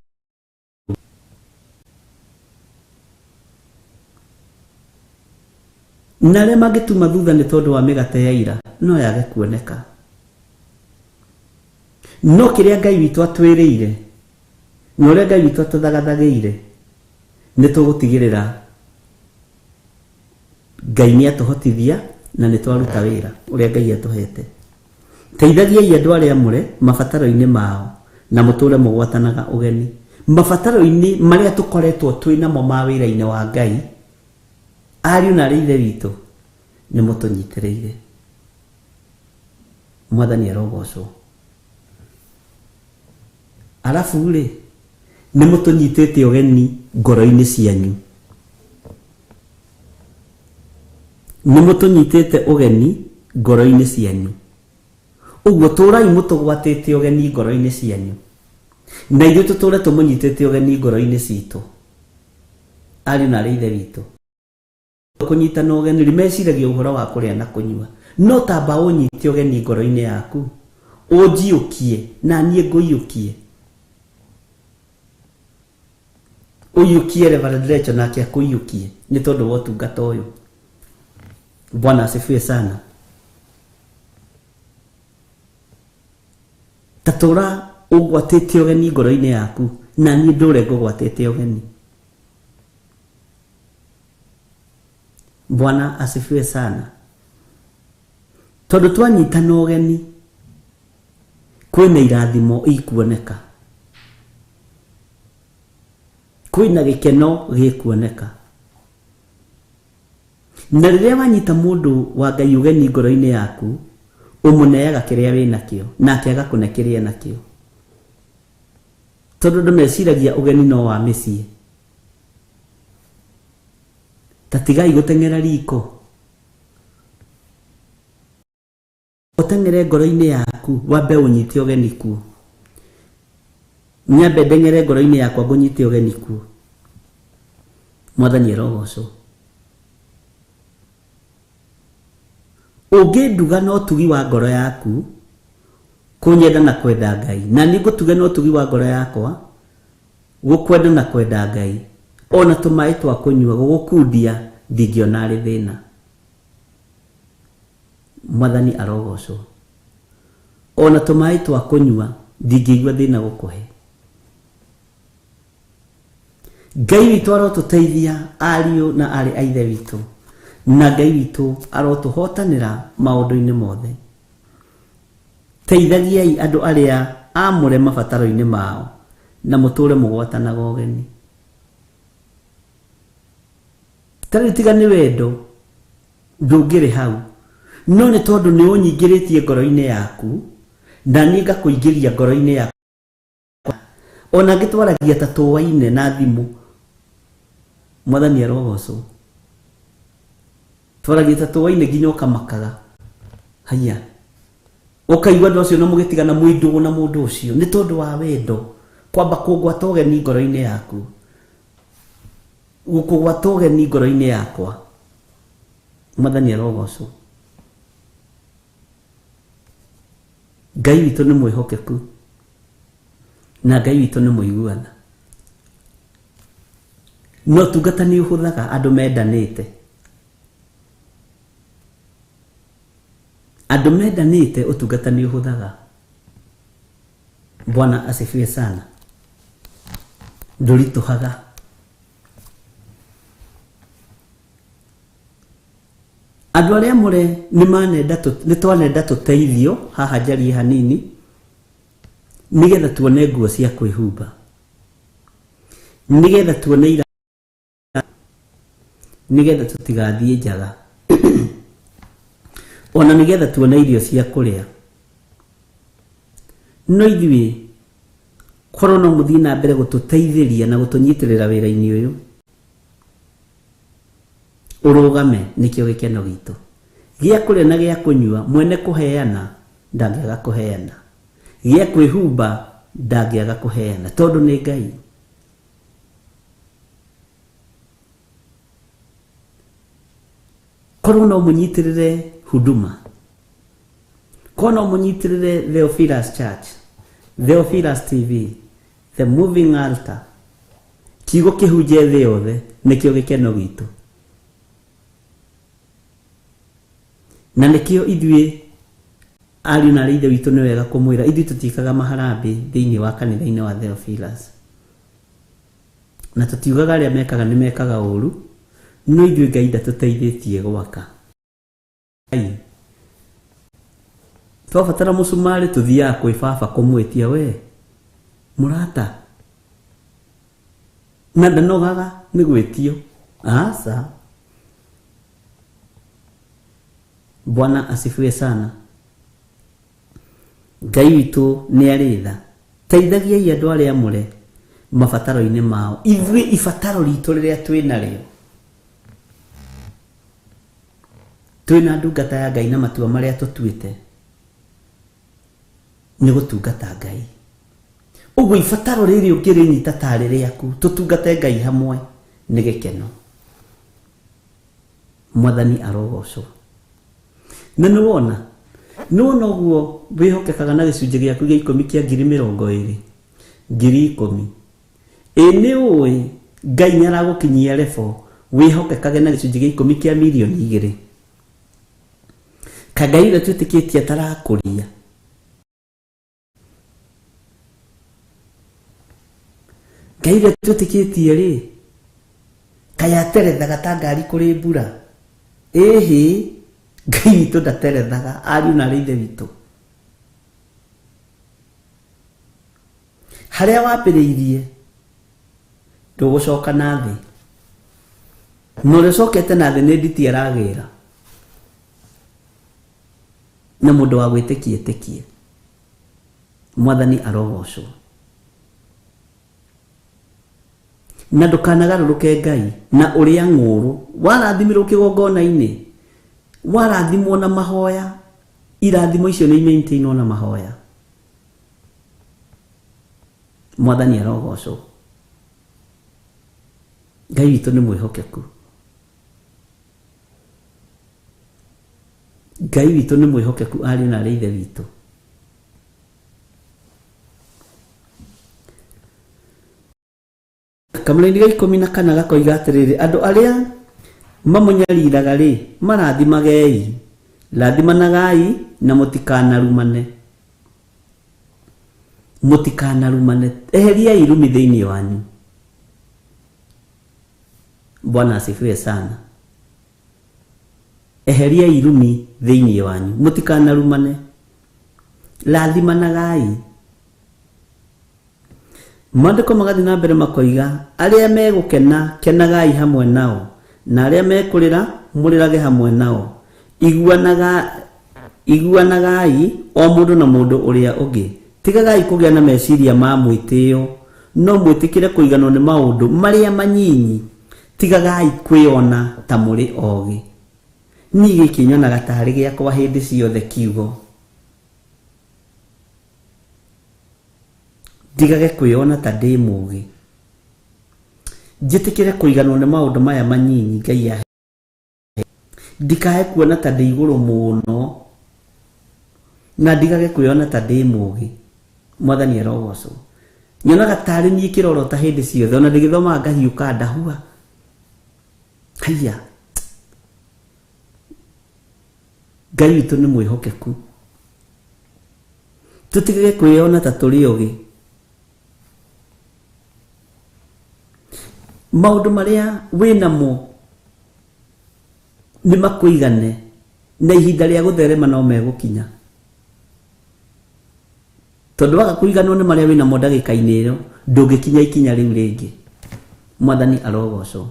Na arĩa mangĩtuma thutha nĩ tondũ wa mĩgate ya ira, no yage kuoneka. No kĩrĩa Ngai witũ atwĩrĩire, na ũrĩa Ngai witũ atũthagathagĩire, Nĩ tũgũtigĩrĩra Ngai nĩ atũhotithia na nĩ twaruta wĩra ũrĩa Ngai atũhete. Teithagiai andũ arĩa amũre mabataro-inĩ mao na mũtũre mũgwatanaga ũgeni. Mabataro-inĩ marĩa tũkoretwo twĩ namo ma wĩra-inĩ wa Ngai, ariũ na arĩ ithe witũ nĩ mũtũnyitĩrĩire. Mwathani arogocwo. Arabu rĩ, nĩ mũtũnyitĩte ũgeni ngoro-inĩ cianyu. Nĩ mũtũnyitĩte ũgeni ngoro-inĩ cianyu. Ũguo tũrai mũtũgwatĩte ũgeni ngoro-inĩ cianyu. Na ithuĩ tũtũre tũmũnyitĩte ũgeni ngoro-inĩ citũ. Ariũ na arĩ ithe witũ. Kũnyitana ũgeni rĩ, meciragia ũhoro wa kũrĩa na kũnyua. No tamba ũnyite ũgeni ngoro-inĩ yaku. Ũnjiũkie na niĩ ngũiyũkie. Ũiyũkie Reverend Rachel nake akũiyũkie nĩ tondũ wa ũtungata ũyũ. Bwana asifiwe sana. Ta tũra ũgwatĩte ũgeni ngoro-inĩ yaku na niĩ ndũre ngũgwatĩte ũgeni. Bwana asifiwe sana. Tondũ twanyitana ũgeni kwĩna irathimo ikuoneka, kwĩna gĩkeno gĩkuoneka. Na rĩrĩa wanyita mũndũ wa Ngai ũgeni ngoro-inĩ yaku, ũmũneaga kĩrĩa wĩnakĩo nake agakũne kĩrĩa enakĩo. Tondũ andũ meciragia ũgeni no wa mĩciĩ. Ta tigai gũteng'era riko. Ũteng'ere ngoro-inĩ yaku wambe ũnyite ũgeni kuo. Nyambe ndeng'ere ngoro-inĩ yakwa ngũnyite ũgeni kuo. Mwathani arogocwo. Ũngĩnduga na ũtugi wa ngoro yaku kũnyenda na kwenda Ngai, na niĩ ngũtuge na ũtugi wa ngoro yakwa gũkwenda na kwenda Ngai, ona tũmaĩ twa kũnyua gũgũkundia ndingĩona arĩ thĩna. Mwathani arogocwo. Ona tũmaĩ twa kũnyua ndingĩigua thĩna gũkũhe. Ngai witũ arotũteithia ariũ na arĩ a ithe witũ, na Ngai witũ arotũhotanĩra maũndũ-inĩ mothe. Teithagiai andũ arĩa amũre mabataro-inĩ mao na mũtũre mũgwatanaga ũgeni. Ta rĩu tiga nĩ wendo ndũngĩrĩ hau, no nĩ tondũ nĩ ũnyingĩrĩtie ngoro-inĩ yaku na niĩ ngakũingĩria ngoro-inĩ yaku. Ona ngĩtwaragia ta tũwaine na thimũ, Mwathani arogocwo. Twaragia ta tũwaine nginya ũkamakaga. Haiya, ũkaigua andũ acio na mũgĩtigana mwĩ ndũgũ na mũndũ ũcio nĩ tondũ wa wendo kwamba kũngwata ũgeni ngoro-inĩ yaku, gũkũgwata ũgeni ngoro-inĩ yakwa. Mwathani arogocwo. Ngai witũ nĩ mwĩhokeku na Ngai witũ nĩ mũiguana. No ũtungata nĩ ũhũthaga andũ mendanĩte. Andũ mendanĩte ũtungata nĩ ũhũthaga. Bwana asifiwe sana. Ndũritũhaga. Andũ arĩa amũre nĩ twanenda tũteithio haha njarie hanini nĩgetha tuone nguo cia kwĩhumba, nĩgetha tuone ira, nĩgetha tũtigathiĩ njaga, ona nĩgetha tuone irio cia kũrĩa. No ithuĩ korwo no mũthiĩ na mbere gũtũteithĩria na gũtũnyitĩrĩra wĩra-inĩ ũyũ, ũrũgame nĩkĩo gĩkeno gitũ. Gĩa kũrĩa na gĩa kũnyua, mwene kũheana ndangĩaga kũheana, gĩa kwĩhumba ndangĩaga kũheana, tondũ nĩ Ngai. Korwo no mũnyitĩrĩre huduma, korwo no mũnyitĩrĩre Theophilus Church, Theophilus TV, The Moving Altar, kiugo kĩhunje thĩ yothe nĩkĩo gĩkeno gitũ. Na nĩkĩo ithuĩ ariũ na arĩ ithe witũ nĩ wega kũmwĩra ithuĩ tũtiĩkaga maharambĩ thĩinĩ wa kanitha-inĩ wa Theophilus. Na tũtiugaga arĩa mekaga nĩ mekaga ũru, no ithuĩ Ngai ndatũteithĩtie gwaka. Ngai twabatara mũcumarĩ tũthiaga kwĩ baba kũmwĩtia we mũrata, na ndanogaga nĩ gwĩtio. Aca. Bwana asifiwe sana. Ngai witũ nĩ arĩ tha. Teithagiai andũ arĩa amũre mabataro-inĩ mao. Ithuĩ ibataro ritũ rĩrĩa twĩ narĩo, twĩna ndungata ya Ngai na matua marĩa tũtuĩte nĩ gũtungata Ngai. Ũguo ibataro rĩrĩ ũngĩrĩnyita tarĩ rĩaku, tũtungate Ngai hamwe nĩ gĩkeno. Mwathani arogocwo. Na nĩ wona, nĩ wona ũguo wĩhokekaga na gĩcunjĩ gĩaku gĩa 10 kĩa 20,000, 10,000. Ĩ nĩ ũĩ Ngai nĩ aragũkinyia level wĩhokekage na gĩcunjĩ gĩa 10 kĩa 2 mirioni. Ka Ngai ũrĩa twĩtĩkĩtie atarakũria. Ngai ũrĩa twĩtĩkĩtie rĩ, kaĩ aterethaga ta ngari kũrĩ mbura? Ĩhĩ, Ngai witũ ndaterethaga, ariũ na arĩ ithe witũ. Harĩa wambĩrĩirie ndũgũcoka na thĩ, na ũrĩa ũcokete na thĩ nĩ nditi aragĩra. Na mũndũ wa gwĩtĩkia ĩtĩkie. Mwathani arogocwo. Na ndũkanagarũrũke Ngai na ũrĩa ng'ũrũ. Warathimirwo kĩgongona-inĩ, warathimwo na mahoya, irathimo icio nĩ maintainwo na mahoya. Mwathani arogocwo. Ngai witũ nĩ mwĩhokeku. Ngai witũ nĩ mwĩhokeku ariũ na arĩ ithe witũ. Kamũraini ga 14 gakoiga atĩrĩrĩ, andũ arĩa mamũnyariraga rĩ, marathimagei, rathimanagai na mũtikanarumane. Mũtikanarumane, eheriai irumi thĩinĩ wanyu. Bwana asifiwe sana. Eheriai irumi thĩinĩ wanyu, mũtikanarumane, rathimanagai. Maandĩko magathiĩ na mbere makoiga, arĩa megũkena kenagai hamwe nao, na arĩa mekũrĩra mũrĩrage hamwe nao. Iguanagai o mũndũ na mũndũ ũrĩa ũngĩ. Tigagai kũgĩa na meciria ma mwĩtĩo, no mwĩtĩkĩre kũiganwo nĩ maũndũ marĩa manyinyi. Tigagai kwĩona ta mũrĩ ogĩ. Niĩ gĩkĩ nyonaga tarĩ gĩakwa hĩndĩ ciothe kiugo. Ndigage kwĩona ta ndĩ mũgĩ. Njĩtĩkĩre kũiganwo nĩ maũndũ maya manyinyi Ngai ahe. Ndikae kuona ta ndĩ igũrũ mũno, na ndigage kwĩona ta ndĩ mũgĩ. Mwathani arogocwo. Nyonaga tarĩ niĩ kĩrorota hĩndĩ ciothe, ona ndĩgĩthomaga ngahiũka ndahua. Haiya. Ngai witũ nĩ mwĩhokeku. Tũtigage kwĩona ta tũrĩ ogĩ. Maũndũ marĩa wĩnamo nĩ makũigane, na ihinda rĩa gũtherema no megũkinya. Tondũ waga kũiganwo nĩ marĩa wĩnamo ndagĩka-inĩ ĩyo, ndũngĩkinya ikinya rĩu rĩngĩ. Mwathani arogocwo.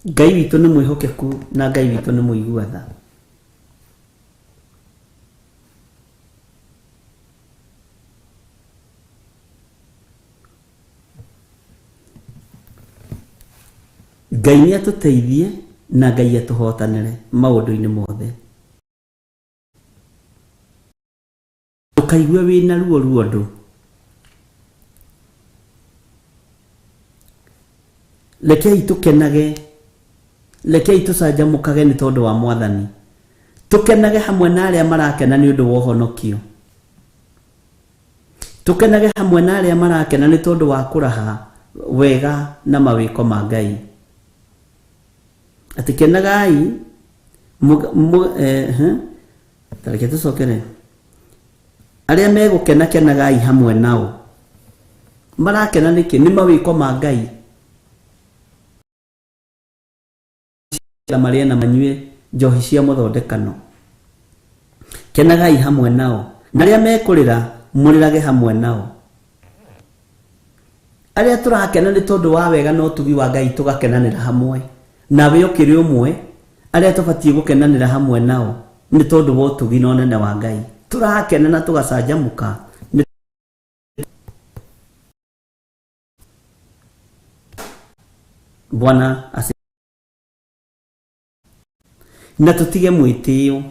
Ngai witũ nĩ mwĩhokeku na Ngai witũ nĩ mũigua tha. Ngai nĩ atũteithie na Ngai atũhotanĩre maũndũ-inĩ mothe. Ndũkaigue wĩna ruo ruo andũ. Rekei tũkenage, rekei tũcanjamũkage nĩ tondũ wa Mwathani. Tũkenage hamwe na arĩa marakena nĩ ũndũ wa ũhonokio. Tũkenage hamwe na arĩa marakena nĩ tondũ wa kũraha wega na mawĩko ma Ngai. Atĩ kenagai, ta reke tũcokere. Arĩa megũkena kenagai hamwe nao. Marakena nĩkĩ? Nĩ mawĩko ma Ngai. Marĩe na manyue njohi cia mũthondekano. Kenagai hamwe nao, na arĩa mekũrĩra mũrĩrage hamwe nao. Arĩa tũrakena nĩ tondũ wa wega na ũtugi wa Ngai tũgakenanĩra hamwe. Nawe ũkĩrĩ ũmwe arĩa tũbatiĩ gũkenanĩra hamwe nao nĩ tondũ wa ũtugi na ũnene wa Ngai. Tũrakena na tũgacanjamũka nĩ Bwana asi na tũtige mwĩtĩo.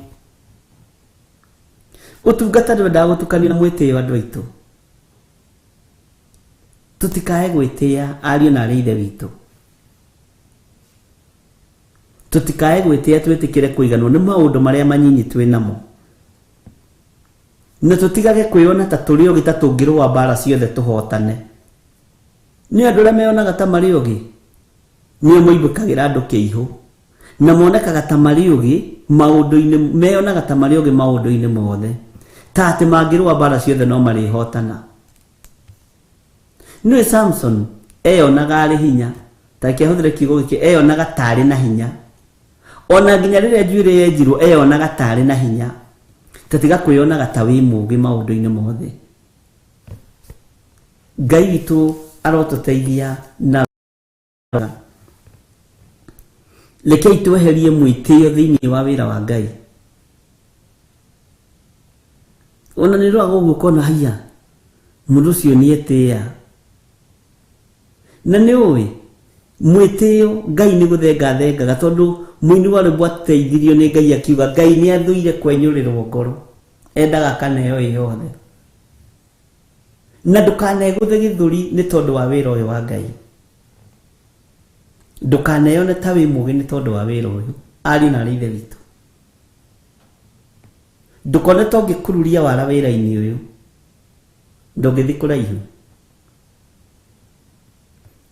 Ũtungata ndwendaga gũtukanio na mwĩtĩo andũ aitũ. Tũtikae gwĩtĩa ariũ na arĩ ithe witũ. Tũtikae gwĩtĩa twĩtĩkĩre kũiganwo nĩ maũndũ marĩa manyinyi twĩ namo. Na tũtigage kwĩona ta tũrĩ ogĩ ta tũngĩrũa mbara ciothe tũhotane. Nĩ andũ arĩa meyonaga ta marĩ ogĩ nĩo moimbũkagĩra andũ kĩihũ. Na monekaga ta marĩ ogĩ maũndũ-inĩ, meyonaga ta marĩ ogĩ maũndũ-inĩ mothe. Ta atĩ mangĩrũa mbara ciothe no marĩhotana. Nĩũĩ Samson eyonaga arĩ hinya, ta reke ahũthĩre kiugo gĩkĩ, eyonaga ta arĩ na hinya. Ona nginya rĩrĩa njuĩrĩ yenjirwo eyonaga ta arĩ na hinya. Ta tiga kwĩyonaga ta wĩ mũũgĩ maũndũ-inĩ mothe. Ngai witũ arotũteithia na rekei tweherie mwĩtĩo thĩinĩ wa wĩra wa Ngai. Ona nĩ ũroraga ũguo ũkona haiya mũndũ ũcio nĩ etĩĩa. Na nĩ ũĩ mwĩtĩo Ngai nĩ gũthenga thengaga, tondũ mũini wa rwĩmbo ateithirio nĩ Ngai akiuga Ngai nĩ athũire kwenyũrĩrwo ngoro, endaga akaneo ĩ yothe. Na ndũkanegũthe gĩthũri nĩ tondũ wa wĩra ũyũ wa Ngai. Ndũkaneyone ta wĩ mũũgĩ nĩ tondũ wa wĩra ũyũ, ariũ na arĩ ithe witũ. Ndũkone ta ũngĩkururia wara wĩra-inĩ ũyũ, ndũngĩthiĩ kũraihu.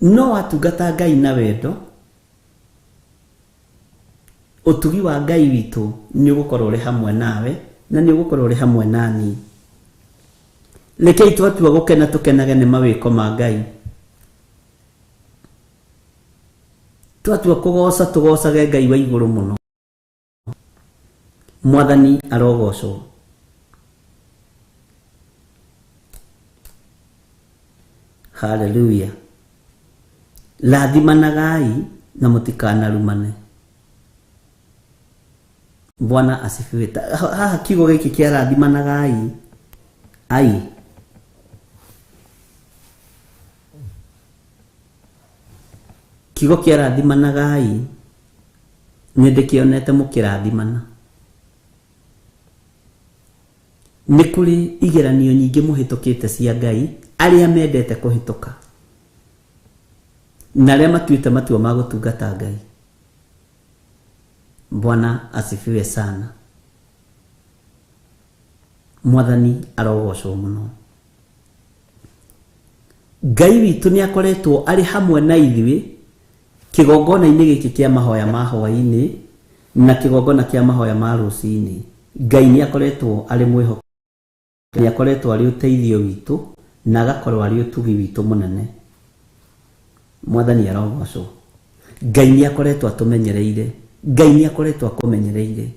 No watungata Ngai na wendo, ũtugi wa Ngai witũ nĩ ũgũkorwo ũrĩ hamwe nawe na nĩ ũgũkorwo ũrĩ hamwe na niĩ. Rekei twatua gũkena tũkenage nĩ mawĩko ma Ngai. Twatua kũgoca tũgocage Ngai wa igũrũ mũno. Mwathani arogocwo. Hallelujah. Rathimanagai na mũtikanarumane. Bwana asifiwe. Haha kiugo gĩkĩ kĩa rathimanagai ai kiugo kĩa rathimanagai nĩ ndĩkĩonete mũkĩrathimana. Nĩ kũrĩ igeranio nyingĩ mũhĩtũkĩte cia Ngai arĩa mendete kũhĩtũka na arĩa matuĩte matua ma gũtungata Ngai. Bwana asifiwe sana. Mwathani arogocwo mũno. Ngai witũ nĩ akoretwo arĩ hamwe na ithuĩ kĩgongona-inĩ gĩkĩ kĩa mahoya ma hwaĩ-inĩ na kĩgongona kĩa mahoya ma rũcinĩ. Ngai nĩ akoretwo arĩ mwĩhokeku, nĩ akoretwo arĩ ũteithio witũ na agakorwo arĩ ũtugi witũ mũnene. Mwathani arogocwo. Ngai nĩ akoretwo atũmenyereire, Ngai nĩ akoretwo akũmenyereire.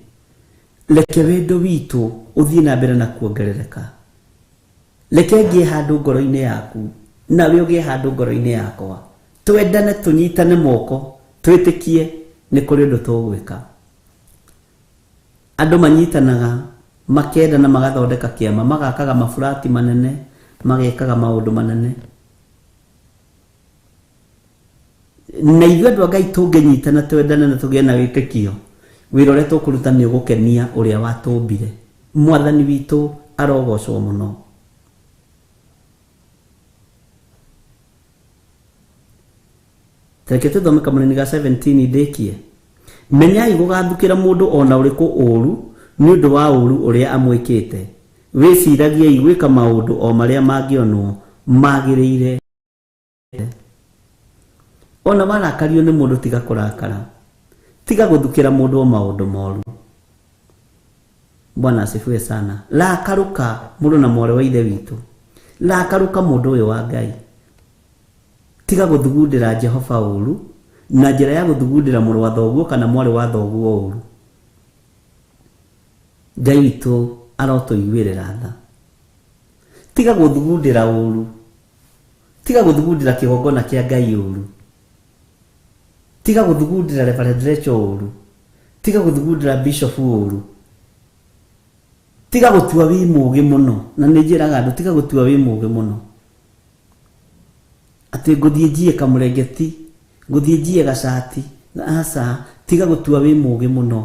Reke wendo witũ ũthiĩ na mbere na kuongerereka. Reke ngĩe handũ ngoro-inĩ yaku nawe ũgĩe handũ ngoro-inĩ yakwa. Twendane, tũnyitane moko, twĩtĩkie nĩ kũrĩ ũndũ tũgwĩka. Andũ manyitanaga makendana magathondeka kĩama, magakaga maburati manene, magekaga maũndũ manene. Na ithuĩ andũ a Ngai tũngĩnyitana twendane na tũgĩe na wĩtĩkio, wĩra ũrĩa tũkũruta nĩ ũgũkenia ũrĩa watũmbire. Mwathani witũ arogocwo mũno. Reke tũthome kamũrĩni ga 17 ndĩkie. Menyai gũgathukĩra mũndũ ona ũrĩkũ ũũru nĩ ũndũ wa ũũru ũrĩa amwĩkĩte. Wĩciragiei gwĩka maũndũ o marĩa mangĩonwo magĩrĩire. Ona warakario nĩ mũndũ tiga kũrakara. Tiga gũthukĩra mũndũ o maũndũ moru. Bwana asifiwe sana. Rakarũka mũndũ na mwarĩ wa ithe witũ. Rakarũka mũndũ ũyũ wa Ngai. Tiga gũthugundĩra Jehova ũru na njĩra ya gũthugundĩra mũrũ wa thoguo kana mwarĩ wa thoguo ũru. Ngai witũ arotũiguĩrĩra tha. Tiga gũthugundĩra ũru, tiga gũthugundĩra kĩgongona kĩa Ngai ũru, tiga gũthugundĩra Reverend Rachel ũru, tiga gũthugundĩra Bishop ũru, tiga gũtua wĩ mũũgĩ mũno. Na nĩ njĩraga andũ tiga gũtua wĩ mũũgĩ mũno atĩ ngũthiĩ njiye kamũrengeti, ngũthiĩ njiye gacati. Aca, tiga gũtua wĩ mũũgĩ mũno.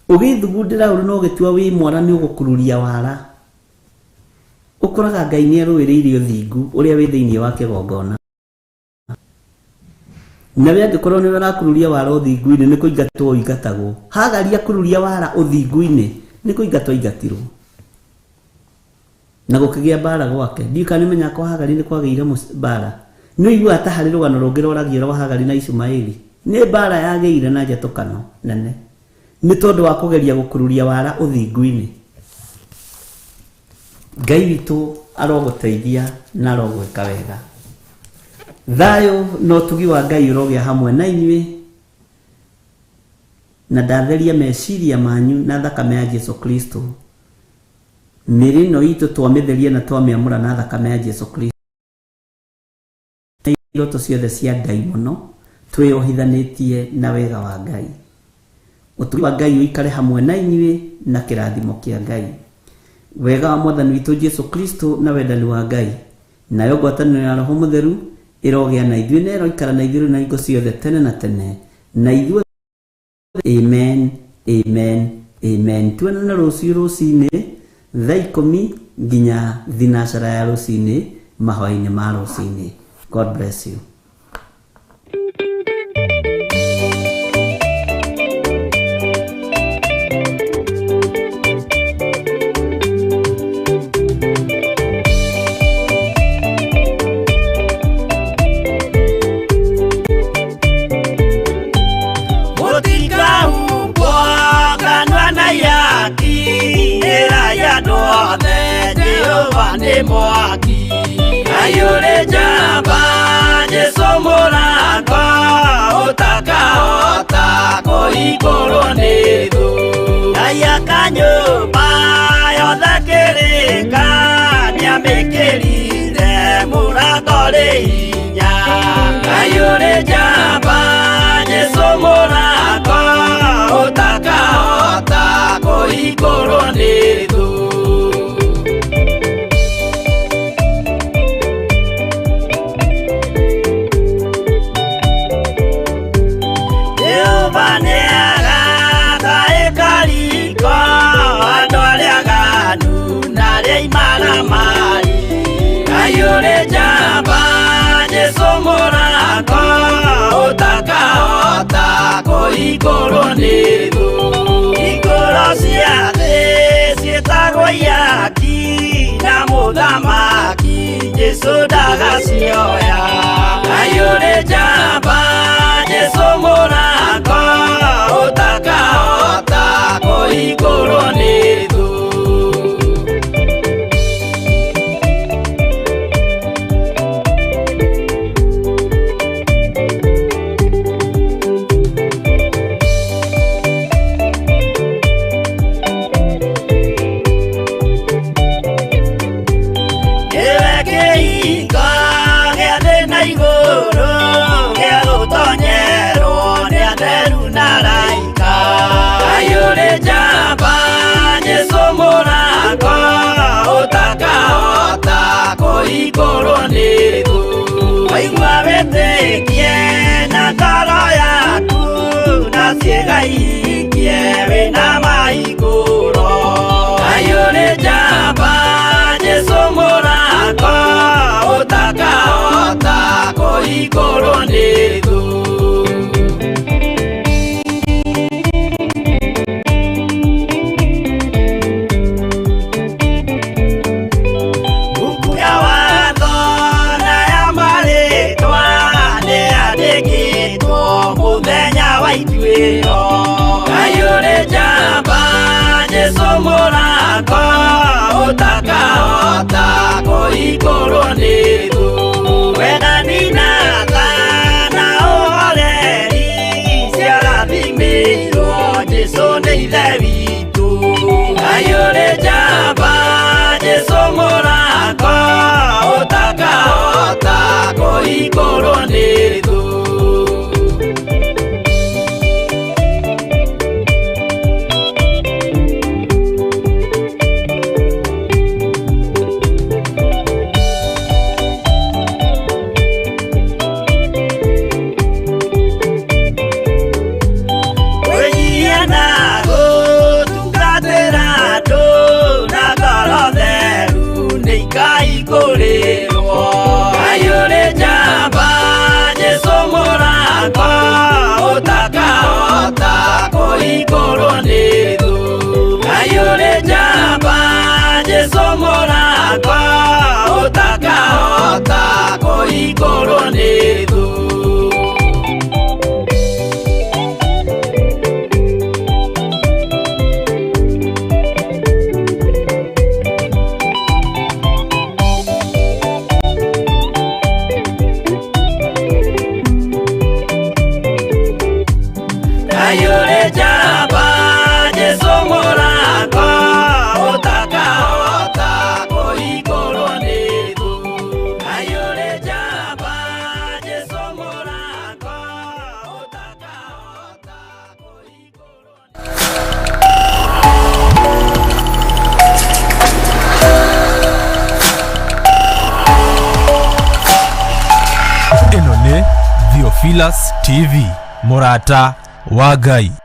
Ũgĩthugundĩra ũru no ũgĩtua wĩ mwara nĩ ũgũkururia wara. Ũkoraga Ngai nĩ arũĩrĩire ũthingu ũrĩa wĩ thĩinĩ wa kĩgongona. Nawe angĩkorwo nĩwe ũrakururia wara ũthingu-inĩ nĩ kũingatwo ũingatagwo. Hagaria kururia wara ũthingu-inĩ nĩ kũingatwo aingatirwo. Na gũkĩgĩa mbara gwake. Ndiũĩ kana nĩũmenyaga kwa Hagari nĩ kwagĩire mbara. Nĩ ũiguaga ta harĩ rũgano rũngĩ rwaragio rwa Hagari na Ishumaeli. Nĩ mbara yagĩire na njatũkano nene nĩ tondũ wa kũgeria gũkururia wara ũthingu-inĩ. Ngai witũ arogũteithia na arogwĩka wega. Thayũ na ũtugi wa Ngai ũrogĩa hamwe na inyuĩ, na ndatheria meciria manyu na thakame ya Jesu Kristo. Mĩĩrĩ ĩno itũ twamĩtheria na twamĩamũra na thakame ya Jesu Kristo. Iroto ciothe cia ndaimono twĩyohithanĩtie na wega wa Ngai. Ũtugi wa Ngai ũikare hamwe na inyuĩ na kĩrathimo kĩa Ngai. Wega wa Mwathani witũ Jesu Kristo na wendani wa Ngai nayo ngwatanĩro ya Roho Mũtheru ĩrogĩa na ithuĩ na ĩroikara na ithuĩ na hingo ciothe tene na tene na ithuĩ. Amen, amen, amen. Tuonane rũciũ rũcinĩ thaa 10 nginya thinacara ya rũcinĩ mahoya-inĩ ma rũcinĩ. God bless you. Mwaki ayure jamba Jesu mũrango ũtakahota kũhingũrwo nĩ thũ. Ngai akanyũmba yothe kĩrĩka nĩamĩkĩrire mũrango rĩ hinya. Ayure jamba Jesu mũrango ũtakahota kũhingũrwo nĩ thũ. Ayure jamba Jesu mũrango ũtakahota kũhingũrwo nĩ thũ. Ikũro cia thĩ ciĩtagwo ihaki na mũthamaki Jesu ndagacioya. Ayure jamba Jesu mũrango ũtakahota kũhingũrwo nĩ thũ. Kũhingũrwo nĩ thũ. Waigua wĩtĩkie na ngoro yaku na ciĩga ihingie wĩna mahingũro. Ayure jamba Jesu mũrango ũtakahota kũhingũrwo nĩ thũ. Ayure jamba Jesu mũrango ũtakahota Ũtakahota kũhingũrwo nĩ thũ. Wendani na tha na ũhoreri ciarathimĩirwo Jesũ nĩ Ithe witũ. Ngai ũrĩ njamba, Jesũ mũrango ũtakahota kũhingũrwo nĩ thũ. Kwĩnyihia na gũtungatĩra andũ na ngoro theru nĩ ikaihingũrĩrwo. Ngai ũrĩ njamba, Jesũ mũrango ũtakahota kũhingũrwo nĩ thũ. Ngai ũrĩ njamba, Jesũ mũrango ũtakahota kũhingũrwo nĩ thũ. Ngai ũrĩ njamba, Jesũ mũrango ũtakahota kũhingũrwo nĩ thũ. Ngai ũrĩ njamba, Jesũ mũrango ũtakahota kũhingũrwo nĩ. Ĩno nĩ Theophilus TV, mũrata wa Ngai.